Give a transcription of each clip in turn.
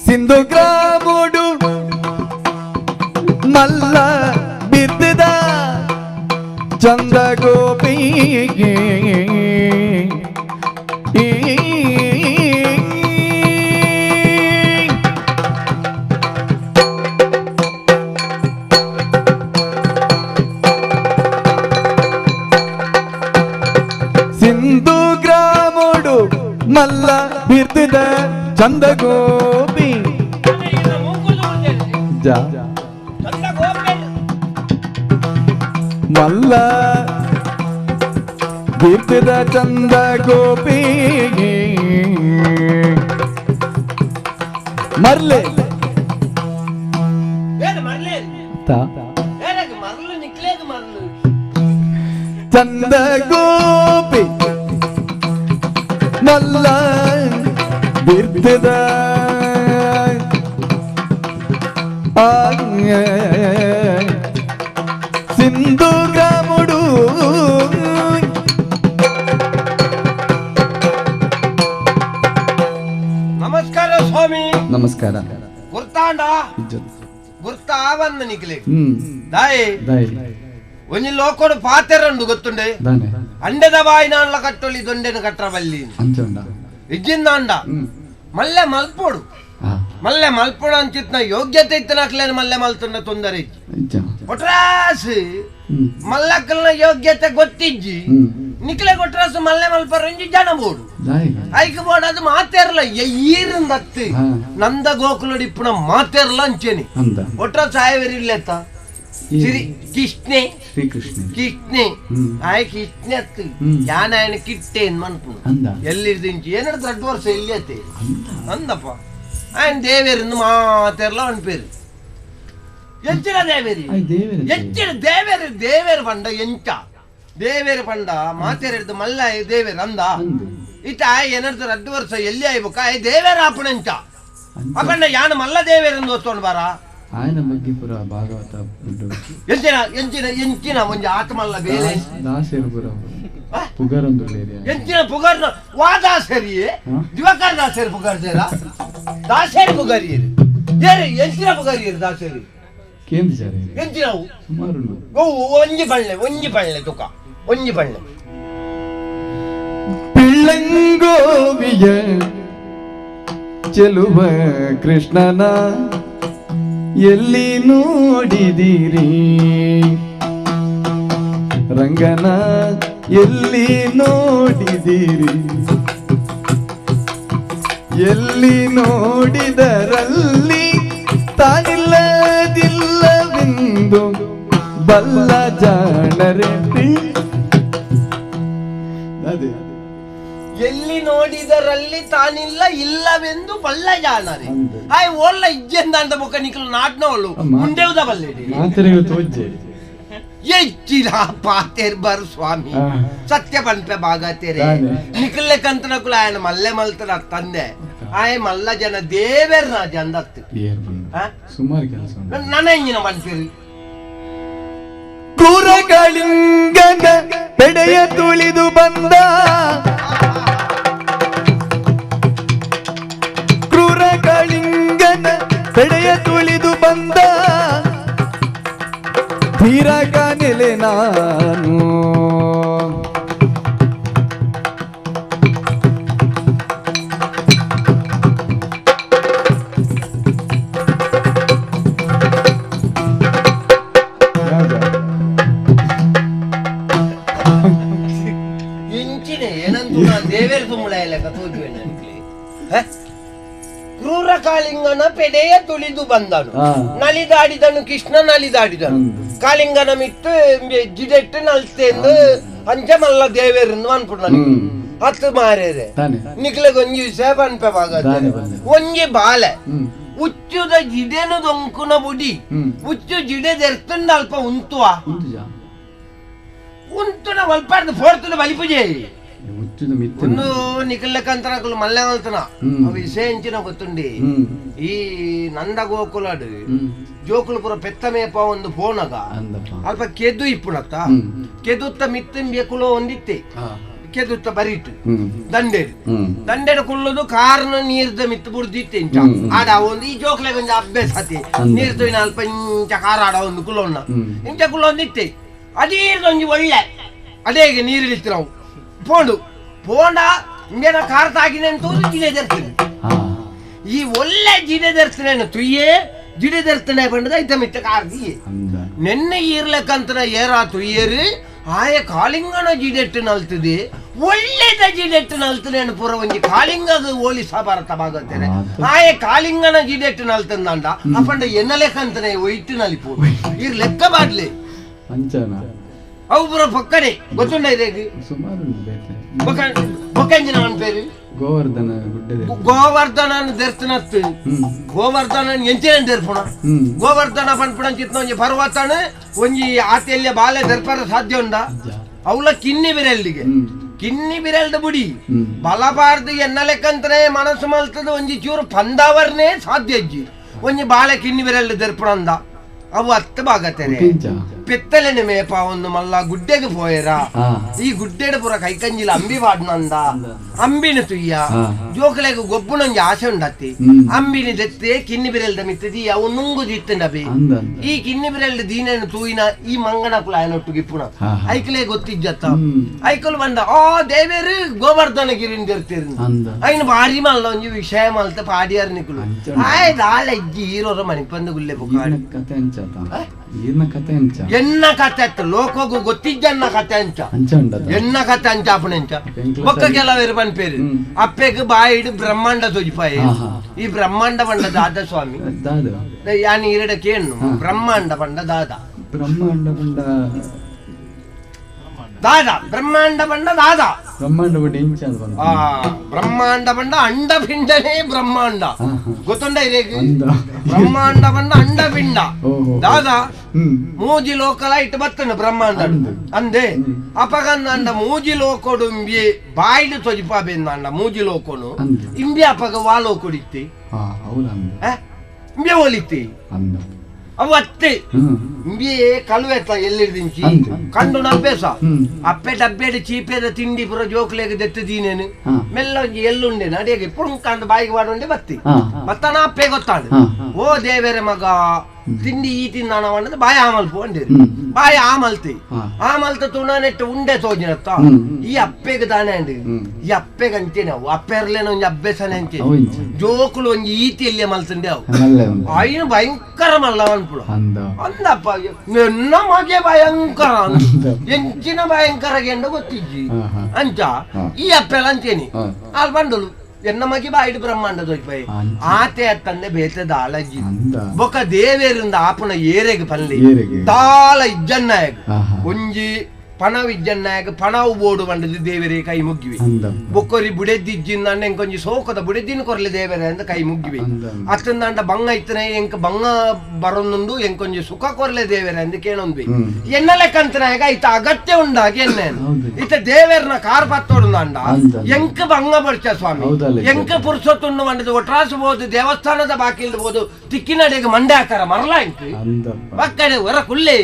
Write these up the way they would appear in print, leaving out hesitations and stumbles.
ಸಿಂಧು ಗ್ರಾಮೋಡು ಮಲ್ಲ ಬಿರ್ದದ ಚಂದ ಗೋಪಿ ಸಿಂಧು ಗ್ರಾಮೋಡು ಮಲ್ಲ ಬಿರ್ದದ ಚಂದ ಗೋಪಿ ಜಾ ಮಲ್ಲ ಬಿರ್ದದ ಚಂದ ಗೋಪಿ ಮರ್ಲೆ ಚಂದ ಗೋಪಿ ಮಲ್ಲ ಬಿರ್ದದ ಸಿಂಧು ಗ್ರಾಮುಡು ನಮಸ್ಕಾರ ಸ್ವಾಮಿ. ನಮಸ್ಕಾರ. ಗುರ್ತಾಂಡ ಗುರ್ತಾವನ್ನ ನಿಕ್ಲೆ ದಾಯಿ ಒಂಜಿ ಲೋಕೋಡು ಪಾತೆರಂಡು ಗೊತ್ತುಂಡೆ ಅಂಡೆದ ಬಾಯಿನಾಂಡ್ಲ ಕಟ್ಟೊಲಿ ದೊಂಡೆನ ಕಟ್ಟರ ಬಲ್ಲಿ ಇಜ್ಜಿಂದಾಂಡ ಮಲ್ಲೆ ಮಲ್ಪೋಡು ಮಲ್ಲೆ ಮಲ್ಪೋಡು ಅಂಚಿತ್ನ ಯೋಗ್ಯತೆ ಇತ್ತನಾಕ್ಲೇನು ಮಲ್ಲೆ ಮಲ್ತುಂಡ ತೊಂದರೆ ಇಜ್ಜಿ ಒಟ್ರಾಸ್ ಮಲ್ಲಕ್ಕಲ್ನ ಯೋಗ್ಯತೆ ಗೊತ್ತಿಜ್ಜಿ ನಿಕ್ಲೆ ಕೊಟ್ರಾಸು ಮಲ್ಲೆ ಮಲ್ಪರಂಜಿ ಜನ ಬೋಡು ಐಕ್ ಬೋಡು ಅದು ಮಾತೇರ್ಲ ಈರಿಂದತ್ತಿ ನಂದ ಗೋಕುಲಡಿ ಇಪ್ಪುನ ಮಾತೇರ್ಲ ಅಂಚೇನಿ ಒಟ್ರಾಸು ಆಯವೆರಿಲ್ಲೆತ್ತ ಶ್ರೀ ಕೃಷ್ಣೆ ಕೃಷ್ಣೆ ಆಯ್ ಕೃಷ್ಣೆ ಅತ್ತು ಯಾನ ఆయన ಕಿಟ್ಟೇನ್ ಮನ್ಪುನು ಎಲ್ಲಿರ್ದಿಂಚಿ ಏನಾರು ದೊಡ್ಡ ವರ್ಷ ಎಲ್ಲಿ ಅತ್ತೆ ಅಂದಪ್ಪ ఆయన ದೇವೇರಿಂದ ಮಾತೇರ್ಲ ಅನ್ಪೇರು ಎಂಚಿನ ದೇವೇರಿ ಎಂಚಿನ ದೇವೇರಿ ದೇವೇರು ಪಂಡ ಎಂಚ ದೇವೇರು ಪಂಡ ಮಾತೇರಿಡ್ದು ಮಲ್ಲ ದೇವೇರು ಅಂದ ಇತ್ತ ಆಯ್ ಏನಾದ್ರು ರಡ್ಡು ವರ್ಷ ಎಲ್ಲಿ ಆಯ್ಬೇಕು ಆಯ್ ದೇವೇರ ಆಪಣಂಚ ಅಪಂಡ ಯಾನ ಮಲ್ಲ ದೇವೇರಿಂದ ಒತ್ತೊಂಡು ಬಾರ ఆయన ಬಗ್ಗೆ ಪುರ ಭಾಗವತ ಎಂಚಿನ ಎಂಚಿನ ಎಂಚಿನ ಒಂಜಿ ಆತ್ಮಲ್ಲ ಬೇಲೆ ದಾಸರು ಪುರ ಪುಗರಂದು ಎಂಚಿನ ಪುಗರ್ನ ವಾ ದಾಸರಿ ದಿವಾಕರ್ ದಾಸರಿ ಪುಗರ್ ಸೇರ ದಾಸರಿ ಪುಗರಿಯರು ಏರು ಎಂಚಿನ ಪುಗರಿಯರು ದಾಸರಿ ಕೇಂದ್ರ ಸರ್ ಎಂಚಿನ ಸುಮಾರು ಒಂಜಿ ಬಳ್ಳೆ ಒಂಜಿ ಬಳ್ಳೆ ತುಕ ಒಂಜಿ ಬಳ್ಳೆ ಪಿಳ್ಳಂಗೋವಿಯ ಚೆಲುವ ಕೃಷ್ಣನ ಎಲ್ಲಿ ನೋಡಿದಿರಿ ರಂಗನ ಎಲ್ಲಿ ನೋಡಿದಿರಿ ಎಲ್ಲಿ ನೋಡಿದರಲ್ಲಿ ತಾನಿಲ್ಲದಿಲ್ಲವೆಂದು ಬಲ್ಲ ಜಾಣರೆ. ಅದೇ ಎಲ್ಲಿ ನೋಡಿದರಲ್ಲಿ ತಾನಿಲ್ಲ ಇಲ್ಲವೆಂದು ಬಲ್ಲ ಜಾಣರೆ. ಆಯ್ ಓಲ್ಲ ಇಜ್ಜೆಂದ ಮುಖ ನಿಕ್ಲು ನಾಟ್ನವಳು ಮುಂದೆವುದ ಬಲ್ಲೆಡಿ ಎಚ್ಚಿನ ಪಾತೇರ್ ಬರ್ ಸ್ವಾಮಿ ಸತ್ಯ ಪನ್ಪೆ ಬಾಗತೇರೆ ನಿಕ್ಲೆ ಕಂತನಕುಲ ఆయన ಮಲ್ಲೆ ಮಲ್ತನ ತಂದೆ ಆಯ್ ಮಲ್ಲ ಜನ ದೇವೇರ್ ನಾ ಜಂದತ್ತು ಸುಮಾರು ಕೆಲಸ ನನ್ನ ಇಂಜಿನ ಮನ್ಪೇರಿ. ಕ್ರೂರಗಳಿಂಗನ ಪೆಡೆಯ ತುಳಿದು ಬಂದ ಕ್ರೂರಗಳಿಂಗನ ಪೆಡೆಯ ತುಳಿದು ಬಂದ ಧೀರ ಕಾನೆಲೆ ನಾನು. ಕ್ರೂರ ಕಾಳಿಂಗನ ಪೆಡೆಯ ತುಳಿದು ಬಂದನು ನಲಿದಾಡಿದನು ಕೃಷ್ಣ ನಲಿದಾಡಿದನು ಕಾಳಿಂಗನ ಮಿತ್ತು ಜಿಡೆಟ್ಟು ನಲ್ತೆಂದು ಅಂಚ ಮಲ್ಲ ದೇವೇರನ್ನು ಅನ್ಪುಂಡು ಹತ್ತು ಮಾರೇರೆ ನಿಕ್ಲೆಗೊಂಜಿ ವಿಷಯ ಪನ್ಪೆ ಬಾಗ ಒಂಜಿ ಬಾಲೆ ಉಚ್ಚುದ ಜಿಡೆನು ದೊಂಕುನ ಬುಡಿ ಉಚ್ಚು ಜಿಡೆ ದೆರ್ತುಂಡ ಅಲ್ಪ ಉಂತುವ ಉಂತುನ ಒಲ್ಪಾರ್ದು ಫೋರ್ತುನ ಬಲಿಪುಜೆ ಒಂದು ನಿಖಲ್ಲಕಂತನಕುಲು ಮಲ್ಲೆ ಮಲ್ತನ ವಿಷಯ ಗೊತ್ತುಂಡಿ ಈ ನಂದ ಗೋಕುಲಾಡು ಜೋಕುಲು ಪೂರ ಪೆತ್ತ ಮೇಪ ಒಂದು ಫೋನಗ ಅಲ್ಪ ಕೆದ್ದು ಇಪ್ಪುಣತ್ತ ಕೆದುತ್ತ ಮಿತ್ತಿನ ಬೇಕುಲೋ ಒಂದಿತ್ತೆ ಕೆದುತ್ತ ಬರಿಟ್ಟು ದಂಡೆಡ್ ದಂಡೆಡ್ ಕುಲ್ಲುದು ಕಾರ್ನ ನೀರ್ದ ಮಿತ್ತು ಬುಡ್ದಿತ್ತೆ ಇಂಚ ಆಡ ಒಂದು ಈ ಜೋಕ್ಲೆಗ್ ಒಂಜಿ ಅಭ್ಯಾಸ ಅತಿ ನೀರ್ ತೊಯ್ನ ಅಲ್ಪ ಇಂಚ ಕಾರ್ ಆಡ ಒಂದು ಕುಲ್ಲೊನ್ನ ಇಂಚ ಕುಲ್ಲೊಂದಿತ್ತೆ ಅದೀರ್ದೊಂಜಿ ಒಳ್ಳೆ ಅದೇಗೆ ನೀರು ನಾವು ಪೋಂಡು ಪೋಂಡ ಇಂಜನ ಕಾರ್ ತಾಗಿನ ತೋದು ಜಿಡೆ ದರ್ತೀನಿ ಈ ಒಳ್ಳೆ ಜಿಡೆ ದರ್ಶನ ತುಯ್ಯೇ ಜಿಡೆ ದರ್ಶನ ಪಂಡದ ಐತ ಮಿತ್ತ ಕಾರ್ ದಿಯೆ ನೆನ್ನೆ ಈರ್ಲಕ್ಕಂತನ ಏರಾ ತುಯ್ಯರು ಆಯ ಕಾಲಿಂಗನ ಜಿಡೆಟ್ಟು ನಲ್ತದೆ ಒಳ್ಳೆದ ಜಿಡೆಟ್ಟು ನಲ್ತದೆ ಪೂರ ಒಂಜಿ ಕಾಲಿಂಗಗ ಹೋಲಿಸ ಭಾರತ ಭಾಗತ್ತೇನೆ ಆಯ ಕಾಲಿಂಗನ ಜಿಡೆಟ್ಟು ನಲ್ತಂದಾಂಡ ಅಪಂಡ ಎನ್ನ ಲೆಕ್ಕಂತನೆ ಒಯ್ಟು ನಲಿಪು ಈರ್ ಲೆಕ್ಕ ಬಾಡ್ಲೆ ಅವು ಪೂರ ಪಕ್ಕಡೆ ಗೊತ್ತುಂಡ ಇದೆ ಸುಮಾರು ಬೊಕ್ಕಂಜಿನ ಅವನ പേര് ಗೋವರ್ಧನ ಗುಡ್ಡೆ ಗೋವರ್ಧನ ದರ್ಶನತ್ತು ಗೋವರ್ಧನ ಎಂಚಿನ ದರ್ಪಣ ಗೋವರ್ಧನ ಪನ್ಪುಣ ಚಿತ್ನ ಒಂಜಿ ಪರ್ವತನ ಒಂಜಿ ಆತೆಲ್ಯ ಬಾಲೆ ದರ್ಪರ ಸಾಧ್ಯ ಉಂಡ ಅವಳ ಕಿನ್ನಿ ಬಿರಲ್ಡಿಗೆ ಕಿನ್ನಿ ಬಿರಲ್ದ ಬುಡಿ ಬಲಬಾರ್ದು ಎನ್ನ ಲೆಕ್ಕಂತನೆ ಮನಸ್ಸು ಮಲ್ತದ ಒಂಜಿ ಚೂರು ಪಂದಾವರ್ನೇ ಸಾಧ್ಯ ಅಜ್ಜಿ ಒಂಜಿ ಬಾಳೆ ಕಿನ್ನಿ ಬಿರಲ್ದ ದರ್ಪಣ ಅಂದ ಅವು ಹತ್ತು ಭಾಗತ್ತೇನೆ ಪೆತ್ತಲೆನೆ ಮೇಪ ಒಂದು ಮಲ್ಲ ಗುಡ್ಡೆಗೆ ಪೋಯರ ಈ ಗುಡ್ಡೆಡ್ ಪೂರ ಕೈಕಂಜಿಲ ಅಂಬಿ ಪಾಡ್ನಂದ ಅಂಬಿನ ತುಯ್ಯ ಜೋಕಲೆಗ್ ಗೊಬ್ಬುನೊಂಜಿ ಆಸೆ ಉಂಡತ್ತಿ ಅಂಬಿನ ದೆತ್ತೆ ಕಿನ್ನಿ ಬಿರೆಲ್ದ ಮಿತ್ತದಿ ಅವು ನುಂಗು ದಿತ್ತಂಡಬಿ ಈ ಕಿನ್ನಿ ಬಿರೆಲ್ದ ದೀನನ ತೂಯಿನ ಈ ಮಂಗನಕುಲ ಆಯನೊಟ್ಟಿಗೆ ಇಪ್ಪುನ ಐಕಲೇ ಗೊತ್ತಿಜ್ಜತ್ತ ಐಕಲ್ ಬಂದ ಆ ದೇವೇರು ಗೋವರ್ಧನಗಿರಿನ ದೆರ್ತಿರ್ ಐನ ಭಾರಿ ಮಲ್ಲ ಒಂಜಿ ವಿಷಯ ಮಲ್ತ ಪಾಡಿಯಾರ್ ನಿಕುಲು ಆಯ್ ದಾಳ ಇಜ್ಜಿ ಈರೋರ ಮಣಿಪಂದ ಗುಲ್ಲೆ ಬುಕ್ಕಾಡಿ ಎನ್ನ ಕತೆ ಅತ್ತ ಲೋಕಗೂ ಗೊತ್ತಿಜ್ಜನ್ನ ಕತೆ ಅಂಚ ಎನ್ನ ಕತೆ ಅಂಚ ಅಪನೆಂಚ ಬೊಕ್ಕ ಕೆಲವರು ಪನ್ಪೇರು ಅಪ್ಪೆಗ್ ಬಾಯಿಡ್ ಬ್ರಹ್ಮಾಂಡ ತೋಜಿಪಾಯಿ ಈ ಬ್ರಹ್ಮಾಂಡ ಪಂಡ ದಾದ ಸ್ವಾಮಿ ಯಾನ್ ಈರಡ ಕೇಣ್ಣು ಬ್ರಹ್ಮಾಂಡ ಪಂಡ ದಾದ ಬ್ರಹ್ಮಾಂಡ ಪಂಡ ದಾದ ಬ್ರಹ್ಮಾಂಡ ಪಂಡ ದಾದ ಬ್ರಹ್ಮಾಂಡ ಪಂಡ ಇಂಚ ಆ ಬ್ರಹ್ಮಾಂಡ ಪಂಡ ಅಂಡಪಿಂಡನೇ ಬ್ರಹ್ಮಾಂಡ ಗೊತ್ತುಂಡ ಇರೇಗ್ ಬ್ರಹ್ಮಾಂಡ ಪಂಡ ಅಂಡಪಿಂಡ ದಾದ ಮೂಜಿ ಲೋಕಲ ಇಟ್ಟು ಬತ್ತನ ಬ್ರಹ್ಮಾಂಡ ಅಂದೆ ಅಪಗಂದ ಮೂಜಿ ಲೋಕೋಡು ಇಂಬಿ ಬಾಯ್ಡು ತೊಜಿಪಾ ಬೆಂದಾಂಡ ಮೂಜಿ ಲೋಕೋನು ಇಂಬಿ ಅಪಗ ವಾ ಲೋಕೊಡಿತ್ತಿ ಇಂಬೆ ಒಲಿತ್ತಿ ಅವು ಅತ್ತೆ ಇಂಬಿ ಕಳುವೆತ್ತ ಎಲ್ಲಿಡ್ದಿಂಚಿ ಕಂಡು ಅಭ್ಯಾಸ ಅಪ್ಪೆ ಡಬ್ಬೆಡು ಚೀಪೆದ ತಿಂಡಿ ಪುರ ಜೋಕ್ಲೆಗ್ ದೆತ್ತು ದೀನೇನು ಮೆಲ್ಲ ಒಂಜಿ ಎಲ್ಲುಂಡೆ ಅಡಿಗೆ ಪುಂಕಂಡು ಬಾಯಿಗೆ ಬಾಡುಂಡೆ ಬತ್ತಿ ಬತ್ತಾನ ಅಪ್ಪೆ ಗೊತ್ತಾಂಡು ಓ ದೇವೇರೆ ಮಗ ತಿಂಡಿ ಈ ತಿಂದಾನ వండదు ಬಾಯಿ ಆಮಲ್ಪು ಅಂಡೇರು ಬಾಯಿ ಆಮಲ್ತಿ ಆಮಲ್ತ ತುಣನೆಟ್ಟು ಉಂಡೆ ತೋಜಿನತ್ತ ಈ ಅಪ್ಪೆಗೆ ದಾನೆ ಅಂಡ್ ಈ ಅಪ್ಪೆಗೆ ಅಂಚೇನೆ ಅವು ಅಪ್ಪೆರ್ಲೇನ ಒಂಜಿ ಅಭ್ಯಾಸನೆ ಅಂಚೆ ಜೋಕುಲು ಒಂಜಿ ಈತಿಯಲ್ಲಿ ಮಲ್ತಂಡೆ ಅವು ಆಯ್ನ ಭಯಂಕರ ಮಲ್ಲ ಅನ್ಪುಳ ಅಂದಪ್ಪ ನಿನ್ನ ಮಗೆ ಭಯಂಕರ ಎಂಚಿನ ಭಯಂಕರ ಗೆಂಡ ಗೊತ್ತಿಜ್ಜಿ ಅಂಚ ಈ ಅಪ್ಪೆಲ್ಲ ಅಂಚೇನಿ ಅಲ್ಲಿ ಬಂದಳು ಎನ್ನ ಮಗೆ ಬಾಯಿಡು ಬ್ರಹ್ಮಾಂಡ ತೋಜಿಪಾಯಿ ಆತೆ ಅತ್ತಂದೆ ಬೇತೆ ದಾಳಜ್ಜಿ ಬೊಕ್ಕ ದೇವೇರಿಂದ ಆಪುನ ಏರೆಗ್ ಪಲ್ಲಿ ದಾಳ ಇಜ್ಜನ್ನಾಯಗ್ ಒಂಜಿ ಪಣವ್ ಇಜ್ಜನ್ನಾಯಗ್ ಪಣವು ಬೋಡು ಬಂಡದು ದೇವರೇ ಕೈ ಮುಗ್ಗಿವೆ ಬೊಕ್ಕೊರಿ ಬುಡೆದಿಜ್ಜಿಂದ ಎಂಕೊಂಜಿ ಸೋಕದ ಬುಡೆದಿನ ಕೊರ್ಲೆ ದೇವರೇ ಅಂತ ಕೈ ಮುಗ್ಗಿವೆ ಅತ್ತಂದಾಂಡ ಬಂಗ ಇತ್ತನೆ ಎಂಕ ಬಂಗ ಬರೊಂದುಂಡು ಎಂಕೊಂಜಿ ಸುಖ ಕೊರ್ಲೆ ದೇವರೇ ಅಂತ ಕೇಳೊಂದ್ವಿ ಎನ್ನ ಲೆಕ್ಕಂತನಾಗ ಇತ್ತ ಅಗತ್ಯ ಉಂಡಾಗಿ ಎನ್ನೇನು ಇತ್ತ ದೇವೇರ್ನ ಕಾರ್ ಪತ್ತೋಡುಂದಾಂಡ ಎಂಕ ಬಂಗ ಬರ್ಚ ಸ್ವಾಮಿ ಎಂಕ ಪುರುಷೊತ್ತುಂಡು ಬಂಡದು ಒಟ್ರಾಸು ಬೋದು ದೇವಸ್ಥಾನದ ಬಾಕಿಲ್ದು ಬೋದು ತಿಕ್ಕಿನಡೆಗೆ ಮಂಡೆ ಹಾಕಾರ ಮರಲ ಇಂಕ್ ಬಕ್ಕಡೆ ಹೊರ ಕುಲ್ಲೆ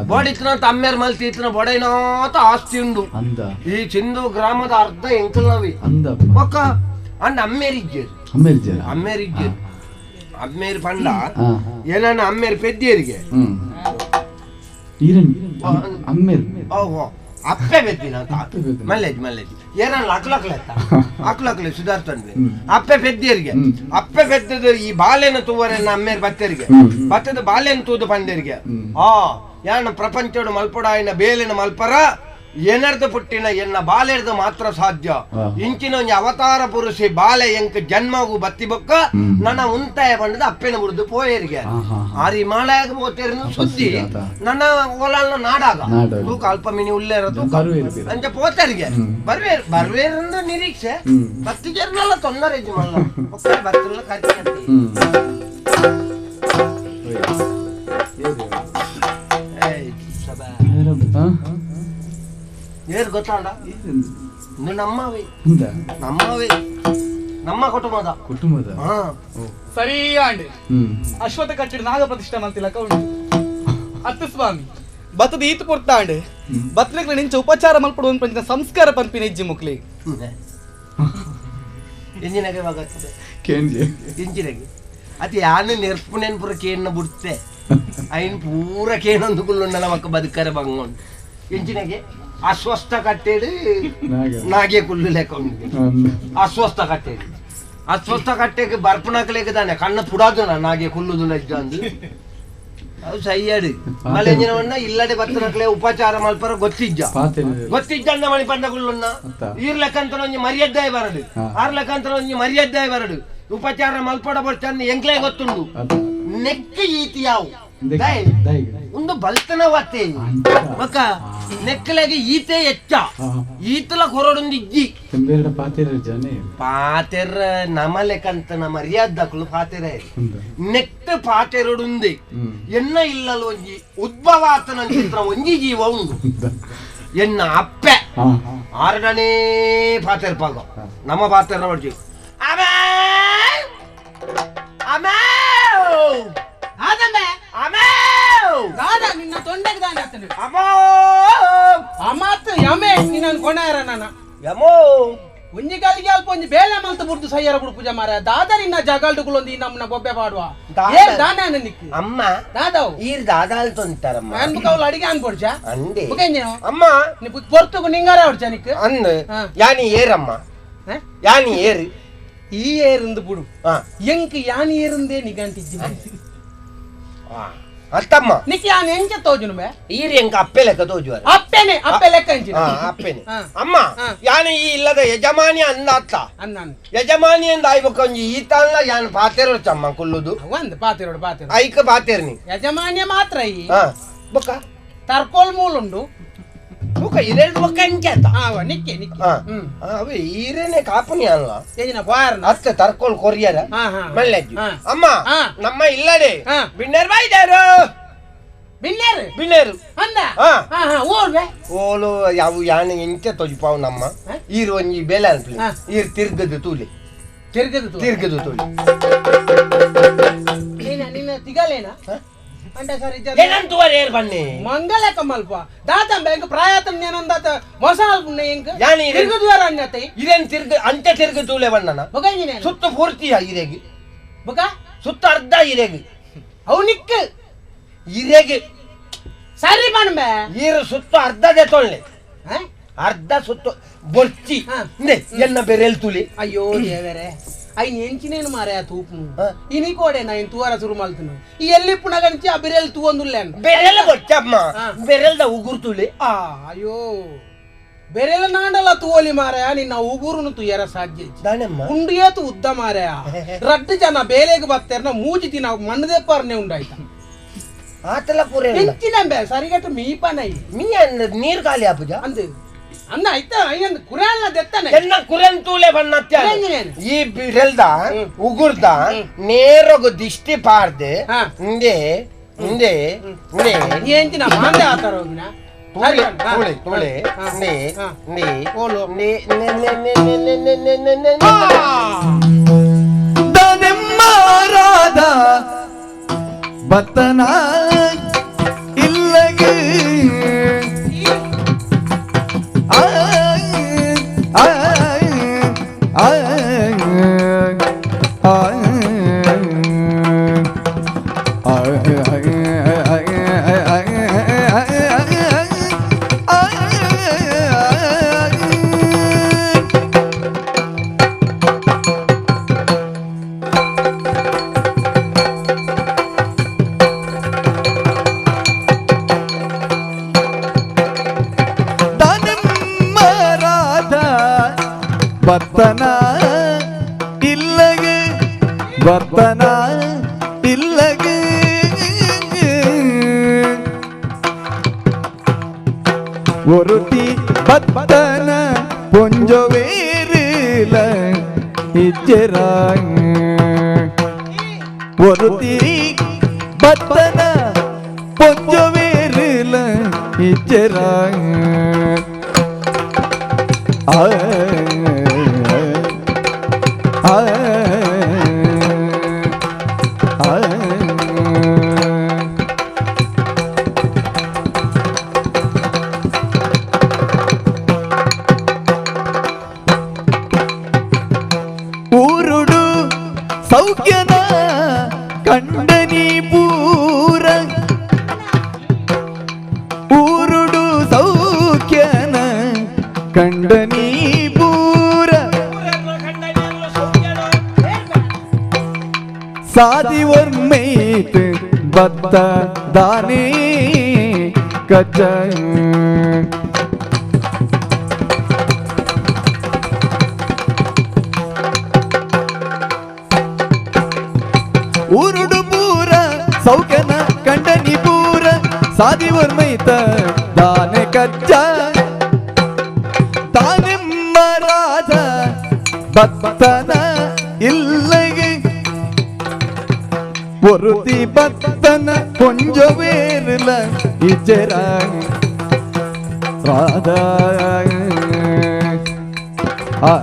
ಬೋಡಿತ್ನ ತಮ್ಮೇರ್ ಮಲ್ತಿತ್ನ ಬೊಡೈನ ಆಸ್ತಿ ಉಂಡು ಈ ಚಿಂದು ಗ್ರಾಮದ ಅರ್ಧ ಎಂಕಲ್ನವಿ ಒಕ್ಕ ಅಂಡ ಅಮ್ಮೇರಿಜ್ಜೇರು ಅಮ್ಮೇರಿಜ್ಜೇರು ಅಮ್ಮೇರು ಪಂಡ ಏನಾನ ಅಮ್ಮೇರು ಪೆದ್ದಿಯರಿಗೆ ಅಪ್ಪೆ ಪೆದ್ದಿನ ಮಲ್ಲೇಜ್ ಮಲ್ಲೇಜ್ ಏನಾನ ಅಕ್ಲಕ್ಲೆ ಅಕ್ಲಕ್ಲೆ ಸುಧಾರ್ತಂಡ್ವಿ ಅಪ್ಪೆ ಪೆದ್ದಿಯರಿಗೆ ಅಪ್ಪೆ ಪೆದ್ದದ ಈ ಬಾಲೆನ ತೂವರೆನ್ನ ಅಮ್ಮೇರು ಬತ್ತರಿಗೆ ಬತ್ತದ ಬಾಲೆನ ತೂದು ಪಂಡೇರಿಗೆ ಆ ಯಾನ ಪ್ರಪಂಚಡು ಮಲ್ಪಡಾಯಿನ ಬೇಲಿನ ಮಲ್ಪರ ಏನರ್ದ ಪುಟ್ಟಿನ ಎನ್ನ ಬಾಲೆರ್ದ ಮಾತ್ರ ಸಾಧ್ಯ ಇಂಚಿನ ಒಂಜಿ ಅವತಾರ ಪುರುಷಿ ಬಾಲೆ ಎಂಕ್ ಜನ್ಮಗು ಬತ್ತಿ ಬೊಕ್ಕ ನನ್ನ ಉಂತಾಯ ಬಂಡದ ಅಪ್ಪೆನ ಬುಡ್ದು ಪೋಯರಿಗೆ ಆರಿ ಮಾಲಾಗ ಪೋತೇರಿನ ಸುದ್ದಿ ನನ್ನ ಓಲಾಲ್ನ ನಾಡಾಗ ತೂಕ ಅಲ್ಪ ಮಿನಿ ಉಲ್ಲೇರ ತೂಕ ಅಂಚ ಪೋತರಿಗೆ ಬರ್ವೇರ್ ಬರ್ವೇರಂದ ನಿರೀಕ್ಷೆ ಬತ್ತಿಜರ್ನಲ್ಲ ತೊಂದರೆ ಮಲ್ಲ ಬತ್ತಿಲ್ಲ ಖರ್ಚು ಏರ್ ಗೊತ್ತಾಂಡ ನಮ್ಮವೇ ನಮ್ಮವೇ ನಮ್ಮ ಕುಟುಂಬದ ಕುಟುಂಬದ ಸರಿ ಆಂಡ್ ಅಶ್ವತ್ಥ ಕಟ್ಟಿಡ ನಾಗ ಪ್ರತಿಷ್ಠೆ ಮಾಡ್ತಿಲ್ಲ ಕೌಂಡು ಅತ್ತು ಸ್ವಾಮಿ ಬತ್ತದ ಈತ್ ಪೊರ್ತಾಂಡ್ ಬತ್ಲಿಗ್ ನಿಂಚ ಉಪಚಾರ ಮಲ್ಪಡು ಒಂದು ಪಂಚಿನ ಸಂಸ್ಕಾರ ಪನ್ಪಿನ ಇಜ್ಜಿ ಮುಕ್ಲಿ ಎಂಜಿನಗೆ ಮಗತ್ತದೆ ಕೇಂಜಿ ಎಂಜಿನಗೆ ಅದು ಯಾನು ನೆರ್ಪುನೇನು ಪೂರ ಕೇಣ್ಣ ಬುಡ್ತೆ ಐನ್ ಪೂರ ಕೇಣೊಂದು ಕುಲ್ಲುಂಡ ನಮಕ್ ಬದುಕರೆ ಬಂಗೊಂಡು ಎಂಜಿನಗೆ ಅಸ್ವಸ್ಥ ಕಟ್ಟೇಡು ನಾಗೆ ಕುಲ್ಲು ಲೆಕ್ಕ ಉಂಡು ಅಸ್ವಸ್ಥ ಕಟ್ಟೇಡು ಅಸ್ವಸ್ಥ ಕಟ್ಟೆಗೆ ಬರ್ಪುನಕಲೇಕ ತಾನೆ ಕಣ್ಣು ಪುಡಾದು ನಾಗೆ ಕುಲ್ಲುದು ನಜ್ಜ ಅಂದು ಅದು ಸೈಯಾಡು ಮಲೆಂಜಿನವನ್ನ ಇಲ್ಲಡೆ ಬತ್ತನಕ್ಲೆ ಉಪಚಾರ ಮಲ್ಪರ ಗೊತ್ತಿಜ್ಜ ಗೊತ್ತಿಜ್ಜ ಅಂದ ಮಣಿ ಪಂಡ ಕುಲ್ಲುನ್ನ ಈರ್ ಲೆಕ್ಕಂತ ಒಂಜಿ ಮರ್ಯಾದೆ ಬರಡು ಆರ್ ಲೆಕ್ಕಂತ ಒಂಜಿ ಮರ್ಯಾದೆ ಬರಡು ಉಪಚಾರ ಮಲ್ಪಡ ಬರ್ಚಂದು ಎಂಕ್ಲೆ ಗೊತ್ತುಂಡು ನೆಕ್ ಈತಿ ಯಾವು ಒಂದು ಬಲ್ತನ ವಾತೆ ಮಕ್ಕ ನೆಕ್ಕಲಾಗಿ ಈತೆ ಹೆಚ್ಚ ಈತಲ ಕೊರಡೊಂದು ಇಜ್ಜಿ ಪಾತೆರ ನಮ ಲೆಕ್ಕಂತನ ಮರ್ಯಾದಕ್ಲು ಪಾತೆರ ನೆಕ್ಟ್ ಪಾತೆರಡುಂದೆ ಎನ್ನ ಇಲ್ಲಲು ಒಂಜಿ ಉದ್ಭವ ಆತನ ಚಿತ್ರ ಒಂಜಿ ಜೀವ ಉಂಡು ಎನ್ನ ಅಪ್ಪೆ ಆರಡನೇ ಪಾತೆರ್ ಪಾಗ ನಮ್ಮ ಪಾತೆರ ಹೊಡ್ಜಿ ಅಮೇ ಅಮೇ ಆದಮೆ ಅಮೇ ದಾದ ನಿನ್ನ ತೊಂಡೆಗೆ ದಾನ ಆತನು ಅಮೋ ಅಮಾತ್ ಯಮೆ ನಿನ್ನನ್ನು ಕೊಣಾರ ನಾನ ಯಮೋ ಒಂಜಿ ಗಾಲಿಗೆ ಅಲ್ಪ ಒಂಜಿ ಬೇಲೆ ಮಲ್ತ ಬುಡ್ದು ಸಯ್ಯರ ಬುಡು ಪೂಜೆ ಮಾರ ದಾದ ನಿನ್ನ ಜಗಾಲ್ಡುಗಳೊಂದು ನಮ್ಮನ್ನ ಬೊಬ್ಬೆ ಪಾಡುವ ಏನ್ ದಾನ ನಿಕ್ಕು ಅಮ್ಮ ದಾದವು ಈರ್ ದಾದಾಲ್ ತೊಂತಾರಮ್ಮ ನಾನು ಬುಕ್ಕ ಅಡಿಗೆ ಅನ್ಪೊಡ್ಚ ಅಂದೆ ಬುಕ್ಕ ಅಮ್ಮ ನಿ ಪೊರ್ತುಗು ನಿಂಗಾರ ಹೊಡ್ಚ ನಿಕ್ಕು ಅಂದ್ ಯಾನಿ ಏರಮ್ಮ ಯಾನಿ ಏರು ಈ ಏರಿಂದು ಬುಡು ಎಂಕ್ ಯಾನಿ ಏರಿಂದೇ ನಿಗಂಟಿಜ್ಜಿ ಅತ್ತಮ್ಮ ನಿಕ್ ಯಾನ್ ಎಂಚ ತೋಜುನು ಬೇ ಈರ್ ಎಂಕ ಅಪ್ಪೆ ಲೆಕ್ಕ ತೋಜುವ ಅಪ್ಪೆನೆ ಅಪ್ಪೆ ಲೆಕ್ಕ ಎಂಚಿನ ಅಪ್ಪೆನೆ ಅಮ್ಮ ಯಾನ ಈ ಇಲ್ಲದ ಯಜಮಾನಿ ಅಂದ ಅತ್ತ ಅನ್ನ ಯಜಮಾನಿ ಅಂದ ಆಯ್ಬಕ್ಕ ಒಂಜಿ ಈತಲ್ಲ ಯಾನ್ ಪಾತೆರೋ ಚಮ್ಮ ಕುಲ್ಲುದು ಒಂದ್ ಪಾತೆರೋಡು ಪಾತೆರೋ ಐಕ ಪಾತೆರ್ನಿ ಯಜಮಾನ್ಯ ಮಾತ್ರ ಈ ಬೊಕ್ಕ ತರ್ಕೋಲ್ ಮೂಲುಂಡು ಬೊಕ್ಕ ಇರೆಲ್ದು ಬೊಕ್ಕ ಎಂಚ ನಿಕ್ಕೆ ನಿಕ್ಕೆ ಅವೆ ಈರೇನೆ ಕಾಪುನಿ ಅಲ್ಲ ಏಜಿನ ಬಾರ್ನ ಅತ್ತ ತರ್ಕೋಲ್ ಕೊರಿಯರ ಮಲ್ಲೆಜ್ಜಿ ಅಮ್ಮ ನಮ್ಮ ಇಲ್ಲಡೆ ಬಿಣ್ಣೇರ್ ಬಾಯ್ದಾರು ಬಿನ್ನೇರು ಬಿನ್ನೇರು ಅಂದ ಓಲ್ವೆ ಓಲು ಯಾವ ಯಾನೆ ಎಂಚ ತೊಜಿಪಾವು ನಮ್ಮ ಈರು ಒಂಜಿ ಬೇಲೆ ಅನ್ಪಲಿ ಈರ್ ತಿರ್ಗದು ತೂಲಿ ತಿರ್ಗದು ತಿರ್ಗದು ತೂಲಿ ನಿನ್ನ ನಿನ್ನ ತಿಗಲೇನಾ ಅಂಡ ಸರಿ ಏನಂತುವರ್ ಏರ್ ಬನ್ನಿ ಮಂಗಲ ಕಮಲ್ಪ ದಾತ ಬ್ಯಾಂಕ್ ಪ್ರಾಯತಂ ನೇನಂದಾತ ಮೋಸ ಅಲ್ಪುನೆ ಎಂಕ್ ಯಾನಿ ತಿರ್ಗದುವರ ಅನ್ಯತೆ ಇದೇನ್ ತಿರ್ಗ ಅಂಚ ತಿರ್ಗ ತೂಲೆ ಬಣ್ಣನ ಬೊಗಂಜಿನೆ ಸುತ್ತ ಪೂರ್ತಿಯ ಇರೆಗೆ ಬೊಗ ಸುತ್ತ ಅರ್ಧ ಇರೆಗೆ ಅವು ನಿಕ್ ಇರೆಗೆ ಸರಿ ಬಣ್ಬೆ ಈರು ಸುತ್ತ ಅರ್ಧ ದೆತೊಳ್ಳೆ ಅರ್ಧ ಸುತ್ತ ಬೊರ್ಚಿ ಎನ್ನ ಬೆರೆಲ್ ತುಲಿ ಅಯ್ಯೋ ದೇವರೇ ಐನ್ ಎಂಚಿನೇನು ಮಾರಾಯ ತೂಪುನು ಇನಿ ಕೋಡೆ ನಾ ಇನ್ ತೂವರ ಶುರು ಮಲ್ತನು ಈ ಎಲ್ಲಿ ಪುನಗಂಚಿ ಆ ಬೆರೆಲ್ ತೂವೊಂದುಲ್ಲೆ ಬೆರೆಲ್ ಬೊರ್ಚಮ್ಮ ಬೆರೆಲ್ದ ಉಗುರು ತುಲಿ ಆ ಅಯ್ಯೋ ಬೆರೆಲ ನಾಂಡಲ ತೂವಲಿ ಮಾರಾಯ ನಿನ್ನ ಉಗುರುನು ತುಯ್ಯರ ಸಾಧ್ಯ ಉಂಡು ಏತು ಉದ್ದ ಮಾರಾಯ ರಡ್ಡು ಜನ ಬೇಲೆಗೆ ಬತ್ತೇರ್ನ ಮೂಜಿ ದಿನ ಮಣ್ಣದೆಪ್ಪಾರನೆ ಉಂಡಾಯ್ತ ಆತಲ ಪೂರೆ ಎಂಚಿನಂಬೆ ಸರಿಗಟ್ಟು ಮೀಪನೈ ಮೀ ನೀರು ಖಾಲಿ ಆಪುಜ ಅಂದು ಅಂದ ಆಯ್ತಾ ಅಯ್ಯಂದ್ ಕುರಾನ್ ದೆತ್ತನೆ ಎನ್ನ ಕುರನ್ ತೂಲೆ ಬಣ್ಣತ್ಯ ಈ ಬಿರೆಲ್ದ ಉಗುರ್ದ ನೇರಗು ದಿಷ್ಟಿ ಪಾರ್ದೆ ಇಂದೆ ಇಂದೆ ಇಂದೆ ಎಂಚಿನ ಮಾಂದೆ ಆತಾರ ಹೋಗಿನ ತೂಳೆ ತೂಳೆ ತೂಳೆ ನೇ ನೇ ಓಲೋ ನೇ ನೇ ನೇ ನೇ ನೇ ನೇ ನೇ ನೇ ನೇ ದನೆಮ್ಮರಾದ ಬತ್ತನ ಇಲ್ಲಗೆ ಬತ್ತನ ಇಲ್ಲಗೆ ಬತ್ತನ ಇಲ್ಲಗೆ ಒರುತಿ ಬತ್ತನ ಪೊಂಜೊವೇರಿಲ ಇಜ್ಜೆರ ಒರುತಿ ಬತ್ತನ ಪೊಂಜೊವೇರಿಲ ಇಜ್ಜೆರ ಆ ಆ ಕಂಡನಿ ಪೂರ ಊರುಡು ಸೌಖ್ಯನ ಕಂಡನಿ ಪೂರ ಸಾದಿ ಒರ್ಮೈತ್ ಬತ್ತ ದಾನೇ ಕಚ್ಚ ಊರುಡು ಪೂರ ಸೌಖ್ಯನ ಕಂಡನಿ ಪೂರ ಸಾದಿ ಒರ್ಮೈತ ದಾನೆ ಕಚ್ಚ ತಾನೆಮ್ಮ ರಾಜ ಬತ್ತನ ಇಲ್ಲಗೆ ಒರುತಿ ಬತ್ತನ ಕೊಂಜವೇರ್ಲ ಇಜರ ರಾಧಾ ಆ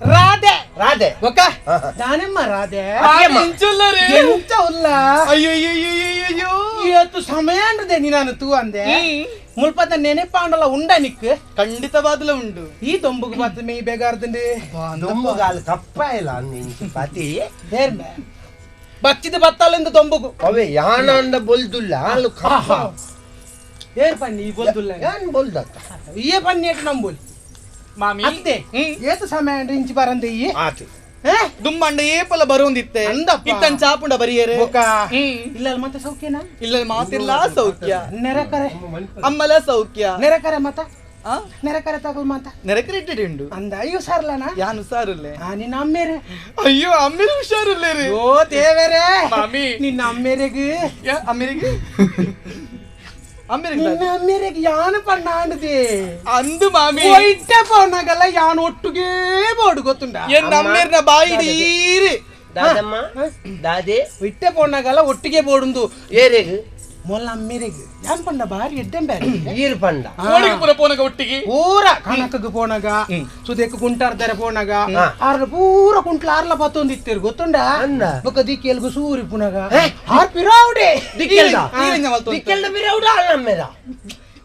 ರಾಧೆ ರಾಧೆ ದಾನಮ್ಮ ರಾಧೆ ಎಂತ ಉಲ್ಲ ಅಯ್ಯೋ ಇವತ್ತು ಸಮಯ ಅಂದ್ರದೆ ನೀನು ತೂ ಅಂದೆ ಮುಲ್ಪದ ನೆನೆಪಾಂಡಲ ಉಂಡ ನಿಕ್ ಖಂಡಿತವಾದಲ ಉಂಡು ಈ ದೊಂಬುಗು ಬತ್ತ ಮೇ ಬೇಗಾರ್ದಂಡೆ ದೊಂಬುಗಾಲ ಕಪ್ಪ ಇಲ್ಲ ಪತಿ ಬಚ್ಚಿದ ಬತ್ತಾಲಿಂದ ದೊಂಬುಗು ಅವೇ ಯಾನಂದ ಬೊಲ್ದುಲ್ಲ ಹಾಲು ಕಪ್ಪ ಏರ್ ಪನ್ನಿ ಈ ಬೊಲ್ದುಲ್ಲ ಯಾನ್ ಬೊಲ್ದತ್ತ ಈ ಪನ್ನಿ ಏಟ್ ನಂಬೋಲಿ ಮಾಮಿ ಅತ್ತೆ ಏತು ಸಮಯ ಅಂದ್ರೆ ಇಂಚಿ ಬರಂದೆ ಈ ಆತು ದುಮ್ಮಂಡ ಏಪಲ ಬರೋಂದಿತ್ತೆ ಇತ್ತನ್ ಚಾಪುಂಡ ಬರಿಯರೆ ಇಲ್ಲ ಮತ್ತೆ ಸೌಖ್ಯನಾ ಇಲ್ಲ ಮಾತಿಲ್ಲ ಸೌಖ್ಯ ನೆರೆಕರೆ ಅಮ್ಮಲ ಸೌಖ್ಯ ನೆರೆಕರೆ ಮತ ನೆರೆಕರೆ ತಗಲ್ ಮಾತ ನೆರೆಕರೆ ಇಟ್ಟಿಡಿ ಉಂಡು ಅಂದ ಅಯ್ಯೋ ಸಾರ್ಲನಾ ಯಾನು ಸಾರುಲ್ಲೆ ನಿನ್ನ ಅಮ್ಮೇರೆ ಅಯ್ಯೋ ಅಮ್ಮೇರೆ ಹುಷಾರಿಲ್ಲ ರೀ ಓ ದೇವರೇ ಮಾಮಿ ನಿನ್ನ ಅಮ್ಮೇರೆಗೆ ಅಮ್ಮೇರೆಗೆ ನಿನ್ನ ಅಮ್ಮೇರೆಗೆ ಯಾನು ಪಣ್ಣ ಅಂಡದೆ ಅಂದು ಮಾಮಿ ಒಯ್ಟೆ ಪೋನಾಗಲ್ಲ ಯಾನು ಒಟ್ಟುಗೆ ಬೋಡು ಗೊತ್ತುಂಡ ಎನ್ನ ಅಮ್ಮೇರ್ನ ಬಾಯಿ ಇಡೀರಿ ದಾದಮ್ಮ ದಾದೆ ಇಟ್ಟೆ ಪೋನಾಗಲ್ಲ ಒಟ್ಟಿಗೆ ಬೋಡುಂದು ಏರೆಗ್ ಮೊಲ್ಲ ಅಮ್ಮೇರೆಗ್ ಯಾನ್ ಪಂಡ ಬಾರಿ ಎಡ್ಡೆಂಬೆ ಈರ್ ಪಂಡ ಪೂರ ಪೋನಾಗ ಒಟ್ಟಿಗೆ ಪೂರ ಕಣಕಗ್ ಪೋನಾಗ ಸುದೇಕ್ ಕುಂಟಾರ್ದರೆ ಪೋನಾಗ ಆರ್ಲ ಪೂರ ಕುಂಟ್ಲ ಆರ್ಲ ಬತ್ತೊಂದಿತ್ತೇರು ಗೊತ್ತುಂಡ ಬೊಕ್ಕ ದಿಕ್ಕೆಲ್ಗು ಸೂರಿ ಪುನಗ ಆರ್ ಪಿರಾವುಡೆ ದಿಕ್ಕೆಲ್ದ ದಿಕ್ಕೆಲ್ದ ಪಿರಾವುಡ ಅಲ್ಲಮ್ಮೇರ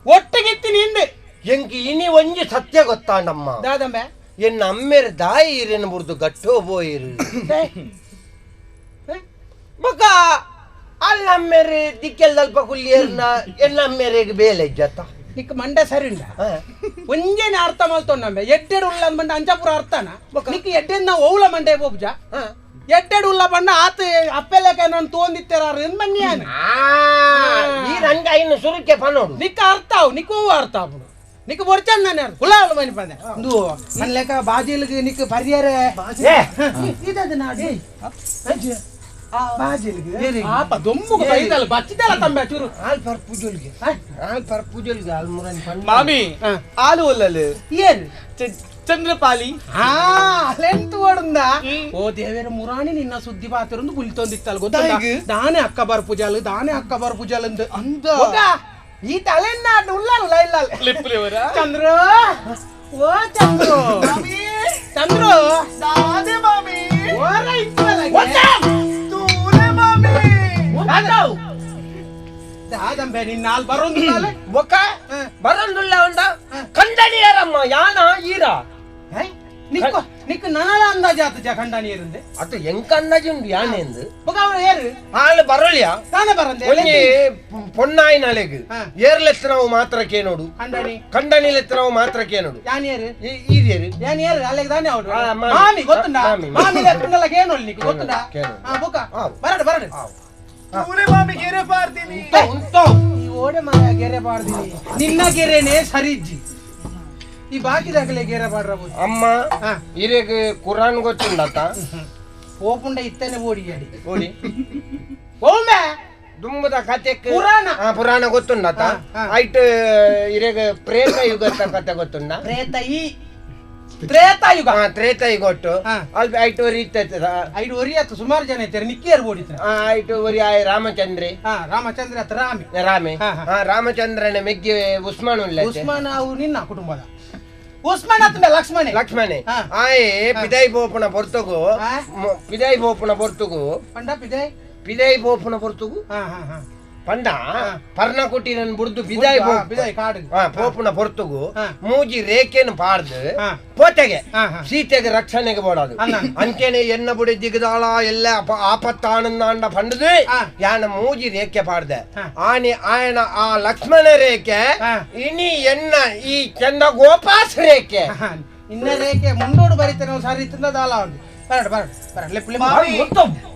ಒಟ್ಟಿಗೆತ್ತಿ ನಿಂದೆ ಎಂಕಿ ಇನಿ ಒಂಜಿ ಸತ್ಯ ಗೊತ್ತಾಂಡಮ್ಮ ದಾದಮ್ಮ ಎನ್ನ ಅಮ್ಮೇರ ದಾಯಿ ಇರೇನು ಬುರ್ದು ಗಟ್ಟೋ ಬೋಯಿರು ಬೊಕ್ಕ ಅಲ್ಲಮ್ಮೇರೆ ದಿಕ್ಕೆಲ್ದಲ್ಪ ಕುಲ್ಲಿಯರ್ನ ಎನ್ನ ಅಮ್ಮೇರೆಗೆ ಬೇಲೆ ಜತ್ತ ನಿಕ್ ಮಂಡ ಸರಿ ಉಂಡ ಒಂಜೇನೆ ಅರ್ಥ ಮಲ್ತೊಂಡಂಬೆ ಎಡ್ಡೆಡು ಉಳ್ಳ ಮಂಡ ಅಂಜಪುರ ಅರ್ಥನ ನಿಕ್ ಎಡ್ಡೆನ್ ನಾವು ಓವ್ಲ ಮಂಡೆ ಬೋಬ್ಜ ಎಡ್ಡೆಡು ಉಳ್ಳ ಬಣ್ಣ ಆತ ಅಪ್ಪೆಲ್ಲಕ ನಾನು ತೋಂದಿತ್ತೆರಾರು ಎಂದು ಮನ್ಯಾನ ಈ ರಂಗ ಇನ್ನು ಸುರುಕೆ ಪನೋಡು ನಿಕ್ ಅರ್ಥ ಅವು ನಿಕ್ ಹೂವು ಅರ್ಥ ಆಪುಡು ನಿಕ್ ಬೊರ್ಚಂದ ನಾನೇ ಹುಳ ಮನಿ ಬಂದೆ ಇಂದು ನನ್ನ ಲೆಕ್ಕ ಬಾಜಿಲ್ಗೆ ನಿಕ್ ಪರಿಯರೆ ಇದದು ನಾಡು ಬಾಜಿಲ್ಗೆ ಆಪ ದೊಂಬುಗು ಬೈದಲ್ಲ ಬಚ್ಚಿದಲ್ಲ ತಂಬೆ ಚೂರು ಆಲ್ ಪರ್ ಪೂಜಲ್ಗೆ ಆಲ್ ಪರ್ ಪೂಜಲ್ಗೆ ಆಲ್ ಮುರನ್ ಪಂಡ ಮಾಮಿ ಆಲು ಒಲ್ಲಲು ಏನು ಚಂದ್ರಪಾಲಿ ಹಾ ಅಲೆಂತು ಓಡುಂದ ಓ ದೇವೇರ ಮುರಾಣಿ ನಿನ್ನ ಸುದ್ದಿ ಪಾತಿರಂದು ಬುಲ್ತೊಂದಿತ್ತಲ್ಲ ಗೊತ್ತಾ ದಾನೆ ಅಕ್ಕ ಬರ್ ಪೂಜಾಲು ದಾನೆ ಅಕ್ಕ ಬರ್ ಪೂಜಾಲು ಅಂದ ಈ ತಲೆನ್ನ ಉಳ್ಳಲ್ಲ ಇಲ್ಲ ಚಂದ್ರು ಓ ಚಂದ್ರು ಚಂದ್ರು ದಾದೆ ಮಾಮಿ ಓರ ತೂಲೆ ಮಾಮಿ ದಾದಂಬೆ ನಿನ್ನ ಅಲ್ಲಿ ಬರೋಂದುಲ್ಲ ಒಕ್ಕ ಬರೋಂದುಲ್ಲ ಉಂಡ ಕಂಡನಿಯರಮ್ಮ ಯಾನ ಈರ ನಿಕ್ಕು ನಿಕ್ಕು ನನಲ ಅಂದಾಜು ಆತ ಖಂಡನಿಯರಂದೆ ಅದು ಎಂಕ ಅಂದಾಜು ಉಂಡು ಯಾನೆಂದು ಬೊಕ ಅವರು ಏರು ಆಳು ಬರೋಳಿಯಾ ತಾನೇ ಬರಂದೆ ಒಂಜಿ ಪೊನ್ನಾಯಿನಲೆಗ್ ಏರ್ಲೆತ್ತನವು ಮಾತ್ರಕ್ಕೆ ನೋಡು ಖಂಡನಿ ಖಂಡನಿಲೆತ್ತನವು ಮಾತ್ರಕ್ಕೆ ನೋಡು ಯಾನೇರು ಈರೇರು ಯಾನೇರು ಅಲ್ಲಿಗೆ ತಾನೇ ಅವರು ಮಾಮಿ ಗೊತ್ತುಂಡ ಮಾಮಿ ಲೆತ್ತನಲ್ಲ ಕೇನೋಳಿ ನಿಕ್ಕು ಗೊತ್ತುಂಡ ಹಾ ಬೊಕ ಬರಡು ಬರಡು ತೂಲೆ ಮಾಮಿ ಗೆರೆ ಪಾರ್ದಿನಿ ಈ ಓಡೆ ಮಾಯ ಗೆರೆ ಪಾರ್ದಿನಿ ನಿನ್ನ ಗೆರೆನೇ ಸರಿಜ್ಜಿ ಈ ಬಾಕಿದಾಗಲೇ ಗೆರೆ ಪಾಡ್ರಬಹುದು ಅಮ್ಮ ಇರೇಗ್ ಕುರಾನ್ ಗೊತ್ತುಂಡತ ಓಪುಂಡ ಇತ್ತನೆ ಓಡಿ ಅಡಿ ಓಡಿ ಓಮೆ ದುಂಬದ ಕತೆ ಪುರಾಣ ಪುರಾಣ ಗೊತ್ತುಂಡತ ಐಟ್ ಇರೇಗ್ ಪ್ರೇತ ಯುಗದ ಕತೆ ಗೊತ್ತುಂಡ ಪ್ರೇತ ಈ ತ್ರೇತಾಯುಗ ತ್ರೇತಾಯುಗ ಒಟ್ಟು ಅಲ್ಪ ಐಟು ವರಿ ಇತ್ತ ಐದು ವರಿ ಆತು ಸುಮಾರು ಜನ ಇದ್ದಾರೆ ನಿಕ್ಕಿಯರ್ ಓಡಿತ್ರ ಐಟು ವರಿ ಆಯ್ ರಾಮಚಂದ್ರೆ ರಾಮಚಂದ್ರ ಆತ ರಾಮೆ ರಾಮೆ ರಾಮಚಂದ್ರನ ಮೆಗ್ಗಿ ಉಸ್ಮಾನ್ ಉಳ್ಳ ಉಸ್ಮಾನ್ ಅವು ನಿನ್ನ ಕುಟುಂಬದ ಉಸ್ಮಾನ್ ಆತ ಲಕ್ಷ್ಮಣೆ ಲಕ್ಷ್ಮಣೆ ಆಯ್ ಪಿದಾಯಿ ಬೋಪನ ಪೊರ್ತುಗು ಪಿದಾಯಿ ಬೋಪನ ಪೊರ್ತುಗು ಪಂಡ ಪಿದಾಯಿ ಪಿದಾಯಿ ಬೋಪನ ಪೊರ್ತುಗು ಪಂಡ ಪರ್ಣಕುಟಿರನ್ ಬುಡ್ದು ಬಿದಾಯಿ ಬಿದಾಯಿ ಕಾಡು ಪೋಪುನ ಪೊರ್ತುಗು ಮೂಜಿ ರೇಖೆನು ಪಾಡ್ದು ಪೋತೆಗೆ ಸೀತೆಗೆ ರಕ್ಷಣೆಗೆ ಬೋಡದು ಅಂಚೆನೆ ಎನ್ನ ಬುಡಿ ದಿಗದಾಳ ಎಲ್ಲ ಆಪತ್ತಾನಂದಾಂಡ ಪಂಡದು ಯಾನ ಮೂಜಿ ರೇಖೆ ಪಾಡ್ದೆ ಆನಿ ಆಯನ ಆ ಲಕ್ಷ್ಮಣ ರೇಖೆ ಇನಿ ಎನ್ನ ಈ ಚಂದ ಗೋಪಾಸ್ ರೇಖೆ ಇನ್ನ ರೇಖೆ ಮುಂಡೋಡು ಬರೀತೇನೆ ಸರಿ ತಿಂದದಾಲ ಬರಡ್ ಬರಡ್ ಬರಡ್ ಲೆಪ್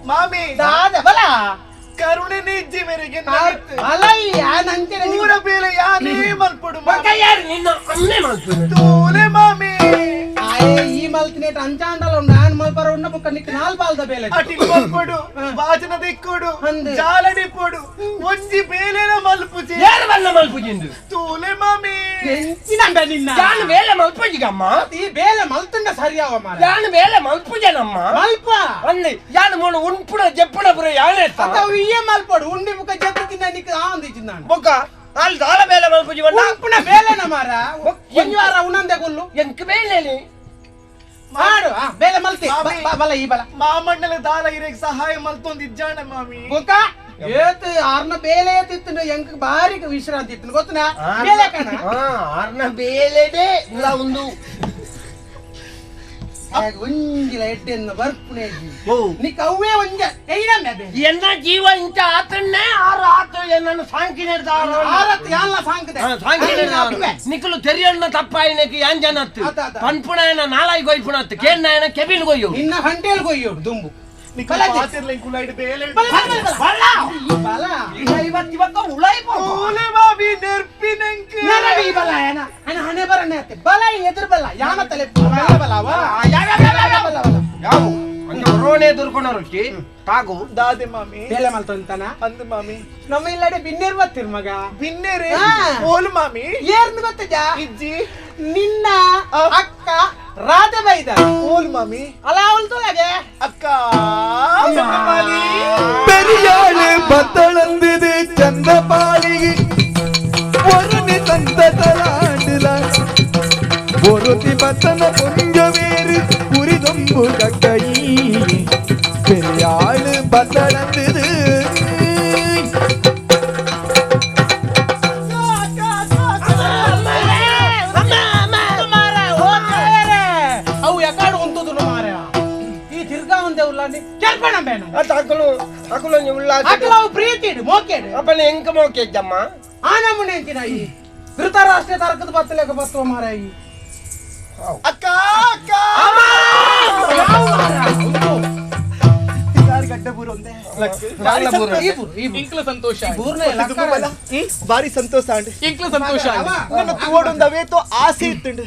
ಮಾಮಿ ದಾದ ಬಲ ಕರುಣೆ ನಿಜ್ಜಿ ಮೇರೆಗೆ ಅಲಯ್ಯ ನಂಚನೆ ಊರ ಬೇಲೆ ಯಾನೇ ಮಲ್ಪಡು ಯಾರು ನಿನ್ನ ಅಮ್ಮೆ ಮಲ್ಪಡು ತೂಲೆ ಮಾಮಿ ಆಯೆ ಈ ಮಲ್ತಿನೇಟ ಅಂಚಾಂಡಲ ನಾನ್ ಮಲ್ಪರ ಉನ್ನ ಬುಕ್ಕ ನಿಕ್ ನಾಲ್ ಬಾಲ್ದ ಬೇಲೆ ಅಟಿ ಮಲ್ಪಡು ವಾಜನ ದಿಕ್ಕೊಡು ಜಾಲಡಿ ಪೊಡು ಒಂಜಿ ಬೇಲೆನ ಮಲ್ಪುಜಿ ಯಾರು ಬಲ್ಲ ಮಲ್ಪುಜಿಂದು ತೂಲೆ ಮಾಮಿ ಎಂಚಿನಂಬೆ ನಿನ್ನ ಯಾನು ಬೇಲೆ ಮಲ್ಪುಜಿಗಮ್ಮ ಈ ಬೇಲೆ ಮಲ್ತುಂಡ ಸರಿಯಾವ ಮಾರ ಯಾನು ಬೇಲೆ ಮಲ್ಪುಜನಮ್ಮ ಮಲ್ಪ ಅಂದೆ ಯಾನು ಮೋಣ ಉಂಪುಡ ಜಪ್ಪುಡ ಪುರ ಯಾನೆ ಅತ ಇಯೆ ಮಲ್ಪಡು ಉಂಡಿ ಬುಕ್ಕ ಜತ್ತು ತಿನ್ನ ನಿಕ್ ಆಂದಿ ಚಿನ್ನಾನು ಬೊಕ್ಕ ಅಲ್ಲಿ ದಾಲ ಬೇಲೆ ಮಲ್ಪುಜಿ ಬಣ್ಣ ಉಂಪುನ ಬೇಲೆನ ಮಾರ ಒಂಜಿ ವಾರ ಉಣಂದೆ ಕೊಲ್ಲು ಎಂಕ್ ಬೇಲೆ ಮಾಡು ಬೇಲೆ ಮಲ್ತಿ ಬಲ ಈ ಬಲ ಮಾಮಣ್ಣಲ ದಾಲ ಇರೆಗ್ ಸಹಾಯ ಮಲ್ತೊಂದು ಇಜ್ಜಾಣ ಮಾಮಿ ಬೊಕ್ಕ ಏತ್ ಆರ್ನ ಬೇಲೆ ತಿತ್ತು ಎಂಕ್ ಬಾರಿ ವಿಶ್ರಾಂತಿ ಇತ್ತು ಗೊತ್ತನಾ ಬೇಲೆ ಕಣ ಆರ್ನ ಬೇಲೆಡೆ ಒಂದು ಒಂಜಿಲ ಎಡ್ಡೆನ್ನ ಬರ್ಪುಣೇಜಿ ನಿಕ್ ಅವ್ವೇ ಒಂಜ ಎನ್ನ ಜೀವ ಇಂಚ ಆತನ್ನೇ ಆರು ಆತ ಎನ್ನನ್ನು ಸಾಂಕಿನ ಆರತ್ ಯಾನ್ಲ ಸಾಂಕದೆ ಸಾಂಕಿನ ನಿಕಲು ತೆರಿಯಣ್ಣ ತಪ್ಪಾಯಿನಕ್ಕೆ ಯಾನ್ ಜನತ್ತು ಪನ್ಪುಣಾಯನ ನಾಲಾಯಿ ಗೊಯ್ಪುಣತ್ತು ಕೇಣ್ಣಾಯನ ಕೆಬಿನ್ ಗೊಯ್ಯು ನಿನ್ನ ಹಂಟೇಲ್ ಗೊಯ್ಯೋಡು ದುಂಬು ದಾದೆ ಮಾಮಿ ಬೇಲೆ ಮಲ್ತೊಂತಾನ ಅಂದು ಮಾಮಿ ನಮ್ಮ ಇಲ್ಲಡೆ ಬಿನ್ನೇರ್ ಬತ್ತಿರ್ ಮಗ ಬಿನ್ನೇರೆ ಓಲು ಮಾಮಿ ಏರ್ನು ಗೊತ್ತಜಾ ಇಜ್ಜಿ ನಿನ್ನ ಅಕ್ಕ ರಾಧೆ ಬೈದ ಓಲ್ ಮಾಮಿ ಅಲ್ಲ ಅವಳು ತೊಳಗೆ ಅಕ್ಕ பெரியாளு பத்தளந்தது சந்தபாளி ஒரு சந்தலாண்டுல ஒருத்தி பத்தன கொஞ்ச வேறு குறிதொம்பு கக்கை பெரியாளு பத்தளந்தது ಧೃತರಾಷ್ಟ್ರ ತರ್ಕದ ಬತ್ತಲೇಕ ಬತ್ತುವ ಮಾರಾಯಿ ಅಕ್ಕ ಅಕ್ಕ ಸಂತೋಷ ಬಾರಿ ಸಂತೋಷ ಸಂತೋಷ ನನ್ನ ತೋಡೊಂದವೇತೋ ಆಸೆ ಇತ್ತುಂಡು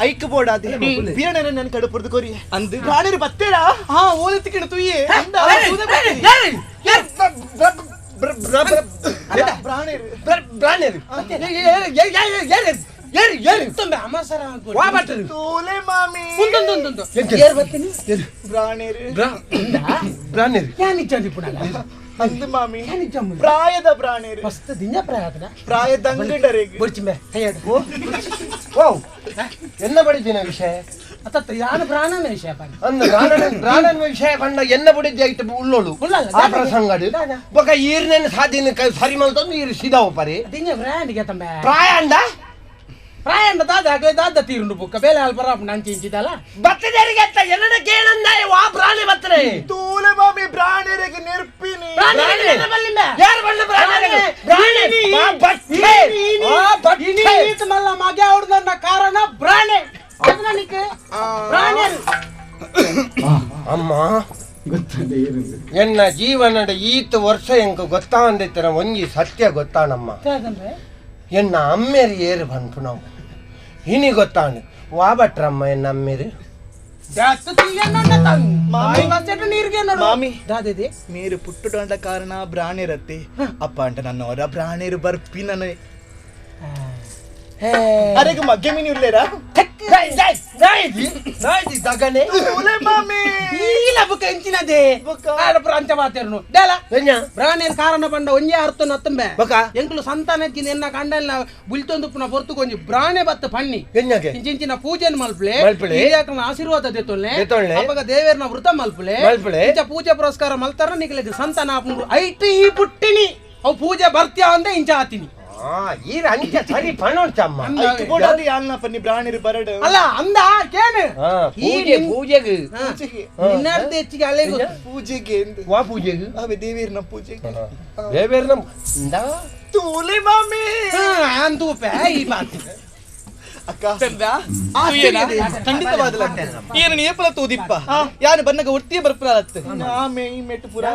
ಐಕ್ ಬೋಡಾದೆ ಬೀರಣ್ಣ ನನ್ನ ಕಡೆ ಪುರ್ದು ಕೋರಿ ಅಂದು ಪ್ರಾಣಿರು ಬತ್ತೇರಾ ಹಾ ಓದಿತ್ತಿಕಿಣ ತುಯ್ಯೆ ಪ್ರಾಯದ ಪ್ರಾಣಿರು ಎನ್ನ ಬಡಿದಿನ ವಿಷಯ ಅತ್ತ ಯಾನು ಪ್ರಾಣನ ವಿಷಯ ಅಂದು ಪ್ರಾಣನ ವಿಷಯ ಪಂಡ ಎನ್ನ ಬಡಿದ್ದೆ ಐತೆ ಉಳ್ಳೋಳು ಆ ಪ್ರಸಂಗ ಬೊಕ ಈರ್ನೇನು ಸಾಧಿನ ಸರಿ ಮಲ್ತೊಂದು ಈರು ಸೀದಾ ಒಪ್ಪರಿ ದಿಂಜ ಪ್ರಾಯಣಿಗೆ ತಂಬೆ ಪ್ರಾಯ ಅಂಡ ಪ್ರಾಯ ಅಂಡ ದಾದ ಆಗಲೇ ದಾದ ತೀರುಂಡು ಬುಕ್ಕ ಬೇಲೆ ಅಲ್ಪ ನಂಚಿ ಇಂಚಿದಲ್ಲ ಬತ್ತದರಿಗೆ ಅತ್ತ ಎನ್ನಡ ಕೇಳಂದಾಯ ವಾ ಪ್ರಾಣಿ ಬತ್ತನೆ ತೂಲೆ ಮಾಮಿ ಪ್ರಾಣಿರಿಗೆ ನೆರ್ಪಿನಿ ಯಾರು ಬಣ್ಣ ಪ್ರಾಣಿರಿಗೆ ಪ್ರಾಣಿ ಆ ಬಟ್ಟೆ ಆ ಬಟ್ಟೆ ಈತ ಮಲ್ಲ ಮಗೆ ಅವ್ರದನ್ನ ಕಾರಣ ಪ್ರಾಣಿ ಅಮ್ಮ ಎನ್ನ ಜೀವನದ ಈತ ವರ್ಷ ಎಂಕ ಗೊತ್ತಾಂದಿತ್ತನ ಒಂಜಿ ಸತ್ಯ ಗೊತ್ತಾನಮ್ಮ ಎನ್ನ ಅಮ್ಮೇರು ಏರು ಬಂತು ನಾವು ಇನಿ ಗೊತ್ತಾಂಡು ವಾ ಭಟ್ರಮ್ಮ ಎನ್ನ ಅಮ್ಮೇರು ನೀರು ಪುಟ್ಟುಡಂಡ ಕಾರಣ ಬ್ರಾಣಿರತ್ತೆ ಅಪ್ಪ ಅಂಟ ನನ್ನ ಹೊರ ಪ್ರಾಣಿರು ಬರ್ಪಿ ನನ್ನ ಅರೆಗೆ ಮಗ್ಗೆ ಮೀನು ಇರ್ಲೇರಾ ಥಕ್ ದಗನೆ ಮಾಮಿ ಇಲ್ಲ ಬುಕ್ಕ ಎಂಚಿನದೇ ಆಡ ಪುರ ಅಂಚ ಮಾತೇರ್ನು ಡೇಲ ಬ್ರಾಣೇರ್ ಕಾರಣ ಪಂಡ ಒಂಜೇ ಅರ್ಥ ನತ್ತಂಬೆ ಎಂಕುಲು ಸಂತಾನ ಎನ್ನ ಕಂಡಲ್ಲ ಬುಲ್ತೊಂದು ಪುನ ಪೊರ್ತು ಕೊಂಜಿ ಬ್ರಾಣೆ ಬತ್ತ ಪಣ್ಣಿ ಇಂಚಿನ ಪೂಜೆನ್ ಮಲ್ಪಲೆ ಹಿರಿಯಾಕನ ಆಶೀರ್ವಾದ ದೆತ್ತೊಲ್ಲೆ ಅಪಗ ದೇವೇರ್ನ ವೃತ ಮಲ್ಪಲೆ ಇಂಚ ಪೂಜೆ ಪುರಸ್ಕಾರ ಮಲ್ತಾರ ನಿಕಲೆಗ್ ಸಂತಾನ ಆಪುಂಡು ಐಟ್ ಈ ಪುಟ್ಟಿನಿ ಅವು ಪೂಜೆ ಬರ್ತ್ಯಾ ಅಂದೆ ಇಂಚ ಆತಿನಿ ಸರಿ ಪಣೋಡ್ಚಮ್ಮ ಅಲ್ಲ ಅಂದ ಕೇನು ಪೂಜೆ ಪೂಜೆಗೆ ನಿನ್ನಾರ್ಧ ಹೆಚ್ಚಿಗೆ ಅಲ್ಲೇ ಪೂಜೆಗೆ ವಾ ಪೂಜೆಗೆ ಅವೇ ದೇವೇರ್ನ ಪೂಜೆಗೆ ದೇವೇರ್ನ ತೂಲೆ ಮಾಮಿ ಅಂತೂಪೆ ಈ ಬಾತ್ ಅಕ್ಕ ಖಂಡಿತವಾದಲ ಏನು ಏಪಲ ತೂದಿಪ್ಪ ಯಾರು ಬನ್ನಗ ಒರ್ತಿಯ ಬರ್ಪುನಾರತ್ತೆ ಆಮೆ ಈ ಮೆಟ್ಟು ಪುರ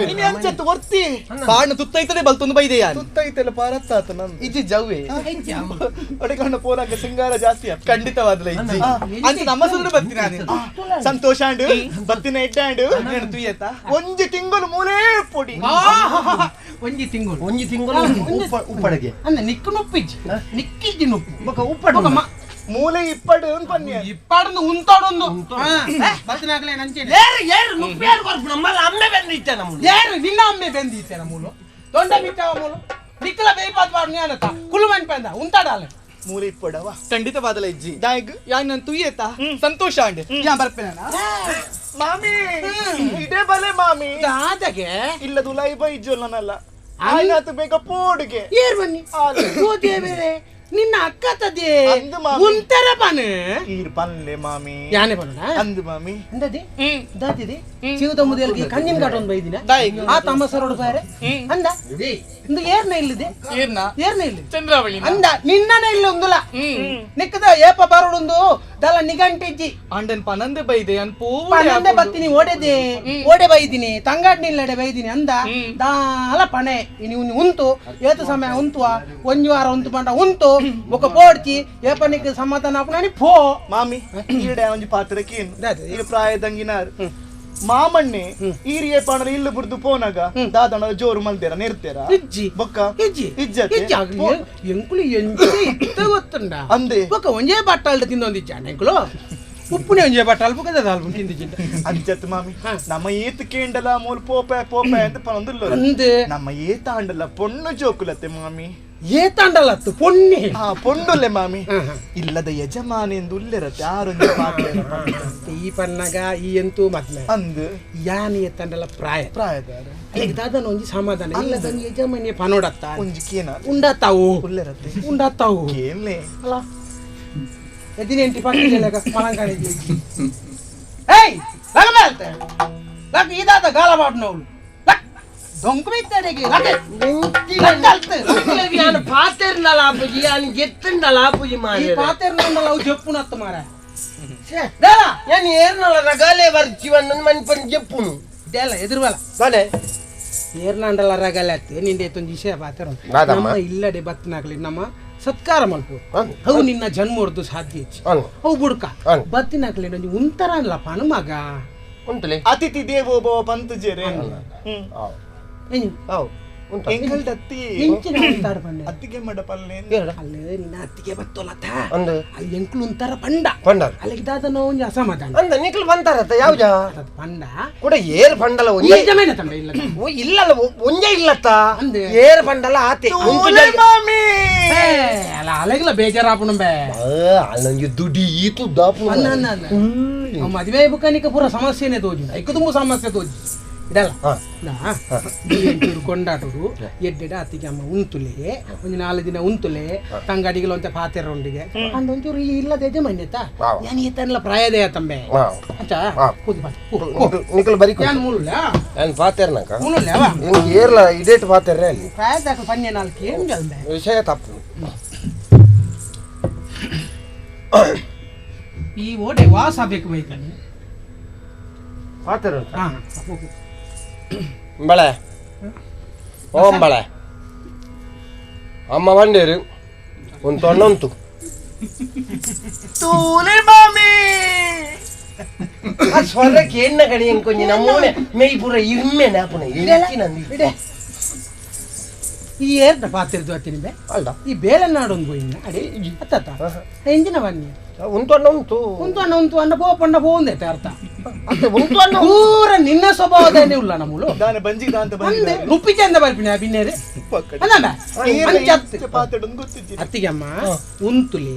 ಇನಿ ಅಂಚತ್ತು ಒರ್ತಿ ಪಾಣ ತುತ್ತೈತಡೆ ಬಲ್ತೊಂದು ಬೈದೆ ಯಾರು ತುತ್ತೈತೆಲ್ಲ ಪಾರತ್ತಾತ ನನ್ ಇಜ್ಜಿ ಜವ್ವೆ ಒಡೆಕಂಡ ಪೋನಾಗ ಸಿಂಗಾರ ಜಾಸ್ತಿ ಖಂಡಿತವಾದಲ ಇಜ್ಜಿ ಅಂಚ ನಮ್ಮ ಸುಂದ್ರ ಬತ್ತಿ ನಾನು ಸಂತೋಷ ಅಂಡು ಬತ್ತಿನ ಎಡ್ಡಾಂಡು ತುಯ್ಯತ ಒಂಜಿ ತಿಂಗಳು ಮೂಲೆ ಪೊಡಿ ಒಂಜಿ ತಿಂಗಳು ಒಂಜಿ ತಿಂಗಳು ಉಪ್ಪಡಗೆ ಅಂದ ನಿಕ್ಕು ನುಪ್ಪಿಜ್ಜಿ ನಿಕ್ಕಿಜ್ಜಿ ನುಪ್ಪು ಬೊಕ ಉಪ್ಪಡು ಮೂಲೆ ಇಪ್ಪಡು ಪನ್ಯ ಇಪ್ಪಡಂದು ಉಂತಾಡೊಂದು ಬತ್ತಿನಾಗ್ಲೇ ನಂಚೆ ಏರು ಏರು ನುಪ್ಪು ಏರು ಕೊರ್ಪು ನಮ್ಮಲ್ಲ ಅಮ್ಮೆ ಬೆಂದಿತ್ತೆ ನಮ್ಮ ಏರು ನಿನ್ನ ಅಮ್ಮೆ ಬೆಂದಿತ್ತೆ ನಮ್ಮೂಲು ದೊಂಡ ಬಿಟ್ಟವ ಮೂಲು ನಿಕ್ಕಲ ಬೇಯ್ಪಾತ್ ಬಾಡು ಜ್ಞಾನತ ಕುಲು ಮನ್ಪಂದ ಉಂತಾಡಾಲೆ ಮೂಲೆ ಇಪ್ಪಡವ ಖಂಡಿತವಾದಲ ಇಜ್ಜಿ ದಾಯಗ್ ಯಾನ್ ನಾನು ತುಯ್ಯತ ಸಂತೋಷ ಅಂಡೆ ಯಾ ಬರ್ಪೇನ ಮಾಮಿ ಇದೇ ಬಲೆ ಮಾಮಿ ಆದಗೆ ಇಲ್ಲ ದುಲಾಯಿ ಬೈಜೋಲ್ಲ ನಲ್ಲ ಆಯ್ನಾತು ಬೇಗ ಪೋಡುಗೆ ಏರ್ ಬನ್ನಿ ಓ ದೇವರೇ ನಿನ್ನ ಅಕ್ಕ ತದೆ ಉಂತರ ಬನೆ ಈರ್ ಪನ್ಲೆ ಮಾಮಿ ಯಾನೆ ಬನ್ನ ಅಂದು ಮಾಮಿ ಅಂದದೆ ದಾತಿದೆ ಶಿವದ ಮುದೆಲ್ಗೆ ಕಣ್ಣಿನ ಕಾಟ ಒಂದು ಬೈದಿನ ಆ ತಮ್ಮಸರೋಡು ಬಾರೆ ಅಂದ ಇಂದು ಏರ್ನ ಇಲ್ಲಿದೆ ಏರ್ನ ಏರ್ನ ಇಲ್ಲಿ ಚಂದ್ರಾವಳಿ ಅಂದ ನಿನ್ನನೆ ಇಲ್ಲ ಒಂದುಲ ನಿಕ್ಕದ ಏಪ ಬರೋಡೊಂದು ದಲ ನಿಗಂಟಿಜ್ಜಿ ಅಂಡನ್ ಪನಂದೆ ಬೈದೆ ಅನ್ ಪೋ ಪನಂದೆ ಬತ್ತೀನಿ ಓಡೆದೆ ಓಡೆ ಬೈದಿನಿ ತಂಗಾಡ್ ನಿಲ್ಲಡೆ ಬೈದಿನಿ ಅಂದ ದಾಲ ಪಣೆ ಇನಿ ಉಂತು ಏತು ಸಮಯ ಉಂತುವ ಒಂಜಿ ವಾರ ಉಂತು ಪಂಡ ಉಂತು ಬೊಕ ಪೋಡ್ಚಿ ಏಪನಿಕ್ ಸಮಾಧಾನ ಆಪುನಾನಿ ಪೋ ಮಾಮಿ ಈಡೆ ಒಂಜಿ ಪಾತ್ರಕ್ಕೆ ಏನು ಪ್ರಾಯದಂಗಿನಾರ್ ಮಾಮಣ್ಣೆ ಈರಿಯೇ ಪಾಣದ ಇಲ್ಲು ಬುರ್ದು ಪೋನಾಗ ದಾದಣ ಜೋರು ಮಲ್ದೇರ ನಿರ್ತೇರ ಇಜ್ಜಿ ಬೊಕ್ಕ ಇಜ್ಜಿ ಇಜ್ಜತೆ ಇಜ್ಜಿ ಆಗ್ಲಿ ಎಂಕುಲು ಎಂಚೆ ಇತ್ತ ಗೊತ್ತುಂಡ ಅಂದೆ ಬೊಕ್ಕ ಒಂಜೇ ಬಟ್ಟಾಲ್ಡ್ ತಿಂದೊಂದಿಜ್ಜ ಎಂಕುಲು ಉಪ್ಪುನೆ ಒಂಜೇ ಬಟ್ಟಾಲ್ ಬೊಕ್ಕ ದಾಲ್ ತಿಂದಿಜ್ಜಿಂಡ ಅಂಚತ್ ಮಾಮಿ ನಮ್ಮ ಏತ್ ಕೇಂಡಲ ಮೂಲ್ ಪೋಪೆ ಪೋಪೆ ಅಂತ ಪನೊಂದುಲ್ಲ ಅಂದೆ ನಮ್ಮ ಏತಾಂಡಲ ಪೊಣ್ಣು ಜೋಕುಲತ್ತೆ ಮಾಮಿ ಏತಾಂಡಲತ್ತು ಪೊಣ್ಣೆ ಹಾ ಪೊಂಡುಲ್ಲೆ ಮಾಮಿ ಇಲ್ಲದ ಯಜಮಾನಿ ಎಂದು ಉಲ್ಲೆರತ್ತೆ ಆರೊಂದು ಪಾತ್ರ ಈ ಪನ್ನಗ ಈ ಎಂತೂ ಮದ್ಮೆ ಅಂದು ಯಾನ್ ಏತಾಂಡಲ ಪ್ರಾಯ ಪ್ರಾಯದಾರ ಅಲ್ಲಿಗೆ ದಾದನ ಒಂಜಿ ಸಮಾಧಾನ ಇಲ್ಲದ ಯಜಮಾನಿಯ ಪನೋಡತ್ತ ಒಂಜಿ ಕೇನ ಉಂಡಾತಾವು ಉಲ್ಲೆರತ್ತೆ ಉಂಡಾತಾವು ಕೇನ್ಲೆ ಅಲ್ಲ ಎದಿನೆಂಟಿ ಪಕ್ಕಿಲೆಗ ಮಲಂಕಾಣಿ ಏಯ್ ಲಗ ಮೇಲ್ತೆ ಲಗ ಇದಾದ ಗಾಲ ಬಾಡ್ನವಳು ದೊಂಕು ಬಿತ್ತಡೆಗೆ ಲಗ ನಾನು ಪಾತೆರ್ನಲ ಆಪುಜಿ ನಾನು ಎತ್ತಂಡಲ ಆಪುಜಿ ಈ ಮಾರೆ ಪಾತೆರ್ನಂಡಲ ಅವು ಜಪ್ಪುನತ್ತು ಮಾರ ದೇಲ ನಾನು ಏರ್ನಲ ರಗಾಲೆ ಬರ್ಚಿವನ್ನ ಮನ್ಪನ್ ಜಪ್ಪುನು ದೇಲ ಎದುರುವಲ ಬಲೆ ಏರ್ನಾಂಡಲ ರಗಾಲೆ ಅತ್ತೆ ನಿಂಡೆ ತೊಂಜಿ ವಿಷಯ ಪಾತೆರ ನಮ್ಮ ಇಲ್ಲಡೆ ಬತ್ತಿನಾಗ್ಲಿ ನಮ್ಮ ಸತ್ಕಾರ ಮಲ್ಪು ಅವು ನಿನ್ನ ಜನ್ಮರ್ದು ಸಾಧ್ಯ ಹೆಚ್ಚು ಅವು ಬುಡ್ಕ ಬತ್ತಿನಾಗ್ಲಿ ನಂಜಿ ಉಂತರ ಅಲ್ಲ ಪನು ಮಗ ಉಂಟುಲೆ ಅತಿಥಿ ದೇವೋ ಭವ ಪಂತು ಜೇರೆ ಅತ್ತಿಗೆ ಮಡ ಪಲ್ಲೆ ಅಲ್ಲೇ ನಿನ್ನ ಅತ್ತಿಗೆ ಬತ್ತೋಲತ್ತ ಅಂದು ಅಲ್ಲಿ ಎಂಕ್ಲು ಉಂತರ ಪಂಡ ಪಂಡ ಅಲ್ಲಿಗೆ ದಾದನ ಒಂಜಿ ಅಸಮಾಧಾನ ಅಂದ ನಿಕ್ಲು ಬಂತಾರತ್ತ ಯಾವ್ಜ ಪಂಡ ಕೂಡ ಏರ್ ಪಂಡಲ ಒಂಜೆ ಜಮೇನ ತಂಡ ಇಲ್ಲ ಓ ಇಲ್ಲಲ್ಲ ಒಂಜೆ ಇಲ್ಲತ್ತ ಅಂದೆ ಏರ್ ಪಂಡಲ ಆತೆ ಮಾಮಿ ಅಲ್ಲ ಅಲೆಗಿಲ್ಲ ಬೇಜಾರಾಪುಣಂಬೆ ಅಲ್ಲಂಗೆ ದುಡಿ ಈತು ದಾಪು ಅನ್ನ ಮದುವೆ ಬುಕ್ಕನಿಕ ಪೂರ ಸಮಸ್ಯೆನೇ ತೋಜು ಐಕು ತುಂಬ ಸಮಸ್ಯೆ ತೋಜು ಇದಲ್ಲ ಕೊಂಡಾಟರು ಎಡ್ಡೆಡ ಅತ್ತಿಗೆ ಅಮ್ಮ ಉಂತುಲೆ ಒಂದು 4 ದಿನ ಉಂತುಲೆ ತಂಗಡಿಗಳು ಅಂತ ಪಾತೆರೊಂಡಿಗೆ ಅಂದ ಒಂಚೂರು ಈ ಇಲ್ಲದ ಯಜಮಾನ್ಯತ ಯಾನ್ ಏತನ್ಲ ಪ್ರಾಯದಯ ತಂಬೆ ಅಚ್ಚಾ ಕೂದು ಬಾ ನಿಕಲ್ ಬರಿ ಯಾನ್ ಮೂಲುಲ್ಲ ಯಾನ್ ಪಾತೆರ್ನಕ ಮೂಲುಲ್ಲ ಅವ ನಿಂಗೆ ಏರ್ಲ ಇಡೇಟ್ ಪಾತೆರ್ರೆ ಅಲ್ಲಿ ಪ್ರಾಯದಾಕ ಪನ್ನೆ ನಾಲ್ಕು ಏನ್ ಜಲ್ದೆ ವಿಷಯ ತಪ್ಪು ಈ ಓಡೆ ವಾಸ ಬೇಕು ಬೈತಾನೆ ಪಾತೆರ ಹಾ ಅಂಬಳೆ ಓ ಅಂಬಳೆ ಅಮ್ಮ ಬಂಡೇರು ಒಂದು ತೊಣ್ಣುಂಟು ತೂಲೆ ಮಾಮಿ ಆ ಸ್ವರಕ್ಕೆ ಎಣ್ಣ ಕಡೆ ಕೊಂಚ ನಮ್ಮನೆ ಮೇಯ್ ಪೂರ ಇರ್ಮೆ ನಾಪುನ ಇಡೆ ಈ ಏರ್ನ ಪಾತಿರ್ದು ಅತ್ತಿನಿಂಬೆ ಅಲ್ಲ ಈ ಬೇಲನಾಡೊಂದು ಪೋಯಿನ ಅಡೆ ಅತ್ತತ್ತ ಎಂಜಿನ ಬನ್ನಿ ಉಂಟು ಅಣ್ಣ ಉಂಟು ಉಂತು ಅಣ್ಣ ಉಂತು ಅಣ್ಣ ಪೋಪಣ್ಣ ಪೋಂದೈತೆ ಅರ್ಥ ಅತ್ತೆ ಉಂಟು ಅಣ್ಣ ಪೂರ ನಿನ್ನ ಸ್ವಭಾವದನೇ ಉಲ್ಲ ನಮ್ಮಳು ದಾನ ಬಂಜಿ ದಾಂತ ಅಂದೆ ರುಪ್ಪಿ ಚಂದ ಬರ್ಪಿನ ಬಿನ್ನೇರೆ ಅಲ್ಲ ಅತ್ತಿಗೆಮ್ಮ ಉಂತುಲಿ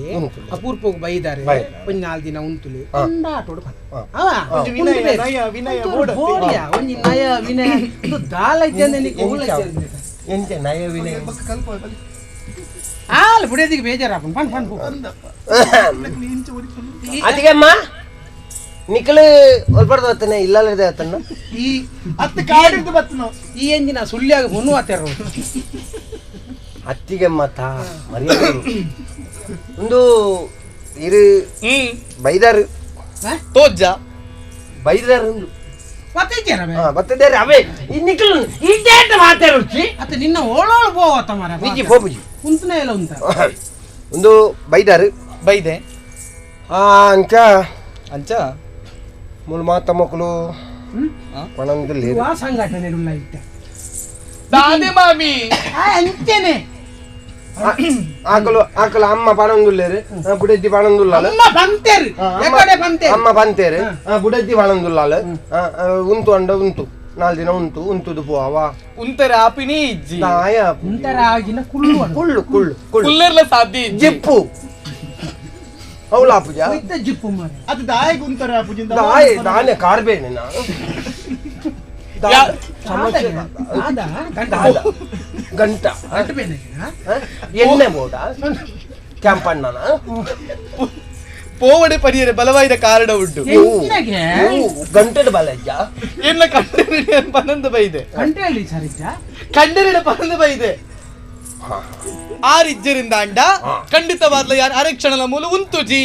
ಅಪೂರ್ಪಗ್ ಬೈದಾರೆ ಒಂಜಿ ನಾಲ್ ದಿನ ಉಂತುಲಿ ಕೊಂಡಾಟೋಡು ಬೋಡಿಯ ಒಂಜಿ ನಯ ವಿನಯ ಇದು ದಾಲ ಇದ್ದಂದೆ ಎಂತ ನಯ ವಿನಯ ಆಲ್ ಬುಡೇದಿಗೆ ಬೇಜಾರಾಪನ್ ಪನ್ ಪನ್ ಅತ್ತಿಗೆಮ್ಮ ನಿಕಲು ಒಲ್ಪಡ್ದು ಬತ್ತನೆ ಇಲ್ಲಲ್ಲದೆ ಆತನ್ನ ಈ ಅತ್ತ ಕಾಡಿದ್ದು ಬತ್ತನು ಈ ಎಂಜಿನ ಸುಳ್ಯಾಗ ಮುನ್ನು ಆತೆರು ಅತ್ತಿಗೆಮ್ಮ ತಾ ಮರ್ಯಾದೆ ಒಂದು ಇರು ಬೈದಾರು ತೋಜ್ಜ ಬೈದಾರು ಬತ್ತಿದ್ದಾರೆ ಅವೇ ಈ ನಿಕಲು ಇದೇಟ ಮಾತಾಡುಚ್ಚಿ ಅತ್ತ ನಿನ್ನ ಓಳೋಳು ಪೋವತ್ತ ಮಾರ ನಿಜಿ ಪೋಪುಜಿ ಉಂತನೇ ಇಲ್ಲ ಉಂತ ಒಂದು ಬೈದಾರು ಬೈದೆ ಅಂಚ ಅಂಚ ಮೂಲ ಮಾತ ಮಕ್ಕಳು ಪಣಂದಿಲ್ಲ ವಾ ಸಂಘಟನೆ ಉಲ್ಲ ಇಟ್ಟ ದಾದೆ ಮಾಮಿ ಆ ಅಂಚನೆ ಆಕಲು ಆಕಲು ಅಮ್ಮ ಪಣಂದುಲ್ಲೇರು ಬುಡಜ್ಜಿ ಪಣಂದುಲ್ಲಾಲು ಅಮ್ಮ ಬಂತೇರು ಎಕಡೆ ಬಂತೇರು ಅಮ್ಮ ಬಂತೇರು ಬುಡಜ್ಜಿ ಪಣಂದುಲ್ಲಾಲು ಉಂತು ಅಂಡ ಉಂತು ನಾಲ್ ದಿನ ಉಂತು ಉಂತುದು ಪೋವ ಉಂತರ ಆಪಿನಿ ಇಜ್ಜಿ ತಾಯ ಉಂತರ ಆಗಿನ ಕುಳ್ಳು ಕುಳ್ಳು ಕುಳ್ಳು ಕುಳ್ಳು ಕುಲ್ಲೆರ್ಲ ಸಾಧ್ಯ ಜಿಪ್ಪು ಹೌಲಾ ಪೂಜಾ ಇದ್ದ ಜಿಪ್ಪು ಮಾರೆ ಅದು ದಾಯ ಗುಂತರ ಪೂಜೆ ದಾಯ ದಾನೆ ಕಾರ್ಬೇನೆ ನಾನು ಸಮಸ್ಯೆ ಗಂಟ ಎಣ್ಣೆ ಬೋಡ ಕ್ಯಾಂಪಣ್ಣನ ಪೋವಡೆ ಪರಿಯರೆ ಬಲವಾದ ಕಾರಣ ಉಂಟು ಗಂಟೆದ ಬಲ ಇಜ್ಜ ಎನ್ನ ಕಂಡರಿಡ ಪನ್ನೊಂದು ಬೈದೆ ಕಂಟೆಯಲ್ಲಿ ಸರಿಜ್ಜ ಕಂಡರಿಡ ಪನ್ನೊಂದು ಬೈದೆ ಆರಿಜ್ಜರಿಂದ ಅಂಡ ಖಂಡಿತವಾದ್ಲ ಯಾರು ಅರಕ್ಷಣದ ಮೂಲ ಉಂತುಜಿ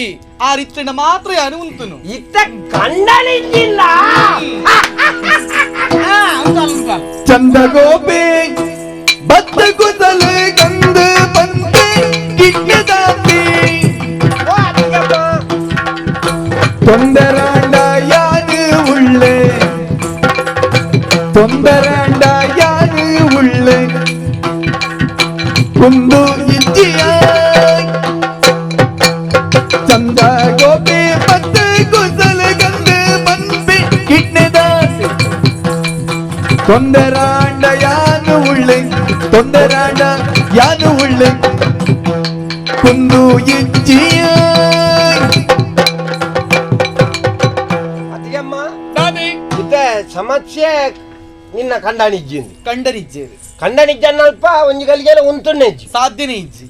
ಆರಿಚ್ಚಣ ಮಾತ್ರ ಯಾರು ಉಂತುನು ಇತ್ತ ಕಂಡನಿದ್ದಿಲ್ಲ ಚಂದ ಗೋಪಿ ಬತ್ತ ಕುಸಲು ಕಂದು ಬಂತೆ ಕಿಡ್ನದಾಪಿ ತೊಂದರಾಂಡ ಯಾರು ಉಳ್ಳೆ ತೊಂದರಾಂಡ ಯಾರು ಉಳ್ಳೆ ಕುಂದು ಇಜ್ಜಿಯ ಚಂದ ಗೋಪಿ ಬತ್ತ ಕುಸಲು ಕಂದು ಬಂತೆ ಕಿಡ್ನದಾಪಿ ತೊಂದರಾಂಡ ಯಾನು ಉಳ್ಳೆ ತೊಂದರಾಂಡ ಯಾನು ಉಳ್ಳೆ ಕುಂದು ಇಜ್ಜಿಯ ಅತ್ತಿಗೆಮ್ಮ ಸಮಸ್ಯೆ ನಿನ್ನ ಕಂಡನಿಜ್ಜಿಂದು ಕಂಡನಿಜ್ಜೇರು ಕಂಡನಿಜ್ಜನ್ನಲ್ಪ ಒಂಜಿ ಗಲಿಗೆಲ್ಲ ಉಂತುನ್ನೆ ಇಜ್ಜಿ ಸಾಧ್ಯನೇ ಇಜ್ಜಿ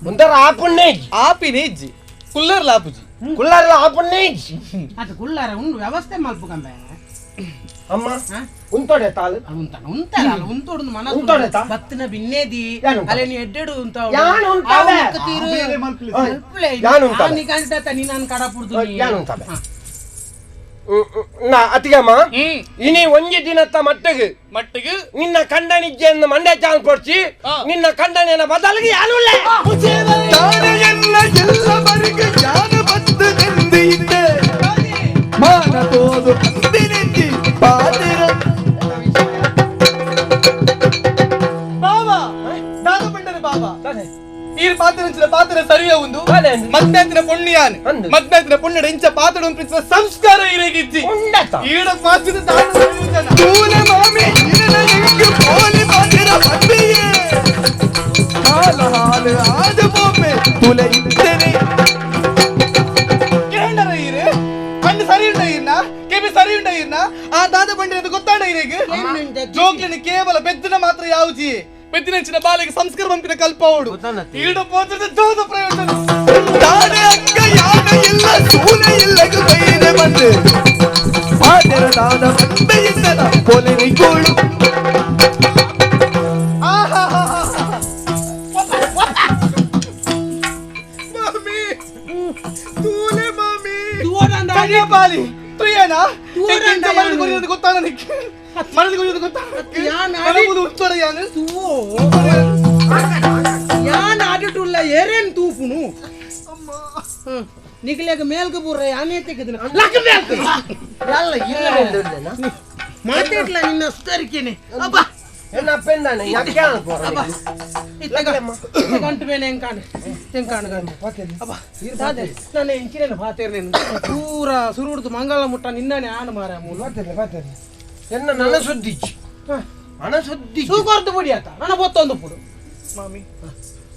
ಉಂತರ ಆಪುನ್ನೆ ಇಜ್ಜಿ ಆಪಿನೇ ಇಜ್ಜಿ ಕುಲ್ಲರ್ಲ ಆಪುಜಿ ಕುಲ್ಲರ್ಲ ಆಪುನ್ನೆ ಇಜ್ಜಿ ಅದು ಕುಲ್ಲರ ಉಂಡು ವ್ಯವಸ್ಥೆ ಮಲ್ಪುಕಂಬೆ ಅಮ್ಮ ಉಂತೋಡೆ ತಾಳು ಉಂತಾನ ಉಂತಾರ ಉಂತೋಡು ಮನಸ್ಸು ಉಂತೋಡೆ ತಾ ಬತ್ತಿನ ಬಿನ್ನೇದಿ ಅಲೆ ನೀ ಎಡ್ಡೆಡು ಉಂತ ಯಾನು ಉಂತಾವೆ ಯಾನು ಉಂತಾವೆ ನೀ ಕಂಡ ನೀ ನಾನು ಕಡಪುರ್ದು ಯಾನು ಉಂತಾವೆ ನಾ ಅತ್ತಿಗೆಮ್ಮ ಇನಿ ಒಂಜಿ ದಿನತ್ತ ಮಟ್ಟಿಗೆ ಮಟ್ಟಿಗೆ ನಿನ್ನ ಕಂಡನಿಜ್ಜೆಯನ್ನು ಮಂಡ್ಯ ಚಾನ್ ಕೊಡ್ಸಿ ನಿನ್ನ ಕಂಡನಿಯನ್ನ ಬದಲಿಗೆ ಯಾನು ಬಾಬಾ ದಾದ ಪಂಡರೆ ಬಾಬಾ ಈ ಪಾತ್ರ ಪಾತ್ರ ಸರಿಯ ಒಂದು ಮದ್ನಾತಿನ ಪುಣ್ಯಾನ್ ಮದ್ನಾತಿನ ಪುಣ್ಯಡ ಇಂಚ ಪಾತ್ರ ಒಂದು ಸಂಸ್ಕಾರ ಇರಗಿಜ್ಜಿ ಈಡ ಪಾತ್ರದ ಮಾಮಿ ಪೋಲಿ ಪಾತ್ರ ಬಂದಿಯೇ ಕಾಲ ಹಾಲು ಆದ ಬೊಮ್ಮೆ ತುಲೆ ಇದ್ದೇನೆ ಕೇಂದ್ರ ಈರೆ ಕಣ್ಣು ಸರಿ ಉಂಡ ಈರ್ನ ಕೆಬಿ ಸರಿ ಉಂಡ ಈರ್ನ ಆ ದಾದ ಬಂಡಿನ ಗೊತ್ತಾಡ ಈರೆಗೆ ಜೋಕ್ಲಿನ ಕೇವಲ ಬೆದ್ದಿನ ಮಾತ್ರ ಯಾವುಜಿ ಬೆದ್ದಿನಂಚಿನ ಬಾಲಿಗೆ ಸಂಸ್ಕಾರ ಬಂಪಿನ ಕಲ್ಪವಡು ಈಡ ಪೋತ್ರದ ಜೋದ ಪ್ರಯೋಜನ ತಾನೆ ಅಕ್ಕ ಯಾನ ಇಲ್ಲ ಸೂನೆ ಇಲ್ಲಗ ಬೈದೆ ಬಂದೆ ಪಾದರ ದಾದ ಬಂದೆ ಇದ್ದನ ಪೊಲೆ ನಿಗೋಳು ಮಾಮಿ ತೂಲೆ ಮಾಮಿ ಕಡಿಯ ಬಾಲಿ ಪ್ರಿಯನಾ ಮನದ ಗುರಿಯೋದು ಗೊತ್ತಾನ ನಿಕ್ಕೆ ಮನದ ಗುರಿಯೋದು ಗೊತ್ತಾನ ಯಾನು ಯಾನ್ ಆಡಿಟುಲ್ಲ ಏರೇನ್ ತೂಪುನು ನಿಗಲೇಗ ಮೇಲ್ಗ ಬುರ್ರ ಯಾನೇ ತೆಗೆದಿನ ಲಕ್ಕ ಮೇಲ್ಕ ಯಲ್ಲ ಇಲ್ಲ ಮಾತಾಡ್ಲ ನಿನ್ನ ಸುಧಾರಿಕೇನೆ ಅಬ್ಬಾ ಎನ್ನ ಅಪ್ಪೆಂದಾನೆ ಯಾಕೆ ಅನ್ಪೋರ ಗಂಟು ಮೇಲೆ ಎಂಕಾಂಡು ಎಂಕಾಂಡು ಗಂಟು ಅಬ್ಬಾ ದಾದೆ ನಾನು ಎಂಚಿನೇನು ಪಾತೇರ್ನೇನು ಪೂರ ಸುರುಡ್ದು ಮಂಗಳ ಮುಟ್ಟ ನಿನ್ನನೆ ಆನು ಮಾರ ಮೂಲ ಎನ್ನ ನನ್ನ ಸುದ್ದಿ ಹಣ ಸುದ್ದಿ ಸೂಕೊರ್ದು ಪುಡಿ ಆತ ನನ್ನ ಬೊತ್ತೊಂದು ಪುಡು ಮಾಮಿ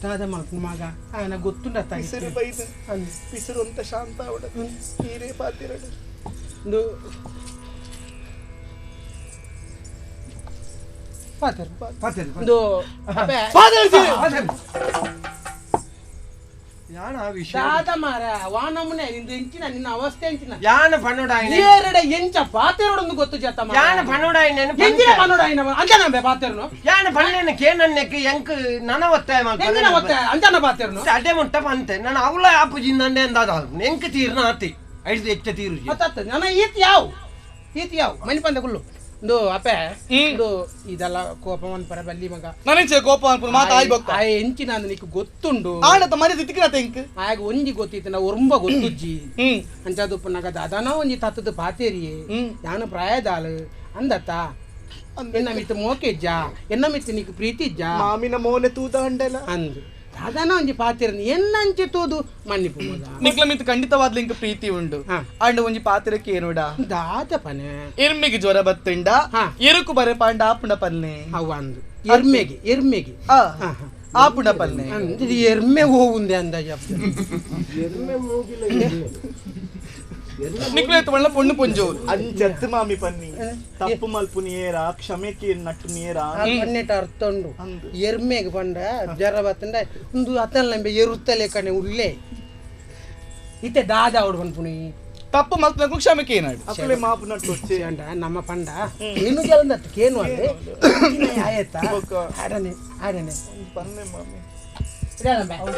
ದಾದ ಮಲ್ಪು ಮಗ ఆయన ಗೊತ್ತುಂಡ ಪಿಸರು ಬೈದು ಪಿಸರು ಅಂತ ಶಾಂತ ಅವಡ ಹೀರೆ ಪಾತಿರಡು ಪಾತೇರು ಒಂದು ದಾದ ಮಾರ ವಾನಮ್ಮನೆ ನಿಂದು ಎಂಚಿನ ನಿನ್ನ ಅವಸ್ಥೆ ಎಂಚಿನ ಯಾನ ಪನ್ನೋಡಾಯಿನ ಏರಡ ಎಂಚ ಪಾತೇರೋಡೊಂದು ಗೊತ್ತು ಜಾತ ಯಾನ ಪನ್ನೋಡಾಯಿನ ಎಂಚಿನ ಪನ್ನೋಡಾಯಿನ ಅಂಜನ ಪಾತೇರ್ನು ಯಾನ ಪನ್ನೇನ ಕೇನನ್ನೆಕ್ ಎಂಕ್ ನನ ಒತ್ತಾಯ ಮಲ್ಪನೆ ಎಂಚಿನ ಒತ್ತಾಯ ಅಂಜನ ಪಾತೇರ್ನು ಅಡೆ ಮುಟ್ಟ ಪಂತೆ ನಾನು ಅವಳ ಆಪುಜಿ ನಂಡೆ ಅಂದಾದ ಎಂಕ್ ತೀರ್ನ ಆತಿ ಐದು ಹೆಚ್ಚ ತೀರು ಅತ್ತ ನನ್ನ ಈತ್ ಯಾವ ಈತ್ ಯಾವ ಮನಿ ಪಂದೆ ಗುಲ್ಲು ಇಂದು ಅಪ್ಪೆ ಇಂದು ಇದೆಲ್ಲ ಕೋಪವನ್ ಪರ ಬಲ್ಲಿ ಮಗ ನಾನೆಂಚೆ ಕೋಪ ಅನ್ಪುನ ಮಾತ ಆಯ್ ಬೊಕ್ಕ ಆಯ್ ಎಂಚಿನ ಅಂದ್ ನಿಕ್ ಗೊತ್ತುಂಡು ಆಂಡತ ಮನೆ ತಿಕ್ಕಿನ ತೆಂಕ್ ಆಗ ಒಂಜಿ ಗೊತ್ತಿತ್ತು ನಾ ಒರಂಬ ಗೊತ್ತುಜ್ಜಿ ಅಂಚಾದುಪ್ಪು ನಗ ದಾದಾನ ಒಂಜಿ ತತ್ತದ ಪಾತೇರಿಯೇ ನಾನು ಪ್ರಾಯದಾಳು ಅಂದತ್ತ ಎನ್ನ ಮಿತ್ತು ಮೋಕೆಜ್ಜ ಎನ್ನ ಮಿತ್ತು ನಿಕ್ ಪ್ರೀತಿ ಇಜ್ಜ ಮಾಮಿನ ಮೋನೆ ತೂದ ಅಂಡಲ ಅಂದು ದಾದಾನ ಒಂಜಿ ಪಾತೇರಿ ಎನ್ನಂಚೆ ತೂದು ಮನ್ನಿಪು ಮಗ ನಿಕ್ಲ ಮಿತ್ತು ಖಂಡಿತವಾದ್ಲ ಇಂಕ ಪ್ರೀತಿ ಉಂಡು ಅಂಡ ಒಂಜಿ ಪಾತಿರಕ್ಕೆ ಏನುಡ ದಾದ ಪನೆ ಎರ್ಮೆಗೆ ಜ್ವರ ಬತ್ತುಂಡ ಎರುಕು ಬರೆ ಪಾಂಡ ಆಪುಣ ಪಲ್ನೆ ಅವ ಅಂದು ಎರ್ಮೆಗೆ ಎರ್ಮೆಗೆ ಆಪುಣ ಪಲ್ನೆ ಇದು ಎರ್ಮೆ ಹೋಗುಂದೆ ಅಂದಾಜ ಎರ್ಮೆ ಮೂಗಿಲ ನಿಕ್ಲ ಒಳ್ಳೆ ಪೊಣ್ಣು ಪೊಂಜು ಅಂಚತ್ತು ಮಾಮಿ ಪನ್ನಿ ತಪ್ಪು ಮಲ್ಪು ನೇರ ಕ್ಷಮೆಕ್ಕೆ ನಟ್ಟು ನೇರ ಪನ್ನೆಟ ಅರ್ಥ ಉಂಡು ಎರ್ಮೆಗೆ ಪಂಡ ಜ್ವರ ಬತ್ತಂಡ ಒಂದು ಅತ್ತಲ್ಲ ಎರುತ್ತಲೆ ಕಣೆ ಉಳ್ಳೆ ಇತ್ತೆ ದಾದ ಅವಡು ಪನ್ಪುಣಿ ತಪ್ಪು ಮಲ್ಪು ಕ್ಷಮೆಕ್ಕೆ ಏನಾಡು ಅಕಲೆ ಮಾಪು ನಟ್ಟು ಅಂಡ ನಮ್ಮ ಪಂಡ ನೀನು ಜಲಂದತ್ತು ಕೇನು ಅಂದೆ ಆಯತ್ತ ಆಡನೆ ಆಡನೆ ಪನ್ನೆ ಮಾಮಿ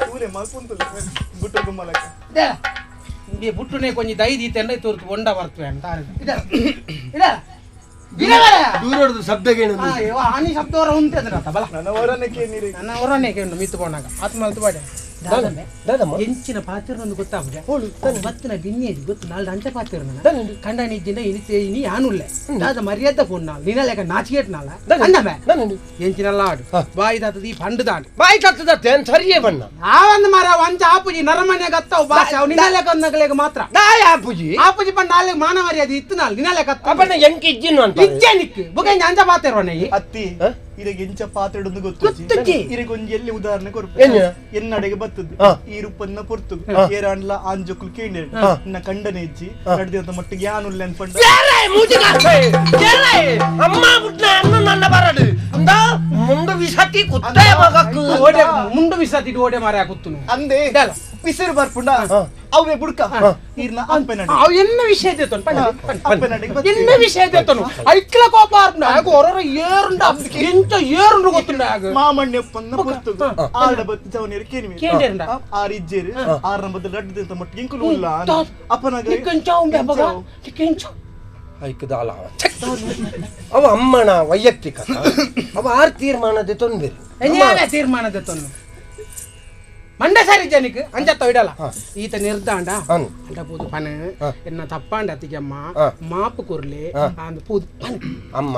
ತೂಲೆ ಮಲ್ಪುಂತುಲೆ ಗುಟ್ಟ ಗುಮ್ಮಲಕ ಬುಟ್ಟುನೆ ಕೊಂಚ ದೈದೀತೆಂಡ ತೂರ್ತು ಬೊಂಡ ಬರ್ತವೆ ಅಂತ ದೂರದ್ದು ಶಬ್ದಗೇನು ಆನಿ ಶಬ್ದವರ ಉಂಟೆ ಬಲ ನನ್ನ ಹೊರನೆ ಕೇನಿರಿ ನನ್ನ ಹೊರನೆ ಕೇನು ಮಿತ್ತು ಪೋನಾಗ ಆತ್ಮಲ್ತು ಬಾಡೆ ಎಂಚಿನ ಪಾತಿರನೊಂದು ಗೊತ್ತಾಗುದೆ ಬತ್ತಿನ ಬಿನ್ನಿ ಗೊತ್ತು ನಾಲ್ದು ಅಂಚ ಪಾತಿರನ ಕಂಡ ನಿಜ್ಜಿಂದ ಇನಿ ಇನಿ ಯಾನುಲ್ಲೆ ದಾದ ಮರ್ಯಾದ ಫೋನ್ ನಾಲ್ ನಿನಲೇಕ ನಾಚಿಕೇಟ್ ನಾಲ ಅಂದಮೆ ಎಂಚಿನಲ್ಲ ಆಡು ಬಾಯಿ ತಾತದ ಈ ಪಂಡು ದಾಂಡು ಬಾಯಿ ತಾತದ ಸರಿಯೇ ಬಣ್ಣ ಆವಂದು ಮಾರ ಅಂಚ ಆಪುಜಿ ನರಮನೆ ಗತ್ತವು ಭಾಷೆ ಅವು ನಿನಲೇಕ ನಗಲೇಗ ಮಾತ್ರ ದಾಯ ಆಪುಜಿ ಆಪುಜಿ ಪಂಡ ನಾಲ್ಗೆ ಮಾನ ಮರ್ಯಾದೆ ಇತ್ತು ನಾಲ್ ನಿನಲೇಕ ಅಪ್ಪನ ಎಂಕ್ ಇಜ್ಜಿನ ಅಂತ ಇಜ್ಜೆ ನಿಕ್ ಬುಗ ಅಂಚ ಪಾತಿರೋನೆ ಅತ್ತಿ ಇರಗೆ ಎಂಚ ಪಾತ್ರೆಡೊಂದು ಗೊತ್ತು ಇರಗೆ ಒಂಜಿ ಎಲ್ಲಿ ಉದಾಹರಣೆ ಕೊರ್ಪು ಎನ್ನಡೆಗೆ ಬತ್ತದು ಈ ರೂಪನ್ನ ಪೊರ್ತು ಏರಾಂಡ್ಲ ಆಂಜೋಕುಲು ಕೇಂದ್ರ ನನ್ನ ಕಂಡನೆ ಇಜ್ಜಿ ನಡೆದಂತ ಮಟ್ಟಿಗೆ ಯಾನುಲ್ಲೆ ಅನ್ಪಂಡ ಅಮ್ಮ ಬುಟ್ನ ಅನ್ನ ನನ್ನ ಬರಡು ಅಂದ ಮುಂಡು ವಿಸತಿ ಕುತ್ತೆ ಮಗಕ್ಕು ಓಡೆ ಮುಂಡು ವಿಸತಿ ಓಡೆ ಮಾರ ಕುತ್ತುನು ಅಂದೆ ಪಿಸಿರು ಬರ್ಪುಂಡ ಅವೇ ಬುಡ್ಕ ಈರ್ನ ಅಪ್ಪನಡೆ ಅವ್ ಎನ್ನ ವಿಷಯ ದೇತನು ಅಪ್ಪನಡೆ ಎನ್ನ ವಿಷಯ ದೇತನು ಐಕ್ಲ ಕೋಪ ಆರ್ಪುಂಡ ಆಗ ಹೊರರ ಏರುಂಡ ಎಂಚ ಏರುಂಡು ಗೊತ್ತುಂಡ ಆಗ ಮಾಮಣ್ಯಪ್ಪನ್ನ ಪೊರ್ತು ಆಡ ಬತ್ತು ಜವನಿಯರು ಕೇನಿವೆ ಕೇಂದ್ರ ಆರ್ ಇಜ್ಜೇರು ಆರ್ನ ಬದಲು ರಡ್ಡು ಅಂತ ಮಟ್ಟಿಗೆ ಇಂಕುಲು ಉಲ್ಲ ಅಪ್ಪನಾಗ ನಿಕ್ಕೆಂಚ ಉಂಬೆ ಬಗ ನಿಕ್ಕೆಂಚ ಐಕದಾಲ ಅವ ಅಮ್ಮನ ವೈಯಕ್ತಿಕ ಅವ ಆರ್ ತೀರ್ಮಾನದ ತೊಂದರೆ ತೀರ್ಮಾನದ ತೊಂದರೆ ಮಂಡ ಸಾರಿ ಜನಕ್ಕೆ ಅಂಜತ್ತ ಇಡಲ್ಲ ಈತ ನಿರ್ದಾಂಡ ಅಂಡ ಪೂದು ಪನ ಎನ್ನ ತಪ್ಪಾಂಡ ಅತ್ತಿಗೆಮ್ಮ ಮಾಪು ಕೊರ್ಲಿ ಅಂದ ಪೂದು ಪನ ಅಮ್ಮ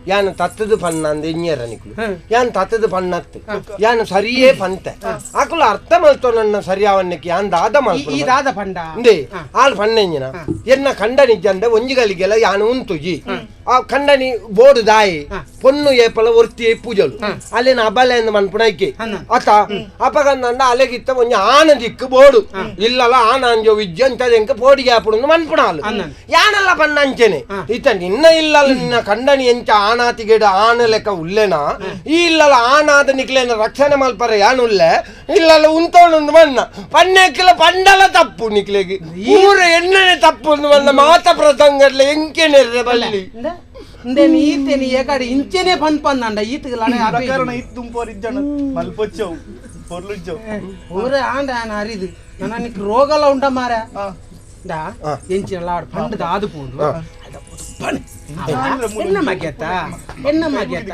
ಯಾನು ತತ್ತದು ಪನ್ನ ಅಂದ ಇಂಜರ ನಿಕ್ಲು ಯಾನ್ ತತ್ತದು ಪನ್ನತ್ತು ಯಾನು ಸರಿಯೇ ಪಂತೆ ಆಕುಲು ಅರ್ಥ ಮಲ್ತೋ ನನ್ನ ಸರಿಯಾವನ್ನಕ್ಕೆ ಯಾನ್ ದಾದ ಮಲ್ಪ ಈ ದಾದ ಪಂಡ ಇಂದೇ ಆಳ್ ಪಣ್ಣ ಇಂಜಿನ ಎನ್ನ ಕಂಡನಿಜ್ಜಂದ ಒಂಜಿಗಳಿಗೆಲ್ಲ ಯಾನು ಉಂತುಜಿ ಆ ಕಂಡನಿ ಬೋರ್ಡು ದಾಯಿ ಪೊನ್ನು ಏಪಲ ಒರ್ತಿ ಪೂಜಲು ಅಲ್ಲಿನ ಅಬಲೆ ಎಂದು ಮನ್ಪುಣೈಕೆ ಅತ ಅಪಗಂದಂಡ ಅಲೆಗಿತ್ತ ಒಂಜಿ ಆನ ದಿಕ್ಕು ಬೋರ್ಡು ಇಲ್ಲಲ್ಲ ಆನ ಅಂಜೋ ವಿಜ್ಜೆ ಅಂತದೆಂಕ ಪೋಡಿಗೆ ಆಪುಡು ಮನ್ಪುಣಾಲು ಯಾನಲ್ಲ ಪಣ್ಣ ಅಂಚೆನೆ ಇತ್ತ ನಿನ್ನ ಇಲ್ಲಲ್ಲ ನಿನ್ನ ಕಂಡನಿ ಎಂಚ ಆನಾತಿಗೇಡು ಆನ ಲೆಕ್ಕ ಉಲ್ಲೆನಾ ಈ ಇಲ್ಲಲ್ಲ ಆನಾದ ನಿಕ್ಲೇನ ರಕ್ಷಣೆ ಮಲ್ಪರೆ ಯಾನುಲ್ಲೆ ಇಲ್ಲಲ್ಲ ಉಂತೋಣೊಂದು ಮಣ್ಣ ಪಣ್ಣೆಕ್ಕಿಲ್ಲ ಪಂಡಲ ತಪ್ಪು ನಿಕ್ಲೆಗೆ ಊರ ಎಣ್ಣನೆ ತಪ್ಪು ಒಂದು ಮಣ್ಣ ಮಾತ ಪ್ರಸಂಗಡ್ಲೆ ಎಂಕೆನೆರ್ರೆ ಬಲ್ಲಿ ಇಂದೇನು ಈತೇನು ಏಕಾಡಿ ಇಂಚೆನೆ ಪನ್ ಪಂದಂಡ ಈತಗೆ ಲಡ ಪ್ರಕರಣ ಇತ್ತು ತುಂಬೋರ್ ಇಜ್ಜಣ ಮಲ್ಪೊಚ್ಚವು ಪೊರ್ಲುಜ್ಜವು ಊರ ಆಂಡ ಆನ ಅರಿದು ನನಗೆ ರೋಗಲ ಉಂಡ ಮಾರ ದಾ ಎಂಚಿನ ಲಾಡ್ ಪಂಡದ ಆದು ಪೋಂಡು ಅದ ಪೋದು ಪಣ್ ಎನ್ನ ಮಗ್ಯತ ಎನ್ನ ಮಗ್ಯತ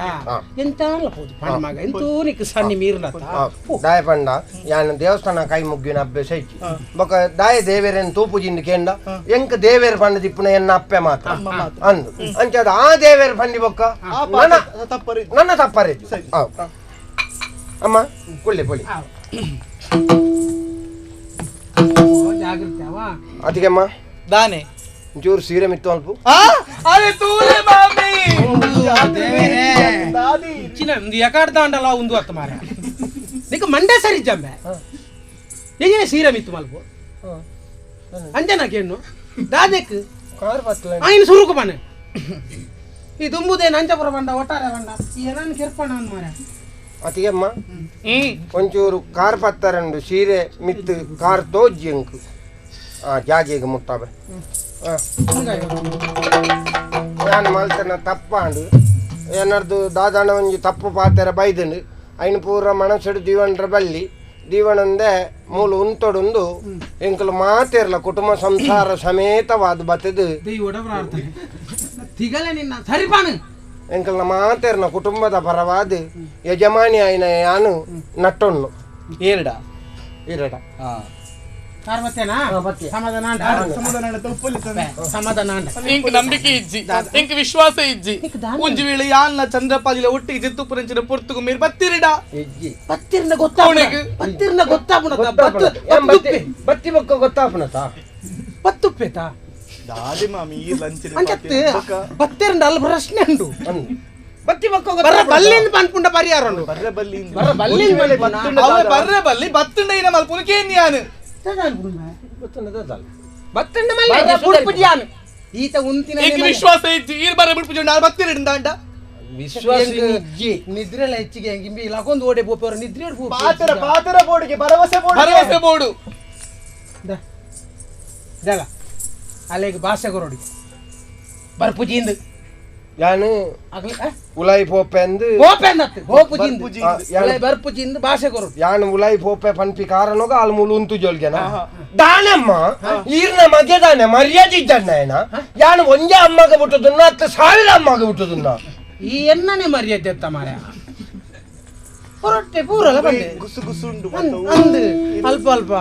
ಎಂತ ಪೋದು ಪಂಡ ಮಗ ಎಂತೂ ನಿಕ್ ಸಣ್ಣಿ ಮೀರ್ಲತ ದಾಯ ಪಂಡ ಯಾನ್ ದೇವಸ್ಥಾನ ಕೈ ಮುಗ್ಗಿನ ಅಭ್ಯಾಸ ಇಚ್ಚಿ ಬೊಕ ದಾಯ ದೇವೇರನ್ ತೂಪುಜಿಂದು ಕೇಂಡ ಎಂಕ್ ದೇವೇರ್ ಪಂಡ ದಿಪ್ಪುನ ಎನ್ನ ಅಪ್ಪೆ ಮಾತ್ರ ಅಂದು ಅಂಚಾದ ಆ ದೇವೇರ್ ಪಂಡಿ ಬೊಕ್ಕ ನನ್ನ ನನ್ನ ತಪ್ಪರೆ ಅಮ್ಮ ಕುಳ್ಳಿ ಪೊಳಿ ಜಾಗೃತಿ ಅವ ಅದಕ್ಕೆಮ್ಮ ದಾನೆ ಒಂಚೂರು ಸೀರೆ ಮಿತ್ತು ಅಲ್ಪ ಅರೆ ತೂಲೆ ಮಾಮಿ ಚಿನ್ನ ಒಂದು ಎಕಾಡ್ದಾಂಡಲ ಒಂದು ಅತ್ತ ಮಾರ ನಿಕ್ಕ ಮಂಡೆ ಸರಿ ಜಂಬೆ ಏನೇ ಸೀರೆ ಮಿತ್ತು ಮಲ್ಪ ಅಂಜನಾ ಕೇಣ್ಣು ದಾದೆಕ್ ಕಾರ್ ಬತ್ತಲ ಆಯ್ನ ಸುರುಕು ಬನ್ನೆ ಈ ದುಂಬುದೇ ನಂಜಪುರ ಬಂಡ ಒಟ್ಟಾರೆ ಬಂಡ ಈ ಏನಾನು ಕೆರ್ಪಣ ಅಂದ್ ಮಾರ ಅತಿಗೆಮ್ಮ ಒಂಚೂರು ಕಾರ್ ಪತ್ತರಂಡು ಸೀರೆ ಮಿತ್ತು ಕಾರ್ ತೋಜ್ಜಿ ಅಂಕು ಆ ಜಾಗೆಗೆ ಮುಟ್ಟಾವೆ ನಾನು ಮಲ್ತನ ತಪ್ಪಾಂಡು ಏನಾರ್ದು ದಾದಾಣ ಒಂಜಿ ತಪ್ಪು ಪಾತೆರ ಬೈದಂಡು ಐನು ಪೂರ ಮನಸ್ಸುಡು ದೀವಣ್ರ ಬಲ್ಲಿ ದೀವಣಂದೆ ಮೂಲು ಉಂತೊಡುಂದು ಎಂಕಲು ಮಾತೇರ್ಲ ಕುಟುಂಬ ಸಂಸಾರ ಸಮೇತವಾದ ಬತ್ತದು ಎಂಕಲ್ನ ಮಾತೇರ್ನ ಕುಟುಂಬದ ಪರವಾದ ಯಜಮಾನಿ ಆಯ್ನ ಯಾನು ನಟ್ಟೊಣ್ಣು ಏರಡ ಇರಡ ನಂಬಿಕೆ ಇಜ್ಜಿ ಎಂಕ್ ವಿಶ್ವಾಸ ಇಜ್ಜಿ ಒಂಜಿ ವೇಳೆ ಯಾನ್ನ ಚಂದ್ರಪಾಜಿಲ ಒಟ್ಟಿಗೆ ಜಿತ್ತುಪುರಂಚಿನ ಪೊರ್ತುಗು ಮೇರ್ ಬತ್ತಿರಿಡ ಇಜ್ಜಿ ಬತ್ತಿರ್ನ ಗೊತ್ತಾಪುಣ ಬತ್ತಿರ್ನ ಗೊತ್ತಾಪುಣ ಬತ್ತಿ ಬೊಕ್ಕ ಗೊತ್ತಾಪುಣತ ಬತ್ತುಪ್ಪೇತಾ ದಾದಿ ಮಾಮಿ ಈ ಲಂಚಿನ ಅಂಚತ್ತೆ ಬತ್ತಿರಂಡ ಅಲ್ಲ ಪ್ರಶ್ನೆ ಉಂಡು ಬತ್ತಿ ಬೊಕ್ಕ ಬರ್ರ ಬಲ್ಲಿಂದ ಪನ್ಪುಂಡ ಪರಿಹಾರ ಉಂಡು ಬರ್ರೆ ಬಲ್ಲಿ ಬರ್ರ ಬಲ್ಲಿಂದ ಅವೆ ಬರ್ರೆ ಬಲ್ಲಿ ಬತ್ತುಂಡ ಇನ ಮಲ್ಪುನು ಕೇನ್ಯಾನು ಬತ್ತಂಡ ಮಲ್ಲ ಬುಡ್ಪುಜಿಯಾನು ಈತ ಉಂತಿನ ಎಂಕ್ ವಿಶ್ವಾಸ ಇಜ್ಜಿ ಈರ್ ಬರ್ರೆ ಬುಡ್ಪುಜಿ ಉಂಡು ಬತ್ತಿರಿಡ ದಾಂಡ ವಿಶ್ವಾಸ ಇಜ್ಜಿ ನಿದ್ರೆಲ ಹೆಚ್ಚಿಗೆ ಹೆಂಗಿಂಬಿ ಲಕೊಂದು ಓಡೆ ಬೋಪೆವರು ನಿದ್ರೆ ಪಾತರ ಪಾತರ ಬೋರ್ಡ್ಗೆ ಭರವಸೆ ಬೋರ್ಡ್ ಭರವಸೆ ಬೋರ್ಡು ದಲ ಅಲ್ಲಿಗೆ ಭಾಷೆ ಕೊರೋಡಿ ಬರ್ಪುಜಿಂದು ಯಾನು ಉಲಾಯಿ ಪೋಪೆ ಅಂದು ಪೋಪೆ ಅಂದತ್ತು ಹೋಪುಜಿಂದು ಉಲಾಯಿ ಬರ್ಪುಜಿಂದು ಭಾಷೆ ಕೊರೋಡು ಯಾನು ಉಲಾಯಿ ಪೋಪೆ ಪನ್ಪಿ ಕಾರಣೋಗ ಅಲ್ಲಿ ಮೂಲು ಉಂತು ಜೋಲ್ಗೆನ ದಾನಮ್ಮ ಈರ್ನ ಮಗೆ ದಾನೆ ಮರ್ಯಾದೆ ಇದ್ದಾನೆ ಯಾನು ಒಂದೇ ಅಮ್ಮಗ ಬಿಟ್ಟದನ್ನ 10,000 ಅಮ್ಮಗ ಬಿಟ್ಟದನ್ನ ಈ ಎನ್ನನೆ ಮರ್ಯಾದೆ ಎತ್ತ ಮಾರ್ಯ ಹೊರಟ್ಟೆ ಪೂರಲ್ಲ ಬಂಡೆ ಗುಸು ಗುಸುಂಡು ಅಂದು ಅಲ್ಪ ಅಲ್ಪ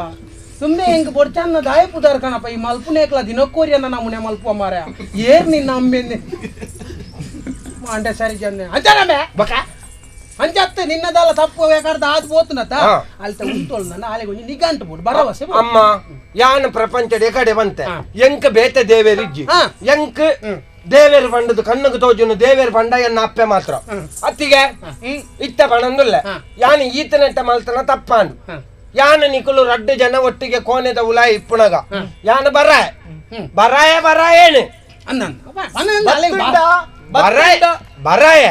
ಸುಮ್ಮನೆ ಹೆಂಗ್ ಬೊಡ್ಚನ್ನ ದಾಯ ಪುದಾರ್ ಕಣಪ್ಪ ಈ ಮಲ್ಪುನೇಕ್ಲ ದಿನಕ್ಕೋರಿಯನ್ನ ನಮ್ಮನೆ ಮಲ್ಪ ಮಾರ್ಯ ಏರ್ ನಿನ್ನ ಅಮ್ಮೆನ್ನೆ ಅಂಡೆ ಸರಿ ಜನ ಅಂಜನಮೆ ಬಕ ಅಂಚತ್ತೆ ನಿನ್ನದಲ್ಲ ತಪ್ಪು ಬೇಕಾರ್ದ ಆದ್ ಪೋತುನತ ಅಲ್ತ ಉಂಟೋಲ್ ನನ್ನ ಆಲೆಗೆ ಒಂಜಿ ನಿಗಂಟು ಬೋಡು ಭರವಸೆ ಅಮ್ಮ ಯಾನ್ ಪ್ರಪಂಚದ ಕಡೆ ಬಂತೆ ಎಂಕ್ ಬೇತೆ ದೇವೇರಿಜ್ಜಿ ಎಂಕ್ ದೇವೇರ್ ಪಂಡದು ಕಣ್ಣುಗೆ ತೋಜುನು ದೇವೇರ್ ಪಂಡ ಎನ್ನ ಅಪ್ಪೆ ಮಾತ್ರ ಅತ್ತಿಗೆ ಇತ್ತ ಪಣಂದುಲ್ಲ ಯಾನ್ ಈತನೆಟ್ಟ ಮಲ್ತನ ತಪ್ಪಾಂಡು ಯಾನ ನಿಕುಲು ರಡ್ಡು ಜನ ಒಟ್ಟಿಗೆ ಕೋನೆದ ಉಲಾಯಿ ಇಪ್ಪುಣಗ ಯಾನ ಬರಾಯ ಬರಾಯ ಬರಾಯೇನು ಬರಾಯ ಬರಾಯ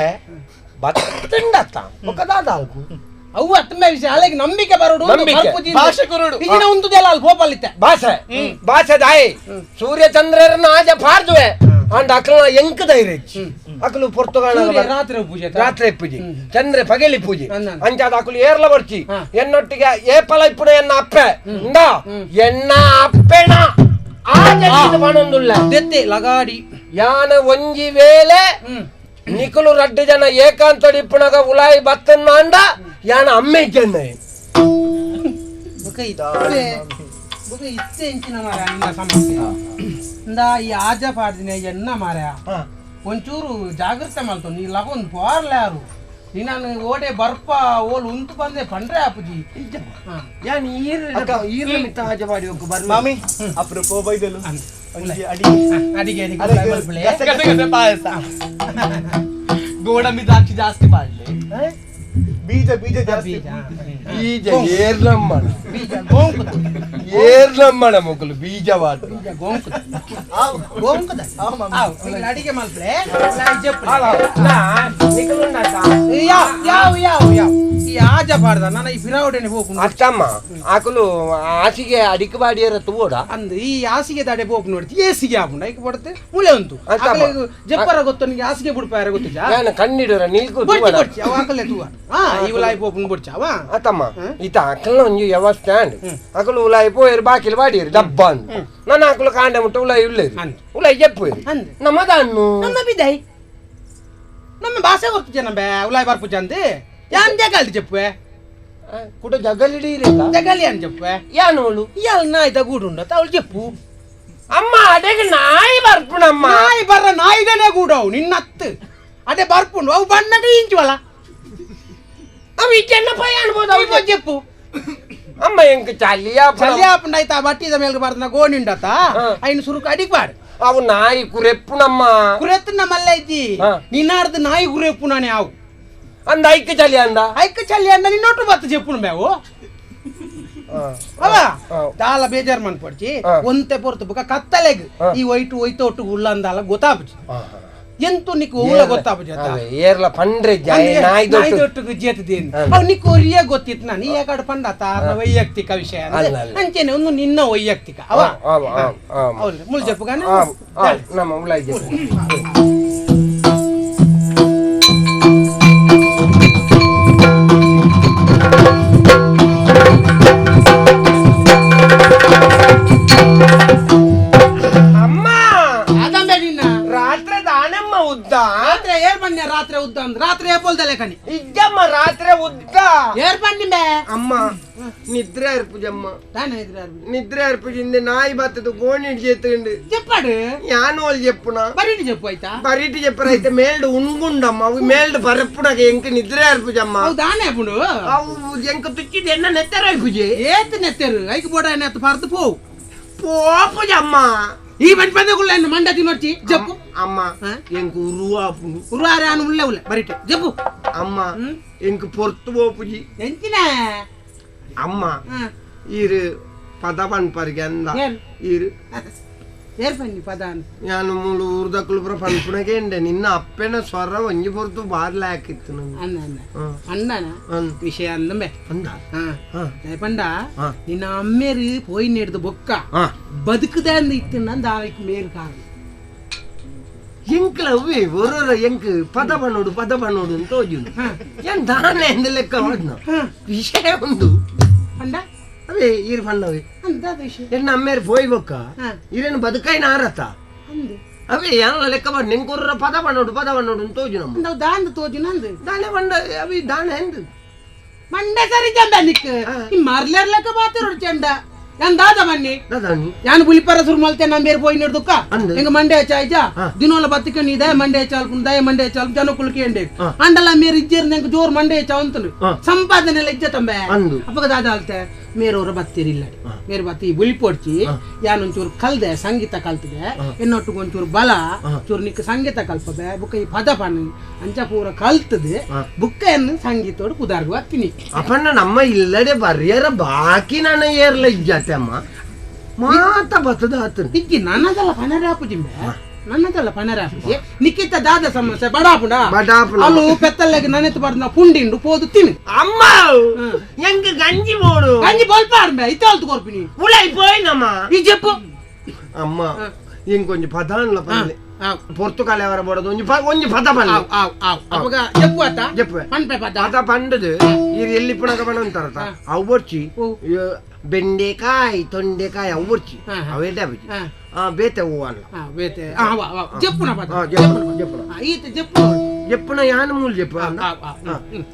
ಬತ್ತಂಡತ್ತ ಒಕ್ಕದಾದ ಅವು ಅತ್ತಮೆ ವಿಷಯ ಅಲೆಗೆ ನಂಬಿಕೆ ಬರೋಡು ಭಾಷೆ ಕೊರಡು ಈಗಿನ ಉಂಟುದೆಲ್ಲ ಅಲ್ಲಿ ಪೋಪಲ್ಲಿತ್ತೆ ಭಾಷೆ ಭಾಷೆ ದಾಯಿ ಸೂರ್ಯ ಚಂದ್ರರನ್ನ ಆಜ ಪಾರ್ದುವೆ ಅಂಡ್ ಅಕಲ ಎಂಕ್ ಧೈರ್ಯ ಅಕಲು ಪೊರ್ತುಗಾಲ ರಾತ್ರಿ ಪೂಜೆ ರಾತ್ರಿ ಪೂಜೆ ಚಂದ್ರೆ ಪಗಲಿ ಪೂಜೆ ಅಂಚಾದ ಅಕಲು ಏರ್ಲ ಬರ್ಚಿ ಎನ್ನೊಟ್ಟಿಗೆ ಏಪಲ ಇಪ್ಪುಡ ಎನ್ನ ಅಪ್ಪೆ ಇಂದ ಎನ್ನ ಅಪ್ಪೆಣ ದೆತ್ತೆ ಲಗಾಡಿ ಯಾನ ಒಂಜಿ ವೇಳೆ ನಿಕುಲು ರಡ್ಡು ಜನ ಏಕಾಂತೊಡಿ ಇಪ್ಪುಣಗ ಉಲಾಯಿ ಬತ್ತನ್ನ ಅಂಡ ಯಾನ ಅಮ್ಮೆ ಜನ ಇತ್ತೆ ಇಂಚಿನ ಮಾರ ನಿನ್ನ ಸಮಸ್ಯೆ ಇಂದ ಈ ಆಜ ಪಾಡ್ದಿನ ಎನ್ನ ಮಾರ ಒಂಚೂರು ಜಾಗೃತೆ ಮಲ್ತು ನೀ ಲಗೊಂದು ಬಾರ್ಲ ಯಾರು ನೀನು ಓಡೆ ಬರ್ಪ ಓಲ್ ಉಂತು ಬಂದೆ ಪಂಡ್ರೆ ಅಪ್ಪುಜಿ ಮಾಮಿ ಅಪ್ರೂಪ ಬೈದಲು ಅಡಿಗೆ ಪಾಯಸ ಗೋಡಂಬಿ ದ್ರಾಕ್ಷಿ ಜಾಸ್ತಿ ಪಾಡ್ಲಿ ಬೀಜ ಬೀಜ ಜಾಸ್ತಿ ಬೀಜ ಏರ್ಲಮ್ಮಣ ಬೀಜ ಏರ್ಲಮ್ಮಣ ಮೊಗಲು ಬೀಜವಾದ ಗೋಂಕುದ ಗೋಂಕುದ ಅಡಿಗೆ ಮಲ್ಪಲೆ ಯಾವ ಯಾವ ಯಾವ ಈ ಆಜ ರಜಾ ಪಾಡ್ದ ನಾನು ಈ ಫಿರಾವಡೆನೆ ಹೋಗು ಅತ್ತಮ್ಮ ಆಕಲು ಹಾಸಿಗೆ ಅಡಿಕೆ ಬಾಡಿಯರ ತೂಡ ಅಂದ್ ಈ ಹಾಸಿಗೆ ದಾಡೆ ಹೋಗು ನೋಡ್ತಿ ಏಸಿಗೆ ಆಪುಂಡು ಐಕ್ ಪಡ್ತೆ ಮುಳೆ ಉಂಟು ಜಪ್ಪರ ಗೊತ್ತು ನಿಂಗೆ ಹಾಸಿಗೆ ಬುಡ್ಪಾರ ಗೊತ್ತು ನಾನು ಕಣ್ಣಿಡುರ ನಿಲ್ಕು ಬೊಡ್ಚಿ ಅವ ಆಕಲೆ ತೂವ ಹಾ ಈ ಉಲಾಯಿ ಪೋಪುಂಡು ಬೊಡ್ಚಿ ಅವ ಅತ್ತಮ್ಮ ಈತ ಅಕಲ್ನ ಒಂಜಿ ವ್ಯವಸ್ಥೆ ಅಂಡ್ ಅಕಲು ಉಲಾಯಿ ಪೋಯರು ಬಾಕಿಲ್ ಬಾಡಿಯರು ಡಬ್ಬ ಅಂದ್ ನನ್ನ ಅಕಲು ಕಾಂಡ ಮುಟ್ಟ ಉಲಾಯಿ ಉಳ್ಳೇರು ಉಲಾಯಿ ಜಪ್ಪು ನಮ್ಮದನ್ನು ನಮ್ಮ ಬಿದೈ ನಮ್ಮ ಭಾಷೆ ಗೊತ್ತಿಜ ನಮ್ಮ ಉಲಾಯಿ ಬರ್ಪುಜ ಅಂದ್ ಯಾನ್ ಜಗಲ್ದು ಜಪ್ಪುವೆ ಕುಟ ಜಗಲಿಡಿ ಜಗಲಿ ಅನ್ ಜಪ್ಪುವೆ ಯಾನೋಳು ಇಯಾಲ್ ನಾಯ್ದ ಗೂಡುಂಡ ಅವಳು ಜಪ್ಪು ಅಮ್ಮ ಅಡೆಗೆ ನಾಯಿ ಬರ್ಪುಣಮ್ಮ ನಾಯಿ ಬರ್ರ ನಾಯಿದನೇ ಗೂಡವು ನಿನ್ನತ್ತು ಅದೇ ಬರ್ಪುಂಡು ಅವು ಬಣ್ಣಗ ಇಂಚುವಲ್ಲ ಅವು ಇಟ್ಟೆನ್ನ ಪಯ ಅನ್ಬೋದು ಅವು ಜಪ್ಪು ಅಮ್ಮ ಎಂಕ್ ಚಲಿಯಾ ಚಲಿಯಾಪುಂಡ ಆಯ್ತಾ ಬಟ್ಟಿದ ಮೇಲ್ಗೆ ಬಾರ್ದನ ಗೋಣಿಂಡತ ಐನು ಸುರುಕು ಅಡಿಗೆ ಬಾಡು ಅವು ನಾಯಿ ಕುರೆಪ್ಪುನಮ್ಮ ಕುರೆತ್ತನ ಮಲ್ಲ ಐತಿ ನಿನ್ನಾರ್ದು ನಾಯಿ ಕುರೆಪ್ಪುನಾನೆ ಅವು ಅಂದ ಐಕ್ ಚಲಿ ಅಂದ ಐಕ್ ಚಲಿ ಅಂದ ನಿನ್ನೊಟ್ಟು ಬತ್ತು చెప్పును మేము ಅವ ದಾಲ ಬೇಜಾರ್ ಮನ್ಪಡ್ಚಿ ಒಂತೆ ಪೊರ್ತು ಬುಕ್ಕ ಕತ್ತಲೆಗ್ ಈ ಒಯ್ಟು ಒಯ್ತ ಒಟ್ಟು ಉಳ್ಳಂದಾಲ ಗೊತ್ತಾಪುಜಿ ಎಂತು ನಿಕ್ ಉಳ್ಳ ಗೊತ್ತಾಪುಜಿ ಏರ್ಲ ಪಂಡ್ರೆ ನಾಯಿದೊಟ್ಟು ಜೇತದೇನು ಅವ್ ನಿಕ್ ಒರಿಯ ಗೊತ್ತಿತ್ತು ನಾನು ಈ ಯಾಕಡೆ ಪಂಡ ತಾರ್ನ ವೈಯಕ್ತಿಕ ವಿಷಯ ಅಂಚೆನೆ ಒಂದು ನಿನ್ನ ವೈಯಕ್ತಿಕ ಅವ ಹೌದು ಮುಳ್ ಜಪ್ಪುಗಾನೆ ನಮ್ಮ ಉಳ್ಳಾಯಿ ರಾತ್ರಿ ಉದ್ದ ಅಂದ್ರೆ ರಾತ್ರಿ ಏಪೋಲ್ದಲೆ ಕಣಿ ಇಜ್ಜಮ್ಮ ರಾತ್ರಿ ಉದ್ದ ಏರ್ ಬನ್ನಿ ಬೇ ಅಮ್ಮ ನಿದ್ರೆ ಅರ್ಪುಜಮ್ಮ ತಾನೇ ನಿದ್ರೆ ಅರ್ಪು ನಿದ್ರೆ ಅರ್ಪುಜಿಂದ ನಾಯಿ ಬತ್ತದು ಗೋಣಿ ಜೇತುಂಡು చెప్పాడు ಯಾನು ಅಲ್ಲಿ చెప్పునా ಬರೀಟಿ చెప్పు ಆಯ್ತಾ ಬರೀಟಿ చెప్పರ అయితే ಮೇಲ್ಡು ಉಣ್ಗುಂಡಮ್ಮ ಅವು ಮೇಲ್ಡು ಬರಪ್ಪುಡಗ ಎಂಕ ನಿದ್ರೆ ಅರ್ಪುಜಮ್ಮ ಅವು ದಾನೆ ಅಪ್ಪುಂಡು ಅವು ಎಂಕ ತುಚ್ಚಿದ ಎನ್ನ ನೆತ್ತರ ಅರ್ಪುಜಿ ಏತ್ ನೆತ್ತೆರು ಐಕ್ ಬೋಡ ನೆತ್ತ ಪರ್ದು ಪೋವು పోపుజమ్మ ಈ ಬಂದ್ ಬಂದಗುಳ್ಳ ಮಂಡ ತಿನ್ನೊಚ್ಚಿ ಜಪ್ಪು ಅಮ್ಮ ಎಂಕ್ ಉರುವಾಪು ಉರುವಾರೆ ಅನು ಉಳ್ಳೆ ಉಳ್ಳೆ ಬರೀಟೆ ಜಪ್ಪು ಅಮ್ಮ ಎಂಕ್ ಪೊರ್ತು ಪೋಪುಜಿ ಎಂಚಿನ ಅಮ್ಮ ಈರು ಪದ ಪನ್ಪರಿಗೆ ಅಂದ ಈರು ಏರ್ ಪನ್ನಿ ಪದ ನಾನು ಮೂಳು ಊರ್ದಕ್ಕಲು ಪುರ ಪನ್ಪುನಗೆ ಎಂಡೆ ನಿನ್ನ ಅಪ್ಪನ ಸ್ವರ ಒಂಜಿ ಪೊರ್ತು ಬಾರ್ಲೆ ಹಾಕಿತ್ತು ಅಣ್ಣ ಅಣ್ಣನ ವಿಷಯ ಅಂದಂಬೆ ಅಂದ ಪಂಡ ನಿನ್ನ ಅಮ್ಮೇರು ಪೋಯಿ ನೇಡ್ದು ಬೊಕ್ಕ ಬದುಕದೆ ಅಂದ ಇತ್ತು ನಂದು ಆಯ್ತು ಮೇರು ಕಾರಣ ಎಂಕ್ಲ ಅವೇ ಒರೋರ ಎಂಕ್ ಪದ ಪನ್ನೋಡು ಪದ ಪನ್ನೋಡು ಅಂತ ಹೋಜು ಏನ್ ದಾನೆ ಎಂದ ಲೆಕ್ಕ ಮಾಡಿದ್ನ ವಿಷಯ ಒಂದು ಪಂಡ ಅವೇ ಈರು ಪಣ್ಣವೇ ಎನ್ನ ಅಮ್ಮೇರು ಪೋಯ್ ಬೊಕ್ಕ ಈರೇನು ಬದುಕೈನ ಆರತ ಅವೇ ಏನ ಲೆಕ್ಕ ಮಾಡಿ ನಿಂಕೊರ್ರ ಪದ ಪನ್ನೋಡು ಪದ ಪನ್ನೋಡು ಅಂತ ತೋಜು ನಮ್ಮ ದಾಂದು ತೋಜು ನಂದು ದಾನೆ ಪಂಡ ಅವಿ ದಾನೆ ಎಂದು ಮಂಡೆ ಸರಿ ಚಂದ ನಿಕ್ ಈ ಮರ್ಲೇರ್ ಲೆಕ್ಕ ಬಾತಿರೋಡು ಚೆಂಡ ದಾದ ಬನ್ನಿ ಯಾನ್ ಬುಲಿಪರ ಸುರು ಮಲ್ತೆ ನಂಬೇರು ಪೋಯಿ ನೆಡ್ದುಕ್ಕ ಎಂಗ ಮಂಡೆ ಚಾಯ್ಜ ದಿನೋಲ ಬತ್ತಿಕ ನೀ ದಯ ಮಂಡೆ ಚಾಲ್ಪುನ್ ದಯ ಮಂಡೆ ಚಾಲ್ಪು ಜನಕುಲು ಕೇಂಡೆ ಅಂಡಲ ಮೇರು ಇಜ್ಜೇರ್ ನಂಗೆ ಜೋರ್ ಮಂಡೆ ಚಾವಂತನು ಸಂಪಾದನೆ ಎಲ್ಲ ಇಜ್ಜ ತಂಬೆ ಅಪ್ಪಗ ದಾದ ಅಲ್ತೆ ಮೇರವ್ರ ಬತ್ತೀರಿಲ್ಲ ಮೇರು ಬತ್ತಿ ಈ ಬುಲಿಪೊಡ್ಚಿ ಯಾನ್ ಒಂಚೂರು ಕಲ್ದೆ ಸಂಗೀತ ಕಲ್ತದೆ ಎನ್ನೊಟ್ಟಿಗೆ ಒಂಚೂರು ಬಲ ಚೂರು ನಿಕ್ಕ ಸಂಗೀತ ಕಲ್ಪದೆ ಬುಕ್ಕ ಈ ಪದ ಪಣ್ಣು ಅಂಚ ಪೂರ ಕಲ್ತದೆ ಬುಕ್ಕ ಎನ್ನು ಸಂಗೀತೋಡು ಕುದಾರ್ಗು ಹತ್ತೀನಿ ಅಪ್ಪಣ್ಣ ನಮ್ಮ ಇಲ್ಲಡೆ ಬರ್ಯರ ಬಾಕಿ ನನ್ನ ಏರ್ಲ ಇಜ್ಜಾತೆ ಅಮ್ಮ ಮಾತ ಬತ್ತದ ಆತನ ಇಜ್ಜಿ ನನ್ನದಲ್ಲ ಪನರಾಪು ಜಿಂಬೆ ನನ್ನದಲ್ಲ ಪನರಾಪುಜಿ ನಿಕ್ಕಿತ ದಾದ ಸಮಸ್ಯೆ ಬಡಾಪುಡ ಬಡಾಪುಣ ಅಲ್ಲು ಪೆತ್ತಲ್ಲೆಗೆ ನನೆತ್ತು ಬಾರ್ದ ಪುಂಡಿಂಡು ಪೋದು ತಿನ್ನು ಅಮ್ಮ ಎಂಗ ಗಂಜಿ ಬೋಡು ಗಂಜಿ ಬೋಲ್ಪಾಡ್ಬೆ ಇತ್ತಾಳ್ತು ಕೊರ್ಪಿನಿ ಉಳೈ ಪೋಯ್ನಮ್ಮ ಈ ಜಪ್ಪು ಅಮ್ಮ ಇಂಕ ಒಂಜಿ ಪದಾನ್ಲ ಪನ್ಲೆ ಪೊರ್ತುಗಾಲ ಅವರ ಬೋಡದು ಒಂಜಿ ಒಂಜಿ ಪದ ಪನ್ಲೆ ಅವಾಗ ಜಪ್ಪು ಆತ ಜಪ್ಪು ಪನ್ಪೆ ಪದ ಪದ ಪಂಡದು ಇರು ಎಲ್ಲಿ ಪುಣಕ ಪಣ ಅಂತಾರತ ಅವು ಬೊರ್ಚಿ ಬೆಂಡೆಕಾಯಿ ತೊಂಡೆಕಾಯಿ ಅವು ಬೊರ್ಚಿ ಅವೆಲ್ಲ ಬುಜಿ ಬೇತೆ ಹೂವು ಅಲ್ಲ ಬೇತೆ ಜಪ್ಪುನ ಪದ ಜಪ್ಪುನ ಈತ ಜಪ್ಪು ಜಪ್ಪುನ ಯಾನು ಮೂಲ ಜಪ್ಪು